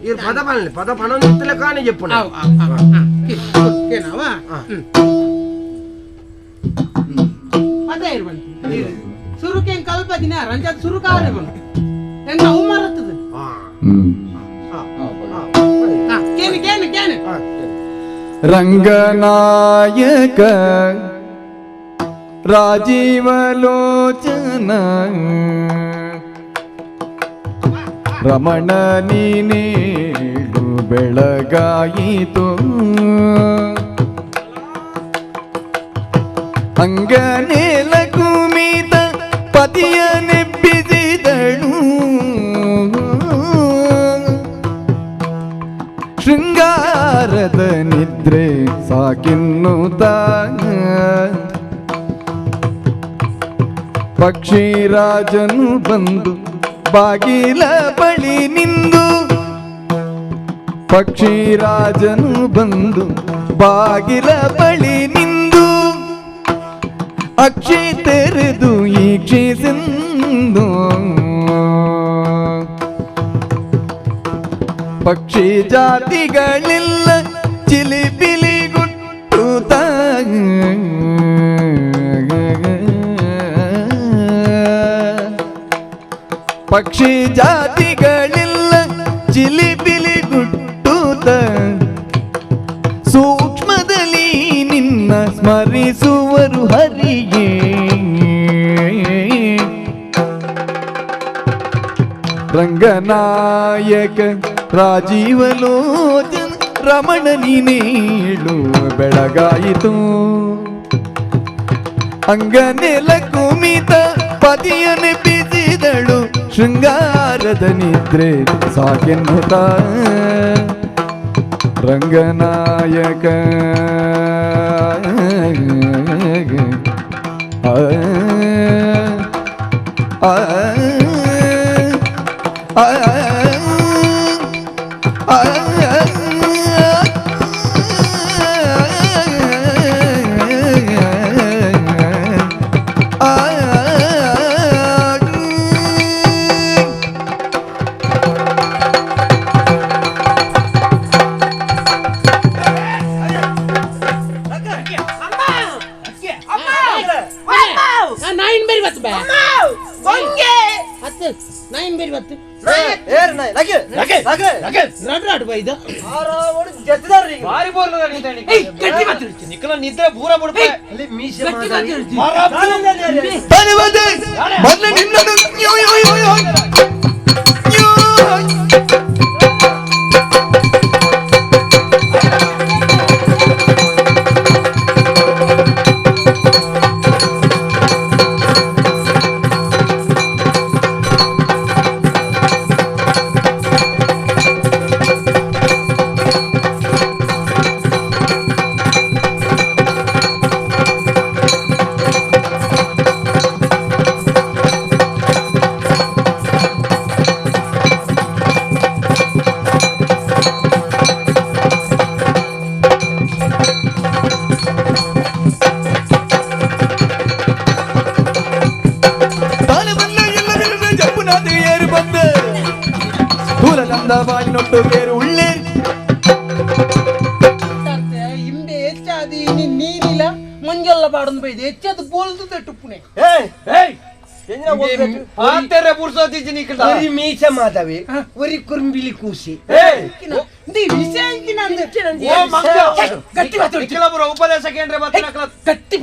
ಇರು ಪದ ಪನ್ಲೆ ಪದ ಪಣ ಕಾಣೆ ಜಪ್ಪುನ ಏನವ ಪದ ಇರ್ಬಂತು ಸುರುಕೆ ಕಲ್ಪದಿನ ರಂಜಾತ್ ಸುರುಕಾರೆ ಬನ್ನು ಎಂತ ಉಮ್ಮರತ್ತದ ಕೇನು ಕೇನು ಕೇನು ರಂಗನಾಯಕ ರಾಜೀವಲೋಚನ ರಮಣ ನೀನೇಳು ಬೆಳಗಾಯಿತು ಅಂಗನೇಲ ಕುಮಿತ ಪತಿಯ ನೆಬ್ಬಿಸಿದಳು ಶೃಂಗಾರದ ನಿದ್ರೆ ಸಾಕಿನ್ನುತ್ತ ಪಕ್ಷಿರಾಜನು ಬಂದು ಬಾಗಿಲ ಬಳಿ ನಿಂದು ಪಕ್ಷಿರಾಜನು ಬಂದು ಬಾಗಿಲ ಬಳಿ ನಿಂದು ಅಕ್ಷಿ ತೆರೆದು ಈಕ್ಷಿಸಿಂದು ಪಕ್ಷಿ ಜಾತಿಗಳಿಲ್ಲ ಚಿಲಿಪಿಲಿ ಗುಟ್ಟುತ್ತ ಪಕ್ಷಿ ಜಾತಿಗಳಿಲ್ಲ ಚಿಲಿಪಿಲಿ ಗುಟ್ಟುತ್ತ ಸೂಕ್ಷ್ಮದಲ್ಲಿ ನಿನ್ನ ಸ್ಮರಿಸುವರು ಹರಿಯೇ ರಂಗನಾಯಕ ರಾಜೀವಲೋಚನ ರಮಣ ನೀನೇಳು ಬೆಳಗಾಯಿತು ಅಂಗನೆಲ ಕುಮಿತ ಪದಿಯನೆ ಬಿಸಿದಳು ಶೃಂಗಾರದ ನಿದ್ರೆ ಸಾಕೆನ್ನುತ್ತ ರಂಗನಾಯಕ ಆ ಆ ಆ ಮಾಧವಿ ಒರಿ ಕುರ್ಂಬಿಲಿ ಕೂಸಿ ಗಟ್ಟಿ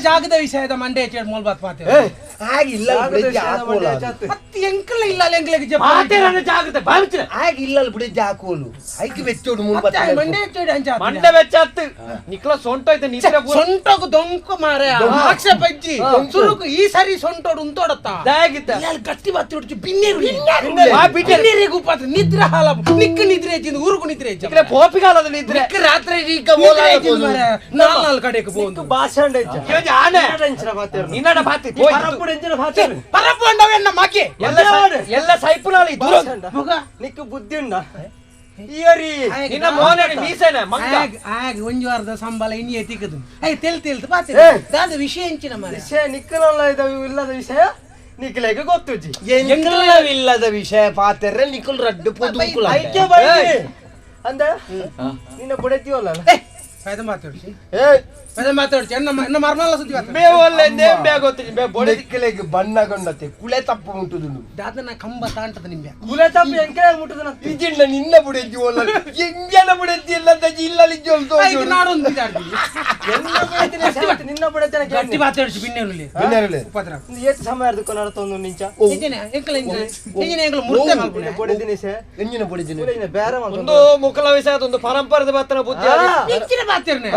ಜಾಗದ ವಿಷಯದ ಮಂಡೆ ಮೂಲ್ಬಾತ್ ಮಾತೆ ಆಗಿಲ್ಲ ಎಂಕಲ ಇಲ್ಲ ಆಗಿಲ್ಲ ಬಿಡಿಜ ಹಾಕೋಲು ಐಕ್ ಬೆಚ್ಚೋಡು ಮಂಡೆ ಮಂಡೆ ಬೆಚ್ಚಾತ್ ನಿಕ್ಲ ಸೊಂಟ ಐತೆ ನಿದ್ರೆ ಸೊಂಟకు ದೊಂಕು ಮಾರೆ ಆಕ್ಷೇಪ ಇಜ್ಜಿ ಸುರುಕು ಈ ಸರಿ ಸೊಂಟೋಡು ಉಂತೋಡತ್ತ ಗಟ್ಟಿ ಬಾತ್ ಬಿನ್ನೇರು ಬಿನ್ನೇರಿಗೆ ಉಪಾತ್ರ ನಿದ್ರೆ ಹಾಲ ನಿಕ್ಕ ನಿದ್ರೆ ಹೆಚ್ಚಿಂದು ಊರುಕು ನಿದ್ರೆ ಹೆಚ್ಚು ಪೋಪಿಗಾಲದ ನಿದ್ರೆ ರಾತ್ರಿ ನಾಲ್ ನಾಲ್ ಕಡೆಗೆ ಬೋದು ಭಾಷಣ ನಿನ್ನಡ ಬಾತಿ ಪರಪು ಮಾಕೆ ಎಲ್ಲ ಸೈಪುನಾಳಿ ನಿಕ್ಕ ಬುದ್ಧಿ ಉಂಡ ನಿನ್ನ ಮೋನಡಿ ಮೀಸೆನೆ ಮಂಗ ಆಗ ಒಂಜಿ ವಾರದ ಸಂಬಳ ಇನಿ ಎತ್ತಿಕದು I ತೆಲ್ ತೆಲ್ ಬಾತೆ ದಾದ ವಿಷಯ ಎಂಚಿನ ಮಾರೆ ವಿಷಯ ನಿಕ್ಕಲಲ್ಲ ಇಲ್ಲದ ವಿಷಯ ನಿಕ್ಕಲೆಗೆ ಗೊತ್ತುಜಿ ಎಂಕಲವಿಲ್ಲದ ವಿಷಯ ಪಾತೆರೆ ನಿಕ್ಕಲ್ ರಡ್ಡು ಪೊದುಕುಲ ಐಕೆ ಬೈ ಅಂದ ನಿನ್ನ ಬುಡತಿವಲ್ಲ ಪೈದ ಮಾತಾಡ್ಸಿ ಪೈದ ಮಾತಾಡ್ಸಿ ಎನ್ನ ಎನ್ನ ಮರ್ಮಲ್ಲ ಸುದ್ದಿ ಮಾತಾಡ ಬೇ ಒಲ್ಲೆ ನೇಮ್ ಬೇ ಗೊತ್ತಿಲ್ಲ ಬೇ ಬೊಡೆ ನಿಕ್ಕಲೆಗೆ ಬಣ್ಣಗೊಂಡತೆ ಕುಳೆ ತಪ್ಪು ಉಂಟುದುಂಡು ದಾದನ ಕಂಬ ತಾಂಟದ ನಿಂಬೆ ಕುಲೆ ತಪ್ಪು ಎಂಕಲೆ ಮುಟ್ಟುದನ ಇಜಿಂಡ ನಿನ್ನ ಬುಡೆಜಿ ಒಲ್ಲ ಎಂಜನ ಬುಡೆಜಿ ಇಲ್ಲ ಇಲ್ಲಲಿ ಜೊಲ್ದು ಐದು ನಾಡೊಂದು ಇದಾಡ್ದಿ ಎನ್ನ ಬುಡೆತಿನ ಶಾಂತಿ ನಿನ್ನ ಬುಡೆತಿನ ಗಟ್ಟಿ ಮಾತಾಡ್ಸಿ ಬಿನ್ನೆರುಲಿ ಬಿನ್ನೆರುಲಿ ಉಪದ್ರ ಏತ್ ಸಮಯ ಅರ್ಧಕ್ಕೆ ನಡತೊಂದು ನಿಂಚ ಇಂಜಿನ ಎಂಕಲ ಇಂಜಿನ ಇಂಜಿನ ಎಂಕಲ ಮುರ್ತೆ ಮಲ್ಪುನೆ ಬುಡೆತಿನ ಸೆ ಎಂಜಿನ ಬುಡೆಜಿನ ಕುಲೆಜಿನ ಬೇರೆ ಒಂದು ಮುಕಲ ವಿಷಯ ಒಂದು ಪರಂಪರೆದ ಬತ್ತನ ಬುದ್ಧಿ ಇಂಚಿನ ಪಾತಿರ್ನೆ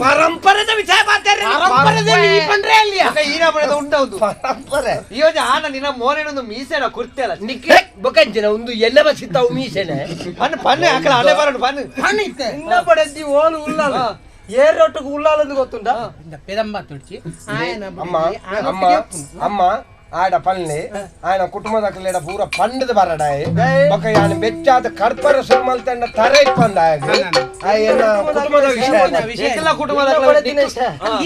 ಪರಂಪರೆದ ವಿಷಯ ಪಾತಿರ್ನೆ ಪರಂಪರೆದ ಈ ಪಂಡ್ರೆ ಅಲ್ಲಿಯ ಈನ ಬಡದ ಉಂಡೌದು ಪರಂಪರೆ ಈ ಒಂಜಿ ಆನ ನಿನ್ನ ಮೋನೆನೊಂದು ಮೀಸೆನ ಕುರ್ತೆಲ ನಿಕ್ಕೆ ಬೊಕಂಚಿನ ಒಂದು ಎಲ್ಲ ಬಸಿತ್ತಾವು ಮೀಸೆನೆ ಪನ್ ಪನ್ನೆ ಅಕಲ ಅಲೆ ಬರಡು ಪನ್ ಪನ್ ಇತ್ತೆ ಇನ್ನ ಬಡದಿ ಓಲು ಉಲ್ಲಾಲ ಏರೊಟ್ಟುಗು ಉಲ್ಲಾಲಂದು ಗೊತ್ತುಂಡ ಪೆದಂಬ ತುಡ್ಚಿ ಆಯನ ಅಮ್ಮ ಅಮ್ಮ ಅಮ್ಮ ಆಡ ಪಲ್ಲೆ ಆಯನ ಕುಟುಂಬದ ಕಲ್ಲೇಡ ಪೂರ ಪಂಡದ ಬರಡಾಯೆ ಬೊಕ ಯಾನ ಬೆಚ್ಚಾದ ಕರ್ಪರ ಸುಮ್ಮಲ್ತಂಡ ತರೆ ಇಪ್ಪಂದ ಆಯನ ಕುಟುಂಬದ ವಿಷಯ ಎಲ್ಲ ಕುಟುಂಬದ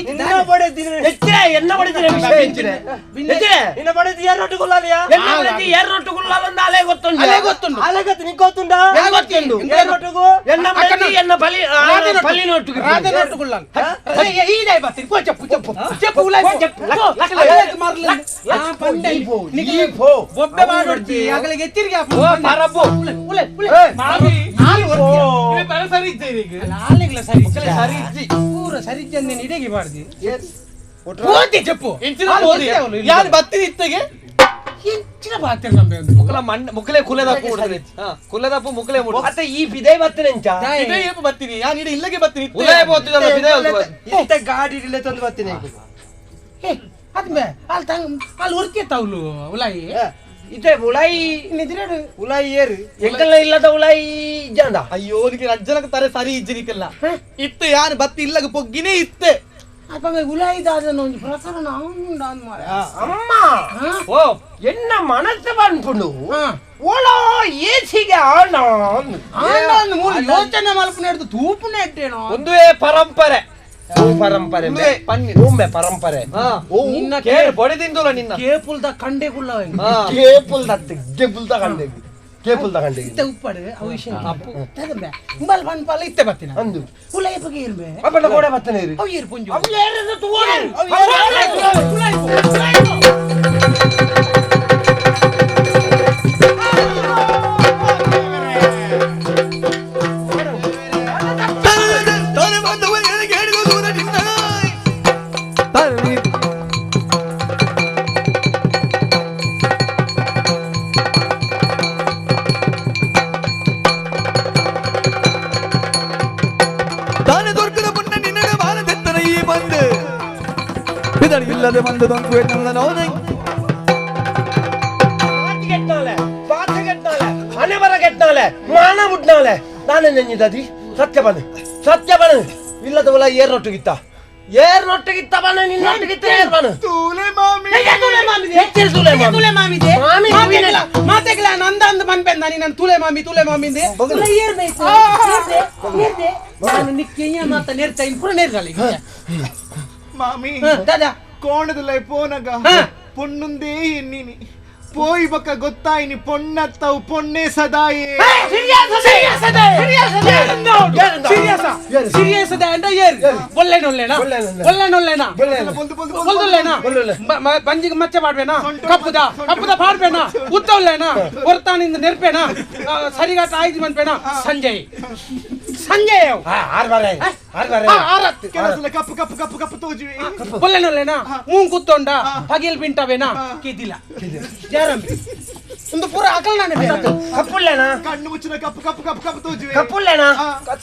ನಿನ್ನ ಬಡದಿನ ಎಚ್ಚರ ಎನ್ನ ಬಡದಿನ ವಿಷಯ ಎಚ್ಚರ ಎಚ್ಚರ ನಿನ್ನ ಬಡದಿ ಏರೊಟ್ಟುಗು ಉಲ್ಲಾಲಿಯಾ ಎನ್ನ ಬಡದಿ ಏರೊಟ್ಟುಗು ಉಲ್ಲಾಲಂದ ಅಲೆ ಗೊತ್ತುಂಡು ಅಲೆ ಗೊತ್ತುಂಡು ಅಲೆ ಗೊತ್ತು ನಿಂಗೆ ಗೊತ್ತುಂಡ ಗೊತ್ತುಂಡು ಏರೊಟ್ಟುಗು ಎನ್ನ ಬಡದಿ ಎನ್ನ ಬಲಿ ಬಲಿ ನೋಟುಗು ರಾಧೆ ನೋಟುಗು ಉಲ್ಲಾಲ ಈ ದೈ ಬರ್ತೀನಿ ಪೋ చెప్పು చెప్పು చెప్పು ಉಲಾಯ್ చెప్పು ಮಾರ್ಲ ಬೊಬ್ಬೆ ಮಾಡೋಡ್ತಿ ಅಗಲಿಗೆ ಎತ್ತಿರಿಗೆ ಪರಬ್ಬು ಉಲೆ ಉಲೆ ಮಾರು ಸರಿ ಇಜ್ಜೆ ಈಗ ಲಾಲಿಗ್ಲ ಸರಿ ಸರಿ ಇಜ್ಜಿ ಪೂರ ಸರಿ ಇಜ್ಜೆ ನೀನು ಇಡೇಗಿ ಬಾರ್ದಿ ಓದಿ చెప్పು ಇಂಚಿನ ಓದಿ ಯಾರು ಬತ್ತಿ ಇತ್ತಗೆ ಇಂಚಿನ ಬಾತಿರ್ ನಂಬೆ ಒಂದು ಮುಕ್ಕಲ ಮಣ್ಣ ಮುಕ್ಕಲೆ ಕುಲೆದಪ್ಪು ಉಡ್ತದೆ ಕುಲೆದಪ್ಪು ಮುಕ್ಕಲೆ ಮುಡ್ತು ಅತ್ತ ಈ ಬಿದೆ ಬತ್ತಿನಂಚ ಇದೇ ಏಪು ಬತ್ತೀನಿ ಯಾನ್ ಇಡ ಇಲ್ಲಗೆ ಬತ್ತೀನಿ ಉಲೇ ಬೋತಿದಲ್ಲ ಬಿದೆ ಇತ್ತ ಗಾಡಿ ಇಲ್ಲೇ ತಂದು ಬತ್ತೀನಿ ಏ ಅದ್ಮೆ ಅಲ್ಲಿ ತಂಗ ಅಲ್ಲಿ ಉರ್ಕೆ ತಾವ್ಲು ಉಲಾಯಿ ಇತ್ತೆ ಉಲಾಯಿ ನಿದ್ರೇಡು ಉಲಾಯಿ ಏರು ಎಂಕಲ್ಲ ಇಲ್ಲದ ಉಲಾಯಿ ಜಾಂದ ಅಯ್ಯೋ ನಿಕ್ಕೆ ರಜ್ಜನಕ ತಾರೆ ಸರಿ ಇಜ್ಜಿ ನಿಕ್ಕೆಲ್ಲ ಇತ್ತೆ ಯಾನ್ ಬತ್ತಿ ಇಲ್ಲಗ ಪೊಗ್ಗಿನೇ ಇತ್ತೆ ಅಪ್ಪ ಉಲಾಯಿ ದಾದನ ಒಂದು ಪ್ರಕರಣ ಉಂಡ ಮಾರ ಅಮ್ಮ ಓ ಎನ್ನ ಮನಸ್ಸು ಬಂದ್ಪುಂಡು ಓಲೋ ಏಸಿಗೆ ಆಣ ಆಣ ಮೂಲ ಯೋಚನೆ ಮಲ್ಪನ ಹಿಡಿದು ತೂಪುನ ಇಟ್ಟೇನೋ ಒಂದುವೇ ಪರಂಪರೆ ಪರಂಪರೆ ಒಮ್ಮೆ ಪರಂಪರೆ ನಿನ್ನ ಕೇಳು ಬಡಿದಿಂದಲ್ಲ ನಿನ್ನ ಕೇಪುಲ್ದ ಕಂಡೆಗುಲ್ಲ ಕೇಪುಲ್ದ ಕೇಪುಲ್ದ ಕಂಡೆ ಕೇಪುಲ್ದ ಕಂಡೆ ಇತ್ತೆ ಉಪ್ಪಡು ಅವು ವಿಷಯ ಅಪ್ಪು ತಗಂಬೆ ಉಂಬಲ್ ಪನ್ಪಲ್ಲ ಇತ್ತೆ ಬತ್ತಿನ ಅಂದು ಉಲೈ ಬಗ್ಗೆ ಇರ್ಬೆ ಅಪ್ಪನ ಕೋಡೆ ಬತ್ತನೆ ಇರು ಅವು ಇರು ಪುಂಜು ಅವು ಏರದ ತುವನೆ ಇಲ್ಲದೆ ಬಂದು ಹಣೆ ಬರ ಕೆಟ್ಟಾಲೆ ಮಾನ ಬಿಟ್ನಾಲೆ ನಾನೇ ನೆಂಜಿದದಿ ಸತ್ಯ ಬನ್ ಸತ್ಯ ಬನ್ ಇಲ್ಲದ ಒಲ ಏರ್ ರೊಟ್ಟಿಗಿತ್ತ ಏರ್ ರೊಟ್ಟಿಗಿತ್ತ ಬನ ನಿನ್ನೊಟ್ಟಿಗಿತ್ತ ಏರ್ ಬನ್ ತೂಲೆ ಮಾಮಿ ತೂಲೆ ಮಾಮಿ ಹೆಚ್ಚಿನ ತೂಲೆ ಮಾಮಿ ತೂಲೆ ಮಾಮಿದೆ ಮಾಮಿ ಮಾತೆಗ್ಲ ಮಾತೆಗ್ಲ ನಂದ ಅಂದ ಮನ್ಪೆಂದ ನೀನು ತೂಲೆ ಮಾಮಿ ತೂಲೆ ಮಾಮಿಂದೆ ತೂಲೆ ಏರ್ ನೈತೆ ಏರ್ದೆ ಏರ್ದೆ ನಾನು ನಿಕ್ಕೆಯ ಮಾತ ನೇರ್ತಾ ಇನ್ ಪೂರ ನೇರ್ಗಲಿ ಮಾಮಿ ದಾದಾ ಕೋಣದಲ್ಲ ಪೋನಗ ಪೊಣ್ಣುಂದೇ ಎನ್ನಿನಿ ಪೋಯಿ ಬಕ್ಕ ಗೊತ್ತಾಯಿನಿ ಪೊಣ್ಣತ್ತವು ಪೊಣ್ಣೆ ಸದಾಯೇ ಸೀರಿಯಸ್ ಅಂಡ ಏರ್ ಒಳ್ಳೆನೊಲ್ಲೆನಾ ಒಳ್ಳೆನೊಲ್ಲೆನಾ ಒಲ್ದುಲ್ಲೇನಾ ಬಂಜಿಗೆ ಮಚ್ಚೆ ಮಾಡ್ಬೇನಾ ಕಪ್ಪುದ ಕಪ್ಪುದ ಪಾಡ್ಬೇನಾ ಉತ್ತೊಲ್ಲೇನಾ ಹೊರ್ತಾನಿಂದ ನೆರ್ಪೇನಾ ಸರಿಗಾಟ ಆಯ್ತು ಮನ್ಪೇನಾ ಸಂಜಯ್ ಸಂಜಯ್ ಕಪ್ಪು ಕಪ್ಪು ಕಪ್ಪು ಕಪ್ಪು ತೋಜುವೆ ಒಲ್ಲೆನೊಲ್ಲೆನಾ ಮೂಂಗ್ ಕುತ್ತೊಂಡ ಪಗಿಲ್ ಪಿಂಟವೇನಾ ಕಿದಿಲ್ಲ ಜಾರಂಬಿ ಒಂದು ಪೂರ ಅಕಲ್ ನಾನೇ ಕಪ್ಪುಲ್ಲೇನಾ ಕಣ್ಣು ಮುಚ್ಚಿನ ಕಪ್ಪು ಕಪ್ಪು ಕಪ್ಪು ಕಪ್ಪು ತೋಜುವೆ ಕಪ್ಪುಲ್ಲೇನಾ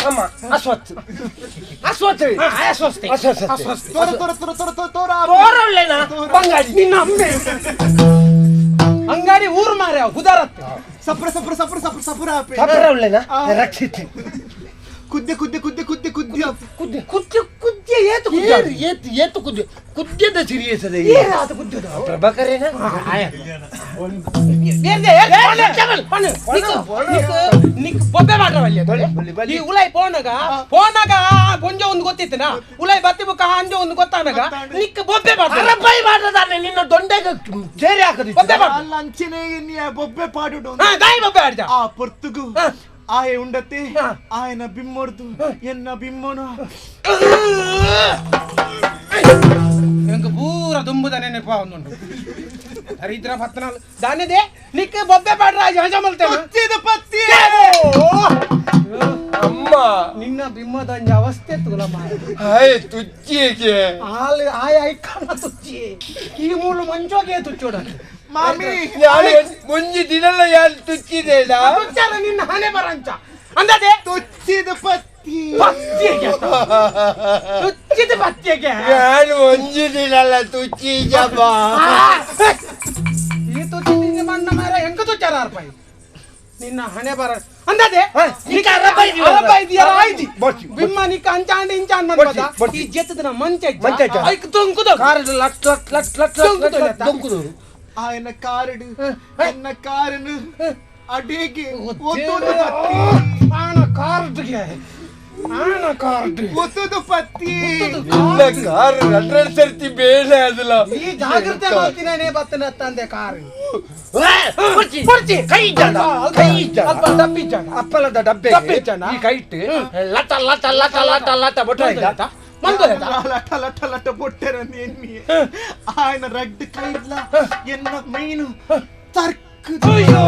ಕಮ್ಮ ಅಸ್ವತ್ ಅಸ್ವತ್ ಅಸ್ವಸ್ತಿ ಅಸ್ವಸ್ತಿ ತೋರ ತೋರ ತೋರ ತೋರ ತೋರ ತೋರ ತೋರಲ್ಲೇನಾ ಬಂಗಾಡಿ ನಿನ್ನ ಅಮ್ಮೆ ಅಂಗಾಡಿ ಊರು ಮಾರ್ಯ ಹುದಾರತ್ ಸಪ್ರ ಸಪ್ರ ಸಪ್ರ ಸಪ್ರ ಸಪ್ರ ಆಪೆ ಸಪ್ರ ಉಲ್ಲೇನಾ ರಕ್ಷಿತ್ ಕುದ್ದೆ ಕುದ್ದೆ ಕುದ್ದೆ ಕುದ್ದೆ ಕುದ್ದೆ ಕುದ್ದೆ ಕುದ್ದೆ ಕುದ್ದೆ ಏತು ಕುದ್ದೆ ಏತು ಏತು ಕುದ್ದೆ ಕುದ್ಯದ ಸೀರಿಯಸ್ ಅದ ಏನಾತ ಕುದ್ಯದ ಪ್ರಭಾಕರೇನಾ ನಿಕ್ ಬೊಬ್ಬೆ ಮಾಡ್ರವಲ್ಲಿ ಈ ಉಲಾಯ್ ಪೋನಗ ಪೋನಗ ಪೊಂಜ ಒಂದು ಗೊತ್ತಿತ್ತನಾ ಉಲಾಯ್ ಬತ್ತಿ ಬುಕ್ಕ ಅಂಜ ಒಂದು ಗೊತ್ತಾನಗ ನಿಕ್ ಬೊಬ್ಬೆ ಮಾಡ್ರ ಅರಬೈ ಮಾಡ್ರದಾನೆ ನಿನ್ನ ದೊಂಡೆಗೆ ಸೇರಿ ಹಾಕದಿ ಬೊಬ್ಬೆ ಮಾಡ ಅಲ್ಲ ಅಂಚನೆ ಎನ್ನಿಯ ಬೊಬ್ಬೆ ಪಾಡುಡು ದಾಯಿ ಬೊಬ್ಬೆ ಆಡ್ದ ಆ ಪೊರ್ತುಗು ಆಯೆ ಉಂಡತೆ ಆಯನ ಬಿಮ್ಮೊರ್ದು ಎನ್ನ ಬಿಮ್ಮೋಣ ಎಂಕ ಪೂರ ದುಂಬುದ ನೆನಪ ಒಂದುಂಟು ಹರಿದ್ರ ಪತ್ನಾಲ್ ದಾನಿದೆ ನಿಕ್ಕ ಬೊಬ್ಬೆ ಪಾಡ್ರ ಹಜ ಮಲ್ತೇನೆ ಪತ್ತಿದ ಪತ್ತಿ ಅಮ್ಮ ನಿನ್ನ ಬಿಮ್ಮದಂಜ ಅವಸ್ಥೆ ತುಲಮ್ಮ ಹಾಯ್ ತುಚ್ಚಿಗೆ ಆಲ್ ಆಯ್ ಐಕಣ ತುಚ್ಚಿ ಈ ಮೂಲು ಮಂಚೋಗೆ ತುಚ್ಚೋಡ ಮಾಮಿ ಯಾರು ಮುಂಜಿ ದಿನಲ್ಲ ಯಾರು ತುಚ್ಚಿದೇಡ ತುಚ್ಚಾರ ನಿನ್ನ ಹಣೆ ಬರಂಚ ಅಂದದೆ ತುಚ್ಚಿದ ಪತ್ತಿ ಪತ್ತಿ ಪತ್ತಿಗೆ ತುಚ್ಚಿದ ಪತ್ತಿಗೆ ನಾನು ಒಂಜಿ ದಿನಲ್ಲ ತುಚ್ಚಿ ಜಪ ಈ ತುಚ್ಚಿದ ಮಣ್ಣ ಮಾರ ಹೆಂಗ ತುಚ್ಚಾರ ಅರ್ಪಾಯಿ ನಿನ್ನ ಹಣೆ ಬರ ಅಂದದೆ ನಿಕ ಅರಬೈದಿ ಬಿಮ್ಮ ನಿಕ ಅಂಚಾಂಡ ಇಂಚಾಂಡ ಮನ್ಪದ ಈ ಜೆತ್ತದ ಮಂಚ ಮಂಚ ಐಕ್ ದೊಂಕುದ ಕಾರಡ್ ಲಟ್ ಲಟ್ ಲಟ್ ಲಟ್ ಲಟ್ ದೊಂಕುದು ಆಯನ ಕಾರಡ್ ಎನ್ನ ಕಾರನು ಅಡೇಗೆ ಒತ್ತುದು ಪತ್ತಿ ಆನ ಕಾರ್ಡ್ಗೆ ಆನ ಕಾರ್ಡ್ ಒತ್ತುದು ಪತ್ತಿ ಇಲ್ಲ ಕಾರ್ ರಡ್ರಡ್ ಸರ್ತಿ ಬೇಳೆ ಅದಲ್ಲ ಈ ಜಾಗೃತೆ ಮಾಡ್ತೀನೇ ಬತ್ತನ ತಂದೆ ಕಾರ್ ಪುರ್ಚಿ ಕೈ ಜನ ಕೈ ಜನ ಅಪ್ಪ ಡಬ್ಬಿ ಜನ ಅಪ್ಪಲದ ಡಬ್ಬೆ ಡಬ್ಬಿ ಜನ ಈ ಕೈಟ್ ಲಟ ಲಟ ಲಟ ಲಟ ಲಟ ಬೊಟ್ಟ ಇಲ್ಲ ಮಂದೋದ ಲಟ ಲಟ ಲಟ ಬೊಟ್ಟೆರನ್ ಎನ್ನಿ ಆಯನ ರಡ್ಡ್ ಕೈಡ್ಲ ಎನ್ನ ಮೈನು ತರ್ಕ ಅಯ್ಯೋ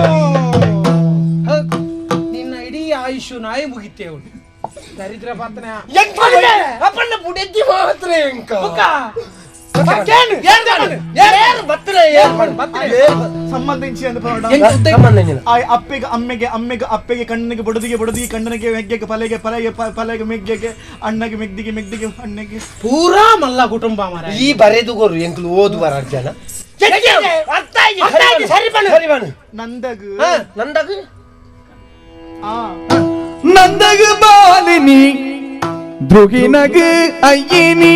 ನಿನ್ನ ಇಡೀ ಆಯುಷು ನಾಯಿ ಮುಗಿತೇವು ದರಿದ್ರ ಪಾತನ ಅಪ್ಪಣ್ಣ ಬುಡೆದ್ದಿ ಮಾತ್ರ ಎಂಕ ಅಪ್ಪೆಗೆ ಅಮ್ಮೆಗೆ ಅಮ್ಮೆಗೆ ಅಪ್ಪೆಗೆ ಕಣ್ಣನಿಗೆ ಬಡದಿಗೆ ಬಡದಿಗೆ ಕಣ್ಣನಿಗೆ ಮೆಗ್ಗೆಗೆ ಪಲೆಗೆ ಪಲೆಗೆ ಪಲೆಗೆ ಮೆಗ್ಗೆಗೆ ಅಣ್ಣಗೆ ಮೆಗ್ದಿಗೆ ಮೆಗ್ದಿಗೆ ಅಣ್ಣಗೆ ಪೂರಾ ಮಲ್ಲ ಕುಟುಂಬ ಮಾರ ಈ ಬರೆದುಗೋರು ಎಂಕ್ಲು ಓದುವರ ಜನ ನಂದಗು ನಂದಗು ನಂದಗು ಬಾಲಿನಿ ದ್ರುಗಿನಗು ಅಯ್ಯಿನಿ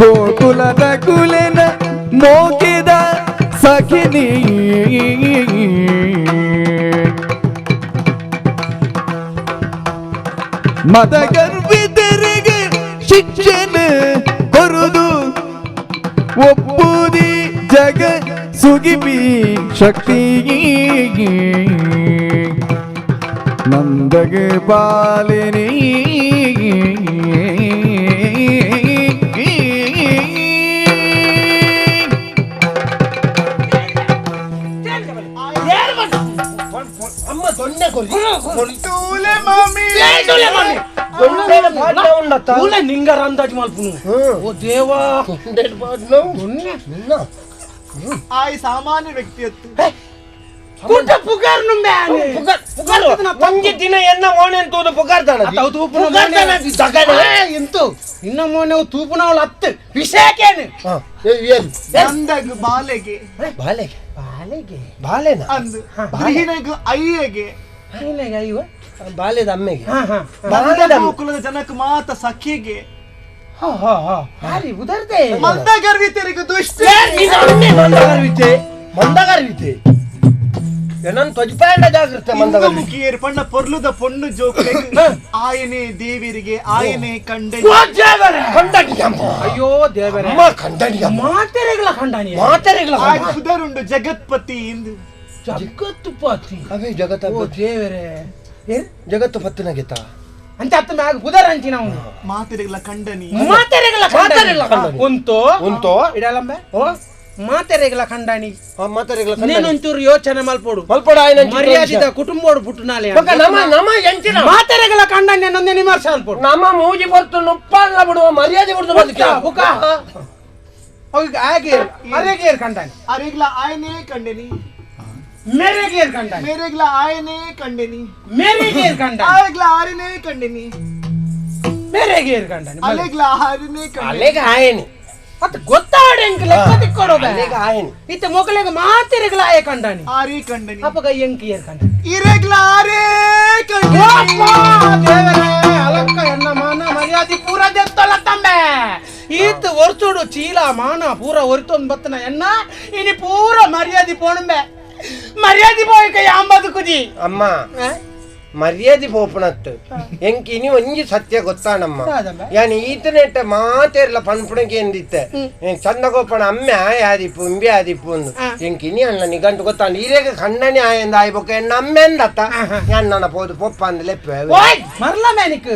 ಗೋಕುಲದ ಕುಲೆನ ಮೋಕಿದ ಸಖಿನಿ ಮದಗರ್ವಿತರಿಗೆ ಶಿಕ್ಷಣ ಕೊರುದು ಒಪ್ಪುದಿ ಜಗ ಸುಗಿಪಿ ಶಕ್ತಿ ನಂದಗ ಬಾಲಿನಿ ಅಮ್ಮ ದೊಣ್ಣೆ ತೂಲೆ ಮಾಮಿ ತೂಲೆ ನಿಂಗರ ಅಂದಾಜು ಮಲ್ಪುನು ಓ ದೇವಾ ನಿನ್ನ ಆಯ್ ಸಾಮಾನ್ಯ ವ್ಯಕ್ತಿ ಅತ್ತು ಕುಟ ಪುಗಾರ್ ನುಂಬೆ ಪುಗಾರ್ ಪುಗಾರ್ ಒಂಜಿ ದಿನ ಎನ್ನ ಮೋನೆ ತೂದು ಪುಗಾರ್ ದಾನ ಅವು ತೂಪುನ ಮೋನೆ ಎಂತು ನಿನ್ನ ಮೋನೆ ತೂಪುನವಳು ಅತ್ತು ವಿಷಯಕ್ಕೇನು ನಂದಗು ಬಾಲೆಗೆ ಬಾಲೆಗೆ ಬಾಲೆಗೆ ಬಾಲೆನ ಅಂದು ಗೃಹಿಣಗು ಅಯ್ಯಗೆ ಅಯ್ಯಗೆ ಅಯ್ಯೋ ಬಾಲೆದ ಅಮ್ಮೆಗೆ ಬಾಲೆದ ಗೋಕುಲದ ಜನಕ ಮಾತ ಸಖಿಗೆ ಹಾ ಹಾ ಹಾ ಹಾರಿ ಉದರ್ದೆ ಮಂದಗರ್ವಿತರಿಗೆ ದುಷ್ಟ ಮಂದಗರ್ವಿತೆ ಮಂದಗರ್ವಿತೆ ಏನನ್ ತೊಜ್ಪಾಂಡ ಜಾಗೃತೆ ಮಂದಗರ್ವಿತೆ ಪಣ್ಣ ಪೊರ್ಲುದ ಪೊಣ್ಣು ಜೋಕುಲೆಗ್ ಆಯನೆ ದೇವರಿಗೆ ಆಯನೆ ಕಂಡೆ ಅಯ್ಯೋ ದೇವರೇ ಅಮ್ಮ ಕಂಡನಿ ಮಾತೆರೆಗಳ ಕಂಡನಿ ಮಾತೆರೆಗಳ ಆ ಪುದರುಂಡು ಜಗತ್ಪತಿ ಇಂದು ಜಗತ್ಪತಿ ಅವೇ ಜಗತ್ತ ಓ ದೇವರೇ ಏನ್ ಜಗತ್ತು ಪತ್ತನಗೆತ ಅಂತ ಅತ್ತ ಮ್ಯಾಗ ಪುದರ್ ಅಂಚಿನ ಅವನು ಮಾತೆರೆಗಳ ಕಂಡನಿ ಮಾತೆರೆಗಳ ಮಾತೆರೆಗಳ ಕಂಡನಿ ಉಂಟೋ ಉಂಟೋ ಇಡಲಂಬೆ ಓ ಮಾತೆರೆಗಳ ಕಂಡನಿ ಮಾತೆರೆಗಳ ಕಂಡನಿ ನೀನೊಂಚೂರು ಯೋಚನೆ ಮಲ್ಪೋಡು ಮಲ್ಪೋಡು ಆಯ್ನ ಮರ್ಯಾದಿದ ಕುಟುಂಬೋಡು ಪುಟ್ಟುನಾಲೆ ನಮ್ಮ ನಮ್ಮ ಎಂಚಿನ ಮಾತೆರೆಗಳ ಕಂಡನಿ ನೊಂದೆ ನಿಮರ್ಶ ಅನ್ಪೋಡು ನಮ್ಮ ಮೂಜಿ ಬರ್ತು ನುಪ್ಪಾನ್ಲ ಬಿಡುವ ಮರ್ಯಾದೆ ಬಿಡುದು ಬದುಕ ಬುಕ ಅವಿಗೆ ಆಗೆ ಅರೆಗೇರ್ ಕಂಡನಿ ಅರೆಗಳ ಆಯನೇ ಕಂಡನಿ मेरे गेर कंडनी मेरेगला आयने कंडनी मेरे गेर कंडनी आयगला आरने कंडनी मेरे गेर कंडनी अलेगला आरने कंडनी ಅಲೆಗ ಆಯನೆ ಅತ್ತ ಗೊತ್ತಾಡ ಎಂಕ್ ಲೆಕ್ಕ ತಿಕ್ಕೊಡೋದ ಅಲೆಗ ಆಯನೆ ಇತ್ತ ಮೊಗಲೆಗ ಮಾತೆರೆಗಳ ಆಯ ಕಂಡನಿ ಆರಿ ಕಂಡನಿ ಅಪಗ ಎಂಕ್ ಏರ್ ಕಂಡನಿ ಇರೆಗ್ಲ ಆರೇ ಕಂಡನಿ ಅಪ್ಪ ದೇವರೇ ಅಲಕ್ಕ ಎನ್ನ ಮಾನ ಮರ್ಯಾದೆ ಪೂರ ದೆತ್ತೊಲ್ಲ ತಂಬೆ ಈತ ಒರ್ಚೋಡು ಚೀಲ ಮಾನ ಪೂರ ಒರಿತೊಂದು ಬತ್ತನ ಎನ್ನ ಇನಿ ಪೂರ ಮರ್ಯಾದೆ ಪೋಣಂಬೆ ಮರ್ಯಾದೆ ಪೋಯ್ಕ ಯಾಂಬದು ಕುದಿ ಅಮ್ಮ ಮರ್ಯಾದೆ ಪೋಪಣತ್ತು ಎಂಕ್ ಇನಿ ಒಂಜಿ ಸತ್ಯ ಗೊತ್ತಾನಮ್ಮ ಯಾನ್ ಈತನೆಟ್ಟ ಮಾತೆರ್ಲ ಪನ್ಪುಣಕ್ಕೆ ಎಂದಿತ್ತೆ ಚಂದಗೋಪಣ ಅಮ್ಮೆ ಆಯಾದಿಪ್ಪು ಇಂಬೆ ಆದಿಪ್ಪು ಅಂದು ಎಂಕ್ ಇನಿ ಅಣ್ಣ ನಿಗಂಟು ಗೊತ್ತಾಂಡ ಈರೆಗ ಖಂಡನೆ ಆಯಂದ ಆಯ್ಬೊಕ್ಕ ಎನ್ನ ಅಮ್ಮೆ ಅಂದತ್ತ ಯಾನ್ ನನ್ನ ಪೋದು ಪೊಪ್ಪ ಅಂದ್ ಲೆಪ್ಪೆ ಮರ್ಲ ಮೇನಿಕ್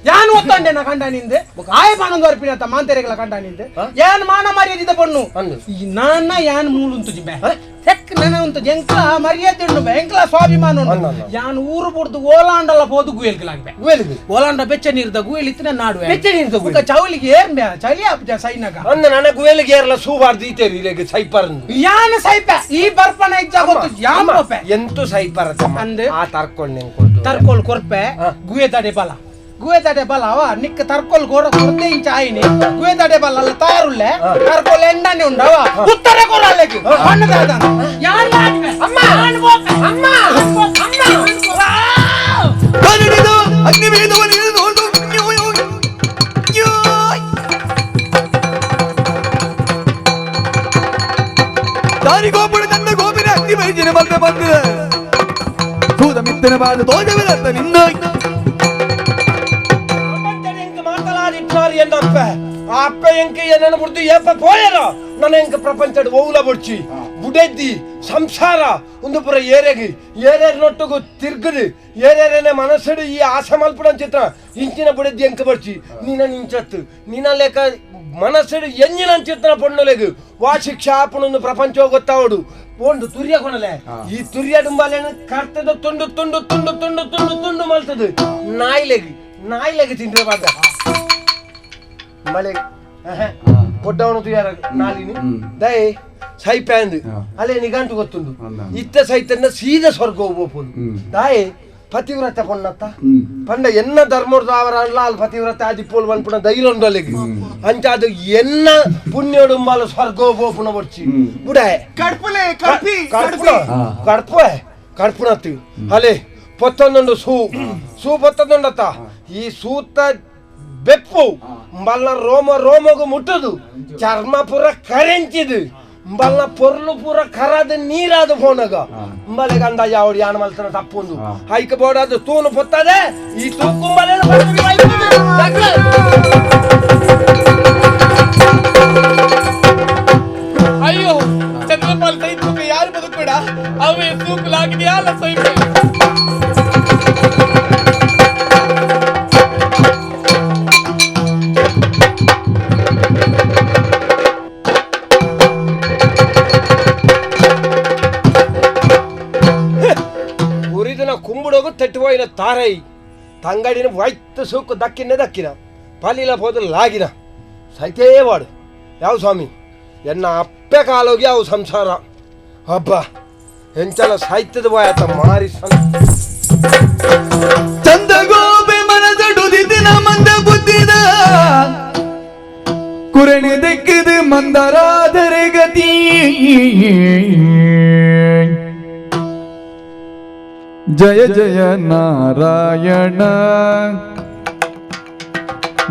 ಯಾನ್ ಒತ್ತಂಡೆನ ಕಂಡ ನಿಂದೆ ಆಯ ಬಾಣಂದು ಅರ್ಪಿನತ್ತ ಮಾಂತೆರೆಗಳ ಕಂಡ ನಿಂದೆ ಯಾನ್ ಮಾನ ಮರ್ಯಾದಿದ ಪೊಣ್ಣು ನಾನ ಯಾನ್ ಮೂಲುಂತು ಜಿಂಬೆ ತೆಕ್ ನನ ಉಂತು ಎಂಕ್ಲ ಮರ್ಯಾದೆ ಉಂಡು ಎಂಕ್ಲ ಸ್ವಾಭಿಮಾನ ಉಂಡು ಯಾನ್ ಊರು ಬುಡ್ದು ಓಲಾಂಡಲ ಪೋದು ಗುಯಲ್ಕಲಾಗ್ಬೆ ಓಲಾಂಡ ಬೆಚ್ಚ ನೀರ್ದ ಗುಯಲ್ ಇತ್ತಿನ ನಾಡು ಬೆಚ್ಚ ನೀರ್ದ ಗುಯಲ್ ಚೌಲಿಗೆ ಏರ್ಂಬೆ ಚಳಿ ಆಪುಜ ಸೈನಗ ಅಂದ ನನ ಗುಯಲ್ಗೆ ಏರ್ಲ ಸೂಬಾರ್ದು ಈತೇರಿ ಇರೆಗ್ ಸೈಪರಂದು ಯಾನ್ ಸೈಪೆ ಈ ಬರ್ಪನ ಇಜ್ಜ ಗೊತ್ತು ಯಾನ್ ಪೋಪೆ ಎಂತು ಸೈಪರ ಅಂದೆ ಆ ತರ್ಕೊಳ್ ನೆನ್ ಕೊಡ್ತು ತರ್ಕೊಳ್ ಕೊರ್ಪೆ ಗುಯೆ ತಡೆ ಬಲ ಗುಯೆ ಬಲ ಅವ ನಿಕ್ಕ ತರ್ಕೊಲ್ ಗೋರ ಕೊರತೆ ಇಂಚ ಆಯಿನಿ ಗುಯೆ ತಡೆ ಬಲ ಅಲ್ಲ ತಯಾರುಲ್ಲೆ ತರ್ಕೊಲ್ ಎಂಡನೆ ಉಂಡವ ಉತ್ತರ ಕೊರಲೆಗೆ ಬಣ್ಣದಾದ ಯಾನ್ ಅಮ್ಮ ಅಮ್ಮ ಅಮ್ಮ ಕರಡಿದು ಅಗ್ನಿವೇದವನ್ನು ನೋಡು ದಾರಿಗೋಪುರ ನನ್ನ ಗೋಪಿನ ಅಗ್ನಿ ಮೈಜಿನ ಬಂದ ಬಂದ ಸೂದ ಮಿತ್ತನ ಬಾಳು ತೋಜವಿರತ್ತ ನಿನ್ನ ಅಪ್ಪ ಎಂಕ ಏನನ್ನ ಬಿಡ್ತು ಏಪ ಪೋಯರ ನನ್ನ ಎಂಕ ಪ್ರಪಂಚದ ಓಲ ಬೊಡ್ಚಿ ಬುಡೆದ್ದಿ ಸಂಸಾರ ಒಂದು ಪುರ ಏರೆಗಿ ಏರೇರ್ ನೊಟ್ಟುಗು ತಿರ್ಗದು ಏರೇರೇನೆ ಮನಸ್ಸುಡು ಈ ಆಸೆ ಮಲ್ಪುಡ ಚಿತ್ರ ಇಂಚಿನ ಬುಡೆದ್ದಿ ಎಂಕ ಬಡ್ಚಿ ನೀನ ನಿಂಚತ್ತು ನೀನ ಲೇಕ ಮನಸ್ಸುಡು ಎಂಜಿನ ಚಿತ್ರ ಪೊಣ್ಣುಲೆಗು ವಾ ಶಿಕ್ಷಾ ಆಪುಣೊಂದು ಪ್ರಪಂಚ ಗೊತ್ತಾವಡು ಒಂದು ತುರ್ಯ ಕೊನಲೆ ಈ ತುರ್ಯ ಡುಂಬಾಲೇನ ಕರ್ತದ ತುಂಡು ತುಂಡು ತುಂಡು ತುಂಡು ತುಂಡು ತುಂಡು ಮಲ್ತದು ನಾಯಿಲೆಗ್ ನಾಯಿಲೆಗ್ ತಿಂದ್ರೆ ಬಾರ್ದ ಮಳೆ ಕೊಡ್ಡವನು ತುಯಾರ ನಾಲಿನಿ ದಯೆ ಸೈಪ್ಯಾಂದು ಅಲ್ಲೇ ನಿಗಂಟು ಗೊತ್ತುಂಡು ಇತ್ತ ಸೈತನ್ನ ಸೀದ ಸ್ವರ್ಗ ಹೋಗ್ಬೋದು ದಾಯೆ ಪತಿವ್ರತ ಪೊಣ್ಣತ್ತ ಪಂಡ ಎನ್ನ ಧರ್ಮದ ಅವರ ಅಲ್ ಪತಿವ್ರತ ಆದಿಪೋಲ್ ಪನ್ಪುಣ ಧೈರ್ಯ ಅಂಚ ಅದು ಎನ್ನ ಪುಣ್ಯೋಡುಂಬಾಲ ಸ್ವರ್ಗ ಹೋಗ್ಪುಣ ಬಡ್ಚಿ ಬುಡಾಯೆ ಕಡ್ಪುಲೆ ಕಡ್ಪಿ ಕಡ್ಪುಣ ಕಡ್ಪು ಕಡ್ಪುಣತ್ತು ಅಲೆ ಪೊತ್ತೊಂದುಂಡು ಸೂ ಸೂ ಪೊತ್ತೊಂದುಂಡತ್ತ ಈ ಸೂತ ಬೆಪ್ಪು mballa ರೋಮ ರೋಮಗು ಮುಟ್ಟದು ಚರ್ಮ ಪೂರ ಕರೆಂಚಿದು mballa ಪೊರ್ಲು ಪೂರ ಕರಾದ ನೀರಾದ ಫೋನಗ mbaleಗ ಅಂದಾಜ ಅವಡು ಯಾನ ಮಲ್ತನ ತಪ್ಪೊಂದು ಹೈಕ ಬೋಡಾದ ತೂನು ಪೊತ್ತದೆ ಈ ತೂಕುಂಬಲೆ ಅಯ್ಯೋ ಚಂದ್ರಪಾಲ್ ಸೈತುಕ ಯಾರು ಬದುಕಬೇಡ ಅವೇ ತೂಕಲಾಗಿದೆಯಲ್ಲ ಸೈಪೆ ಕುಂಬುಡೋಗು ತಟ್ಟುವೋಯಿನ ತಾರೈ ತಂಗಡಿನ ವೈತ್ ಸೂಕು ದಕ್ಕಿನ ದಕ್ಕಿನ ಪಲಿಲ ಪೋದು ಲಾಗಿನ ಸೈತೇ ವಾಡು ಯಾವ ಸ್ವಾಮಿ ಎನ್ನ ಅಪ್ಪೆ ಕಾಲೋಗಿ ಯಾವ ಸಂಸಾರ ಹಬ್ಬ ಎಂಚಲ ಸಾಹಿತ್ಯದ ಬಾಯತ ಮಾರಿ ಚಂದ ಗೋಪೆ ಮನದಡುದಿನ ಮಂದ ಬುದ್ಧಿದ ಕುರಣೆ ದಕ್ಕಿದ ಮಂದರಾದರೆ ಗತಿ ಜಯ ಜಯ ನಾರಾಯಣ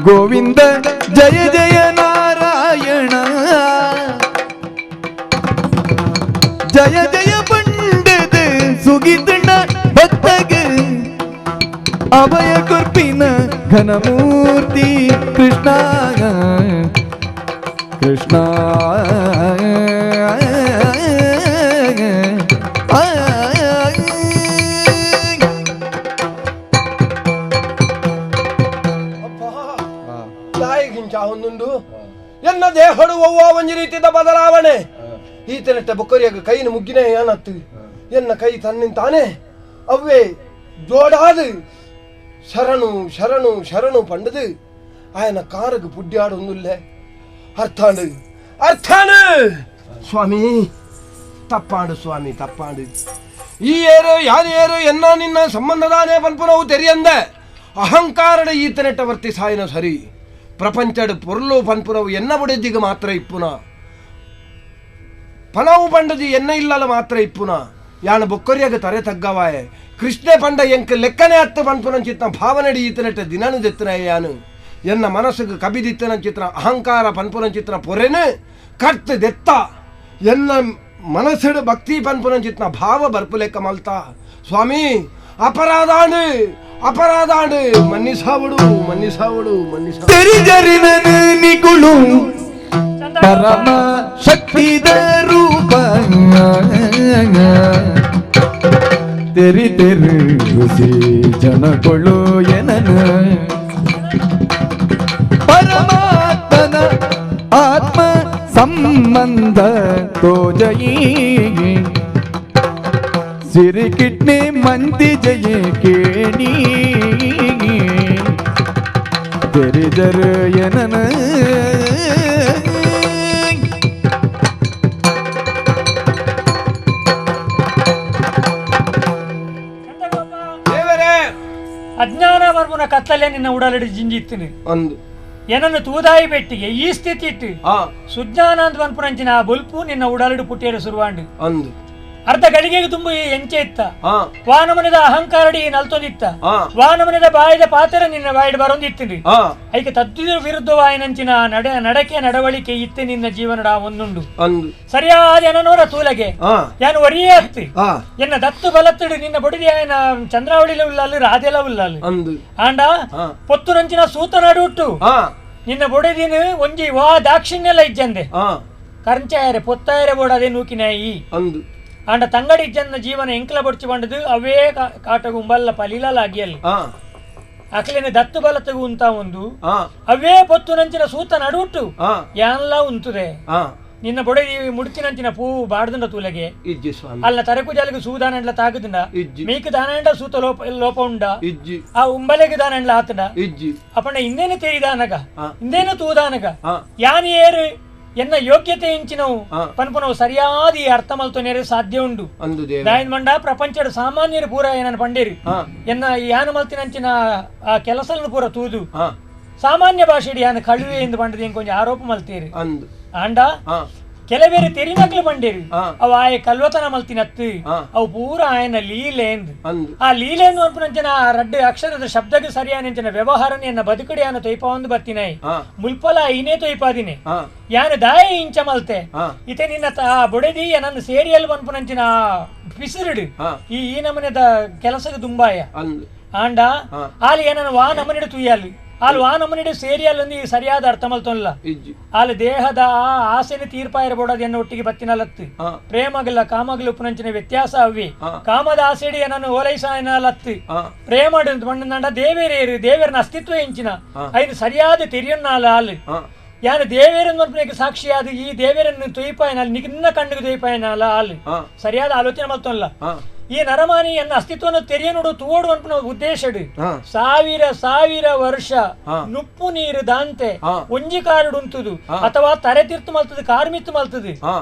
ಗೋವಿಂದ ಜಯ ಜಯ ನಾರಾಯಣ ಜಯ ಜಯ ಪಂಡದ ಸುಗಿತಣ ಭಕ್ತಗ ಅಭಯ ಕೊರ್ಪಿನ ಘನಮೂರ್ತಿ ಕೃಷ್ಣ ಕೃಷ್ಣ ಎನ್ನ ದೇಹಡು ಒವ್ವ ಒಂಜಿ ರೀತಿಯ ಬದಲಾವಣೆ ಈತನೆಟ್ಟ ಬೊಕ್ಕರಿಯಾಗ ಕೈನ ಮುಗ್ಗಿನ ಏನತ್ತು ಎನ್ನ ಕೈ ತನ್ನಿಂತಾನೆ ಅವ್ವೇ ಜೋಡಾದು ಶರಣು ಶರಣು ಶರಣು ಪಂಡದು ಆಯನ ಕಾರಗ್ ಪುಡ್ಯಾಡೊಂದುಲ್ಲೆ ಅರ್ಥಾಂಡು ಅರ್ಥಾನು ಸ್ವಾಮಿ ತಪ್ಪಾಂಡು ಸ್ವಾಮಿ ತಪ್ಪಾಂಡು ಈ ಏರು ಯಾರು ಏರು ಎನ್ನ ನಿನ್ನ ಸಂಬಂಧದಾನೆ ಪನ್ಪುನವು ತೆರಿಯಂದೆ ಅಹಂಕಾರಡ ಈತನೆಟ್ಟ ವರ್ತಿಸಾಯನ ಸರಿ ಪ್ರಪಂಚಡು ಪೊರ್ಲು ಪನ್ಪುನವು ಎನ್ನ ಬುಡೆದಿಗೆ ಮಾತ್ರ ಇಪ್ಪುನ ಪಣವು ಪಂಡದಿ ಎನ್ನ ಇಲ್ಲಲ ಮಾತ್ರ ಇಪ್ಪುನ ಯಾನ ಬೊಕ್ಕರಿಯಾಗ ತರೆ ತಗ್ಗವಾಯೆ ಕೃಷ್ಣೆ ಪಂಡ ಎಂಕ ಲೆಕ್ಕನೆ ಅತ್ತ ಪನ್ಪುನ ಚಿತ್ತ ಭಾವನಡಿ ಈತನೆಟ್ಟ ದಿನನು ದೆತ್ತನ ಯಾನು ಎನ್ನ ಮನಸ್ಸಿಗೆ ಕಬಿದಿತ್ತನ ಚಿತ್ರ ಅಹಂಕಾರ ಪನ್ಪುನ ಚಿತ್ರ ಪೊರೆನು ಕರ್ತ ದೆತ್ತ ಎನ್ನ ಮನಸ್ಸಿಡು ಭಕ್ತಿ ಪನ್ಪುನ ಚಿತ್ರ ಭಾವ ಬರ್ಪುಲೆಕ್ಕ ಮಲ್ತ ಸ್ವಾಮಿ ಅಪರಾಧಾನು ಅಪರಾಧಾನು ಮನ್ನಿಸಾವಡು ಮನ್ನಿಸಾವಡು ಮನ್ನಿಸಾವಡು ತೆರಿಜರಿನನು ನಿಗುಳು ಪರಮ ಶಕ್ತಿದ ರೂಪ ತೆರಿ ತೆರು ಋಷಿ ಜನಗಳು ಏನನು ಸಂಬಂಧ ತೋಜಯಿ ಸಿರಿಕಿಟ್ನೆ ಮಂತಿ ಜಯ ಕೇಣಿ ತೆರಿಜರು ಎನನ ಅಜ್ಞಾನ ಬರ್ಬುನ ಕತ್ತಲೆ ನಿನ್ನ ಉಡಲಿಡಿ ಜಿಂಜಿತ್ತಿನಿ ಏನನ್ನು ತೂದಾಯಿ ಬೆಟ್ಟಿಗೆ ಈ ಸ್ಥಿತಿ ಇಟ್ಟು ಸುಜ್ಞಾನ ಅಂತ ಬನ್ಪುರಂಚಿನ ಆ ಬೊಲ್ಪು ನಿನ್ನ ಉಡಲಿಡು ಪುಟ್ಟಿಯರು ಸುರುವಾಂಡು ಅರ್ಧ ಗಳಿಗೆಗೆ ತುಂಬ ಎಂಚೆ ಇತ್ತ ವಾನಮನದ ಅಹಂಕಾರಡಿ ನಲ್ತೊಂದಿತ್ತ ವಾನಮನದ ಬಾಯಿದ ಪಾತ್ರ ನಿನ್ನ ಬಾಯಿಡ್ ಬರೊಂದಿತ್ತು ಐಕೆ ತದ್ವಿರ ವಿರುದ್ಧವಾಯಿನಂಚಿನ ನಡಕೆ ನಡವಳಿಕೆ ಇತ್ತೆ ನಿನ್ನ ಜೀವನದ ಒಂದುಂಡು ಸರಿಯಾದ ಏನನೋರ ತೂಲಗೆ ಯಾನು ಒರಿಯೇ ಅತ್ತಿ ಎನ್ನ ದತ್ತು ಬಲತ್ತಿಡು ನಿನ್ನ ಬಡಿದಿ ಆಯನ ಚಂದ್ರಾವಳಿಲ ಉಲ್ಲಾಲು ರಾಧೆಲ ಉಲ್ಲಾಲು ಆಂಡ ಪೊತ್ತುನಂಚಿನ ಸೂತ ನಡುಟ್ಟು ನಿನ್ನ ಬೊಡೆದಿನ ಒಂಜಿ ವಾ ದಾಕ್ಷಿಣ್ಯಲ ಇಜ್ಜಂದೆ ಕರಂಚಾಯರೆ ಪೊತ್ತಾಯರೆ ಬೋಡದೆ ನೂಕಿನಾಯಿ ಅಂಡ ತಂಗಡಿ ಜನ ಜೀವನ ಎಂಕ್ಲ ಬೊಡ್ಚಿ ಬಂಡದು ಅವೇ ಕಾಟಗುಂಬಲ್ಲ ಪಲಿಲಾಗಿಯಲ್ಲಿ ಅಕ್ಲೇನೆ ದತ್ತು ಬಲ ತಗುಂತ ಒಂದು ಅವೇ ಪೊತ್ತುನಂಚಿನ ಸೂತ ನಡುಟ್ಟು ಯಾನ್ಲ ಉಂತುದೆ ನಿನ್ನ ಬೊಡೆದಿ ಮುಡ್ತಿನಂಚಿನ ಪೂ ಬಾಡ್ದಂಡ ತೂಲಗೆ ಅಲ್ಲ ತರಕು ಜಾಲಿಗೆ ಸೂದಾನಂಡ್ಲ ತಾಗದಂಡ ಮೇಕ ದಾನಂಡ ಸೂತ ಲೋಪ ಲೋಪ ಉಂಡ ಆ ಉಂಬಲೆಗೆ ದಾನಂಡ್ಲ ಆತಂಡ ಅಪ್ಪಣ್ಣ ಇನ್ನೇನು ತೇರಿದಾನಗ ಇನ್ನೇನು ತೂದಾನಗ ಯಾನ್ ಏರು ಎನ್ನ ಯೋಗ್ಯತೆ ಇಂಚಿನವು ಪನ್ಪನವು ಸರಿಯಾದ ಈ ಅರ್ಥ ಮಲ್ತೊನೇರೆ ಸಾಧ್ಯ ಉಂಡು ದಾಯನ್ ಮಂಡ ಪ್ರಪಂಚದ ಸಾಮಾನ್ಯರು ಪೂರ ಏನನ್ನು ಪಂಡೇರು ಎನ್ನ ಯಾನು ಮಲ್ತಿನಂಚಿನ ಆ ಕೆಲಸలను ಪೂರ ತೂದು ಸಾಮಾನ್ಯ ಭಾಷೆಡಿ ಯಾನು ಕಳುವೆ ಎಂದು ಪಂಡದು ಇಂಕೊಂಚ ಆರೋಪ ಮಲ್ತೇರು ಆಂಡ ಕೆಲವೇರು ತೆರಿನಕ್ಲು ಪಂಡೇರು ಅವು ಆಯ ಕಲ್ವತನ ಮಲ್ತಿನತ್ತು ಅವು ಪೂರ ಆಯನ ಲೀಲೆ ಎಂದು ಆ ಲೀಲೆ ಎಂದು ಅನ್ಪುನಂಚಿನ ಆ ರಡ್ಡು ಅಕ್ಷರದ ಶಬ್ದಕ್ಕೆ ಸರಿಯಾನಂಚಿನ ವ್ಯವಹಾರನ ಎನ್ನ ಬದುಕಡಿ ಯಾನು ತೊಯ್ಪ ಒಂದು ಬರ್ತಿನಾಯಿ ಮುಲ್ಪಲ ಐನೇ ತೊಯ್ಪಾದಿನಿ ಯಾನು ದಾಯ ಇಂಚ ಮಲ್ತೆ ಇತೆ ನಿನ್ನ ಬೊಡೆದಿ ನನ್ನ ಸೇರಿಯಲ್ ಪನ್ಪುನಂಚಿನ ಪಿಸಿರುಡು ಈ ಈ ನಮನೆದ ಕೆಲಸಕ್ಕೆ ದುಂಬಾಯ ಆಂಡ ಆಲಿ ಏನನ್ನ ವಾ ನಮನಿಡು ತುಯ್ಯಾಲಿ ಆಲ್ ವಾ ನಮನಿಡು ಸೇರಿಯಲ್ಲಂದು ಈ ಸರಿಯಾದ ಅರ್ಥ ಮಲ್ತೊಲ್ಲ ಆಲ್ ದೇಹದ ಆ ಆಸೆನ ತೀರ್ಪ ಇರಬೋಡದು ಎನ್ನ ಒಟ್ಟಿಗೆ ಬತ್ತಿನಲತ್ತು ಪ್ರೇಮಗಲ್ಲ ಕಾಮಗಲ ಉಪನಂಚಿನ ವ್ಯತ್ಯಾಸ ಅವಿ ಕಾಮದ ಆಸೆಡಿ ನಾನು ಓಲೈಸಾಯನಲತ್ತು ಪ್ರೇಮ ಬಣ್ಣಂಡ ದೇವೇರೇರು ದೇವೇರನ ಅಸ್ತಿತ್ವ ಇಂಚಿನ ಐನು ಸರಿಯಾದ ತೆರಿಯನ್ನಾಲ ಆಲ್ ಯಾನು ದೇವೇರನ್ ಮನ್ಪುನಕ್ಕೆ ಸಾಕ್ಷಿಯಾದ ಈ ದೇವೇರನ್ನು ತೊಯ್ಪಾಯನಾಲ್ ನಿನ್ನ ಕಣ್ಣಿಗೆ ತೊಯ್ಪಾಯನಾಲ ಆಲ್ ಸರಿಯಾದ ಆಲೋಚನೆ ಮಲ್ತೊಲ್ಲ ಈ ನರಮಾನಿ ಎನ್ನ ಅಸ್ತಿತ್ವವನ್ನು ತೆರೆಯನುಡು ತೋಡು ಅನ್ಪುನ ಉದ್ದೇಶಡು ಸಾವಿರ ಸಾವಿರ ವರ್ಷ ನುಪ್ಪು ನೀರು ದಾಂತೆ ಒಂಜಿ ಕಾರುಡುಂತುದು ಅಥವಾ ತರೆ ತೀರ್ತು ಮಲ್ತದು ಕಾರ್ಮಿತ್ತು ಮಲ್ತದು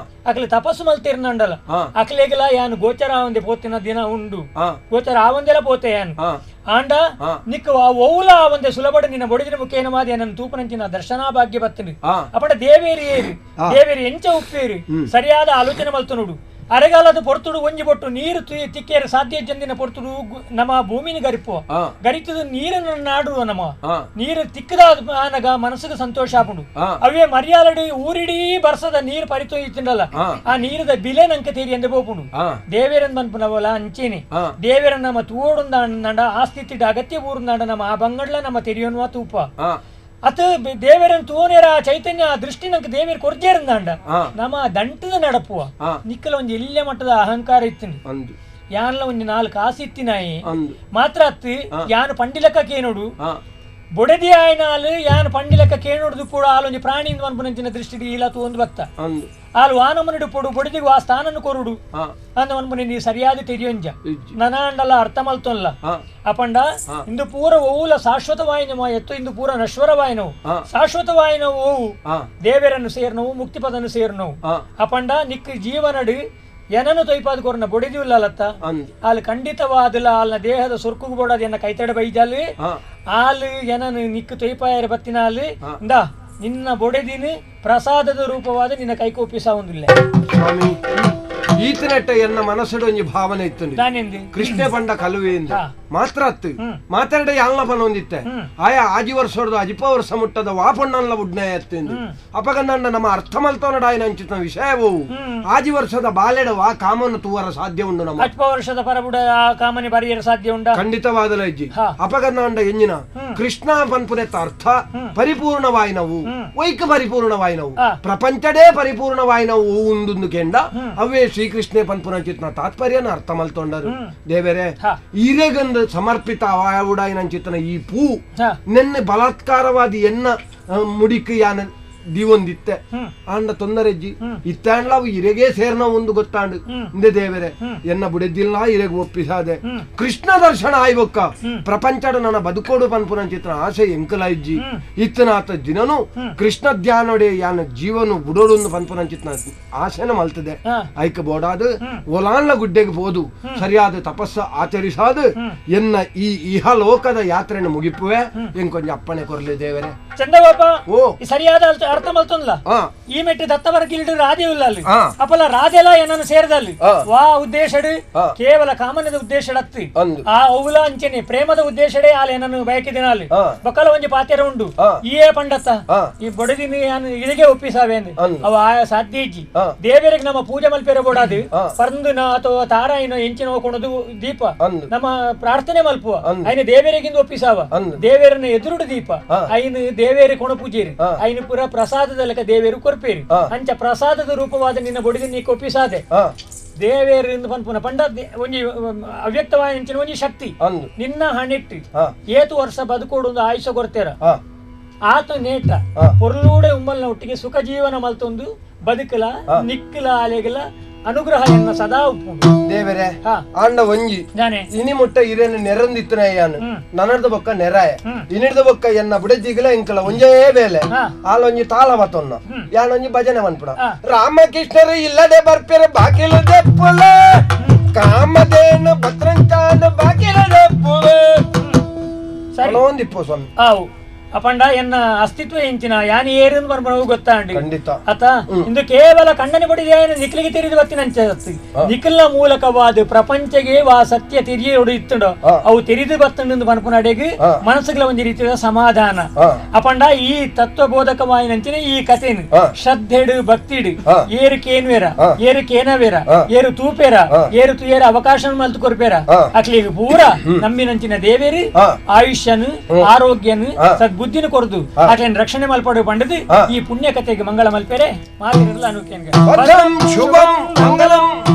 ಅಕ್ಲೆ ತಪಸ್ಸು ಮಲ್ತಿರ್ನಂಡಲ ಅಕ್ಲೆಗಲ ಯಾನು ಗೋಚರ ಆವಂದೆ ಪೋತಿನ ದಿನ ಉಂಡು ಗೋಚರ ಆವಂದೆಲ್ಲ ಪೋತೆ ಯಾನು ಆಂಡ ನಿಕ್ಕ ಓಲ ಆವಂದೆ ಸುಲಭಡ ನಿನ್ನ ಬೊಡಿದಿನ ಮುಖೇನ ಮಾದಿ ನನ್ನ ತೂಪನಂಚಿನ ದರ್ಶನಾ ಭಾಗ್ಯ ಬತ್ತನು ಅಪಡ ದೇವೇರಿ ಏರು ದೇವೇರಿ ಎಂಚ ಉಪ್ಪೇರು ಸರಿಯಾದ ಆಲೋಚನೆ ಮಲ್ತನುಡು ಅರೆಗಾಲದ ಪೊರ್ತುಡು ಒಂಜಿ ಬೊಟ್ಟು ನೀರು ತಿಕ್ಕೇರು ಸಾಧ್ಯ ಜಂದಿನ ಪೊರ್ತುಡು ನಮ್ಮ ಭೂಮಿನ ಗರಿಪು ಗರಿತದ ನೀರನ್ನು ನಾಡುವ ನಮ್ಮ ನೀರು ತಿಕ್ಕದ ಆನಗ ಮನಸ್ಸಿಗೆ ಸಂತೋಷ ಆಪುಂಡು ಅವೇ ಮರ್ಯಾಲಡಿ ಊರಿಡೀ ಬರ್ಸದ ನೀರು ಪರಿತೊಯ್ತಿಂಡಲ್ಲ ಆ ನೀರದ ಬಿಲೆ ನಂಕ ತೇರಿ ಎಂದು ಬೋಪುಂಡು ದೇವೇರನ್ ಮನ್ಪುನವಲ ಅಂಚೇನೆ ದೇವೇರನ್ ನಮ್ಮ ತೂಡುಂದಾಂಡ ಆ ಸ್ಥಿತಿ ಅಗತ್ಯ ಊರುಂದಾಂಡ ನಮ್ಮ ಆ ಬಂಗಡ್ಲ ನಮ್ಮ ತೆರಿಯೋನ್ವ ತೂಪ ಅತ ದೇವರನ್ ತೂನೇರ ಚೈತನ್ಯ ದೃಷ್ಟಿ ನಂಗೆ ದೇವೇರ್ ಕೊರ್ಜೇರಂದಾಂಡ ನಮ್ಮ ದಂಟದ ನಡಪುವ ನಿಕ್ಕಲ ಒಂಜಿ ಎಲ್ಲೆ ಮಟ್ಟದ ಅಹಂಕಾರ ಇತ್ತಿನಿ ಯಾನ್ಲ ಒಂಜಿ ನಾಲ್ಕು ಆಸೆ ಇತ್ತಿನಾಯಿ ಮಾತ್ರ ಅತ್ತು ಯಾನು ಪಂಡಿಲಕ್ಕ ಕೇನೋಡು ಬೊಡೆದಿ ಆಯ್ನಾಲು ಯಾನು ಪಂಡಿಲಕ್ಕ ಕೇನೋಡುದು ಕೂಡ ಆಲೊಂಜಿ ಪ್ರಾಣಿಯಿಂದ ಮನ್ಪುನಂಚಿನ ದೃಷ್ಟಿ ಇಲ್ಲ ತೂ ಒಂದು ಭಕ್ತ ಆಲು ವಾನಮನಿಡು ಪೊಡು ಬೊಡೆದಿಗೂ ಆ ಸ್ಥಾನನ್ನು ಕೊರುಡು ಅಂದ ಮನ್ಪುನಿ ನೀ ಸರಿಯಾದ ತೆರಿಯೊಂಜ ನನಾಂಡಲ ಅರ್ಥ ಮಲ್ತೊಲ್ಲ ಅಪಂಡ ಇಂದು ಪೂರ ಓವುಲ ಶಾಶ್ವತವಾಯಿನವ ಎತ್ತು ಇಂದು ಪೂರ ನಶ್ವರವಾಯಿನವು ಶಾಶ್ವತವಾಯಿನವು ಓವು ದೇವರನ್ನು ಸೇರ್ನವು ಮುಕ್ತಿಪದನ್ನು ಸೇರ್ನವು ಅಪಂಡ ನಿಕ್ ಜೀವನಡು ಏನನ್ನು ತೊಯ್ಪಾದ ಕೊರನ ಬೊಡಿದಿಲ್ಲ ಲತ್ತ ಅಲ್ಲಿ ಖಂಡಿತವಾದಲ್ಲ ಅಲ್ನ ದೇಹದ ಸೊರ್ಕುಗು ಬೋಡದ ಎನ್ನ ಕೈತಡೆ ಬೈಜಾಲು ಆಲು ಏನನು ನಿಕ್ಕು ತೊಯ್ಪಾಯರ ಬತ್ತಿನ ಅಲ್ಲಿ ಇಂದ ನಿನ್ನ ಬೊಡೆದಿನ ಪ್ರಸಾದದ ರೂಪವಾದ ನಿನ್ನ ಕೈಕೋಪಿಸ ಒಂದಿಲ್ಲ ಸ್ವಾಮಿ ಈತನೆಟ್ಟ ಎನ್ನ ಮನಸ್ಸುಡು ಒಂಜಿ ಭಾವನೆ ಇತ್ತು ಕೃಷ್ಣ ಪಂಡ ಕಲುವೆಯಿಂದ ಮಾತ್ರ ಅತ್ತು ಮಾತಾಡ ಯಾಲ್ನ ಪನೊಂದಿತ್ತೆ ಆಯಾ ಆಜಿ ವರ್ಷದ ಅಜಿಪ ವರ್ಷ ಮುಟ್ಟದ ವಾಪಣ್ಣನ್ಲ ಉಡ್ನಾಯ ಅತ್ತಿಂದು ಅಪಗ ನನ್ನ ನಮ್ಮ ಅರ್ಥ ಮಲ್ತೋನಡಾಯನ ಅಂಚಿತ ವಿಷಯವು ಆಜಿ ವರ್ಷದ ಬಾಲೆಡ ವಾ ಕಾಮನ್ನು ತೂವರ ಸಾಧ್ಯ ಉಂಡು ನಮ್ಮ ಅಜ್ಪ ವರ್ಷದ ಪರಬುಡ ಆ ಕಾಮನೆ ಬರಿಯರ ಸಾಧ್ಯ ಉಂಡ ಖಂಡಿತವಾದಲ ಅಜ್ಜಿ ಅಪಗ ನಂಡ ಎಂಜಿನ ಕೃಷ್ಣ ಪನ್ಪುನೆತ್ತ ಅರ್ಥ ಪರಿಪೂರ್ಣವಾಯಿನವು ವೈಕ ಪರಿಪೂರ್ಣವಾಯಿನವು ಪ್ರಪಂಚಡೇ ಪರಿಪೂರ್ಣವಾಯಿನವು ಉಂದುಂದು ಕೆಂಡ ಅವೇ ಶ್ರೀಕೃಷ್ಣೇ ಪನ್ಪುನಂಚಿತ್ನ ತಾತ್ಪರ್ಯನ ಅರ್ಥ ಮಲ್ತೊಂಡರು ದೇವರೇ ಈರೆಗಂದು ಸಮರ್ಪಿತ ಆವುಡಾಯಿನಂಚಿತನ ಈ ಪೂ ನಿನ್ನೆ ಬಲಾತ್ಕಾರವಾದಿ ಎನ್ನ ಮುಡಿಕು ಯಾನ ದೀವೊಂದಿತ್ತೆ ಆಂಡ ತೊಂದರೆಜ್ಜಿ ಇತ್ತಾಂಡ್ಲ ಅವು ಇರೆಗೇ ಸೇರ್ನ ಒಂದು ಗೊತ್ತಾಂಡು ಇಂದೆ ದೇವರೇ ಎನ್ನ ಬುಡೆದಿಲ್ಲ ಇರೆಗ್ ಒಪ್ಪಿಸಾದೆ ಕೃಷ್ಣ ದರ್ಶನ ಆಯ್ಬೊಕ್ಕ ಪ್ರಪಂಚಡ ನನ್ನ ಬದುಕೋಡು ಪನ್ಪುನ ಚಿತ್ರ ಆಸೆ ಎಂಕಲ ಇಜ್ಜಿ ಇತ್ತನಾತ ದಿನನು ಕೃಷ್ಣ ಧ್ಯಾನೊಡೆ ಯಾನ ಜೀವನು ಬುಡೋಡು ಪನ್ಪುನ ಚಿತ್ರ ಆಸೆನ ಮಲ್ತದೆ ಐಕ ಬೋಡಾದು ಒಲಾನ್ಲ ಗುಡ್ಡೆಗೆ ಹೋದು ಸರಿಯಾದ ತಪಸ್ಸ ಆಚರಿಸಾದು ಎನ್ನ ಈ ಇಹಲೋಕದ ಯಾತ್ರೆನ ಮುಗಿಪುವೆ ಎಂಕೊಂಜ ಅಪ್ಪಣೆ ಕೊರ್ಲಿ ದೇವರೇ ಚಂದಗೋಪ ಓ ಈ ಸರಿಯಾದ ಅರ್ಥ ಮಲ್ತೊಂದ್ಲ ಈ ಮೆಟ್ಟಿ ದತ್ತವರ ಗಿಲ್ಡು ರಾಧೆ ಇಲ್ಲ ಅಲ್ಲಿ ಅಪಲ ರಾಧೆಲ ಏನನ್ನು ಸೇರಿದಲ್ಲಿ ವಾ ಉದ್ದೇಶಡು ಕೇವಲ ಕಾಮನದ ಉದ್ದೇಶಡತ್ತಿ ಆ ಅವ್ಲ ಅಂಚನೆ ಪ್ರೇಮದ ಉದ್ದೇಶಡೇ ಆಲ ಏನನ್ನು ಬಯಕಿದಿನ ಅಲ್ಲಿ ಬೊಕ್ಕಲ ಒಂಜಿ ಪಾತೆರ ಉಂಡು ಈಯೇ ಪಂಡತ್ತ ಈ ಬಡದಿನ ಇಳಿಗೆ ಒಪ್ಪಿಸಾವೆ ಅವ ಆ ಸಾಧ್ಯ ಇಜ್ಜಿ ದೇವರಿಗೆ ನಮ್ಮ ಪೂಜೆ ಮಲ್ಪೆರ ಬೋಡಾದು ಪರ್ಂದುನ ಅಥವಾ ತಾರಾಯಿನ ಎಂಚಿನ ಕೊಣದು ದೀಪ ನಮ್ಮ ಪ್ರಾರ್ಥನೆ ಮಲ್ಪುವ ಐನ ದೇವರಿಗಿಂದ ಒಪ್ಪಿಸಾವ ದೇವರನ್ನ ಎದುರುಡು ದೀಪ ಐನು ದೇವೇರಿ ಕೊಣ ಪೂಜೇರಿ ಐನು ಪುರ ಪ್ರಸಾದದ ಲೆಕ್ಕ ದೇವೇರು ಕೊರ್ಪೇರಿ ಅಂಚ ಪ್ರಸಾದದ ರೂಪವಾದ ನಿನ್ನ ಬೊಡಿದು ನೀ ಕೊಪ್ಪಿಸಾದೆ ದೇವೇರು ಎಂದು ಪನ್ಪುನ ಪಂಡ ಒಂಜಿ ಅವ್ಯಕ್ತವಾದ ಒಂಜಿ ಶಕ್ತಿ ನಿನ್ನ ಹಣಿಟ್ಟು ಏತು ವರ್ಷ ಬದುಕೋಡು ಒಂದು ಆಯುಷ ಕೊಡ್ತೇರ ಆತ ನೇಟ ಪೊರ್ಲೂಡೆ ಉಮ್ಮಲ್ನ ಒಟ್ಟಿಗೆ ಸುಖ ಜೀವನ ಮಲ್ತೊಂದು ಬದುಕಲ ನಿಕ್ಕಲ ಅಲೆಗಲ ಅನುಗ್ರಹ ಎನ್ನ ಸದಾ ಉಪ್ಪು ದೇವರೇ ಆಂಡ ಒಂಜಿ ಇನಿ ಮುಟ್ಟ ಇರೇನು ನೆರಂದಿತ್ತನಯ್ಯಾನು ನನರ್ದ ಬೊಕ್ಕ ನೆರಾಯ ಇನಿರ್ದ ಬೊಕ್ಕ ಎನ್ನ ಬುಡಜಿಗಲ ಇಂಕಲ ಒಂಜೇ ಬೇಲೆ ಆಲೊಂಜಿ ತಾಳ ಬತ್ತೊನ್ನ ಯಾನೊಂಜಿ ಭಜನೆ ಮನ್ಪುಣ ರಾಮಕೃಷ್ಣರು ಇಲ್ಲದೆ ಬರ್ಪಿರ ಬಾಕಿಲು ದೆಪ್ಪುಲ ಕಾಮಧೇನು ಭದ್ರಂಚಾನ ಬಾಕಿಲು ದೆಪ್ಪುವೆ ಒಂದಿಪ್ಪು ಸ್ವಾಮಿ ಆವು ಅಪಂಡ ಎನ್ನ ಅಸ್ತಿತ್ವ ಎಂಚಿನ ಯಾನ್ ಏರಿಂದ ಬರ್ಬ ಗೊತ್ತಾಂಡಿ ಖಂಡಿತ ಅತ ಇಂದು ಕೇವಲ ಕಣ್ಣನೆ ಬಡಿದೆ ನಿಕ್ಲಿಗೆ ತೆರಿದು ಬತ್ತಿನಂಚ ನಿಖಲ್ನ ಮೂಲಕವಾದ ಪ್ರಪಂಚಗೆ ವಾ ಸತ್ಯ ತೆರಿಯೋಡು ಇತ್ತುಂಡು ಅವು ತೆರಿದು ಬತ್ತಂಡು ಪನ್ಪುನಡೆಗೆ ಮನಸ್ಸುಗಳ ಒಂದು ರೀತಿಯ ಸಮಾಧಾನ ಅಪಂಡ ಈ ತತ್ವಬೋಧಕವಾಯಿನಂಚಿನ ಈ ಕಥೆನು ಶ್ರದ್ಧೆಡು ಭಕ್ತಿಡು ಏರು ಕೇನ್ವೇರ ಏರು ಕೇನವೇರ ಏರು ತೂಪೇರ ಏರು ತುಯೇರ ಅವಕಾಶ ಮಲ್ತು ಕೊರ್ಪೇರ ಅಕ್ಲಿಗೆ ಪೂರ ನಂಬಿನಂಚಿನ ದೇವೇರಿ ಆಯುಷ್ಯನು ಆರೋಗ್ಯನು ಸದ್ಬುದ್ಧಿನ ಕೊರದು ಅಕ್ಲೇನ್ ರಕ್ಷಣೆ ಮಲ್ಪಡು ಪಂಡದು ಈ ಪುಣ್ಯ ಕಥೆಗೆ ಮಂಗಳ ಮಲ್ಪೇರೆ ಮಾತಿರಲ್ಲ ಅನುಕೇನ್ಗೆ ಶುಭಂ ಮಂಗಲಂ.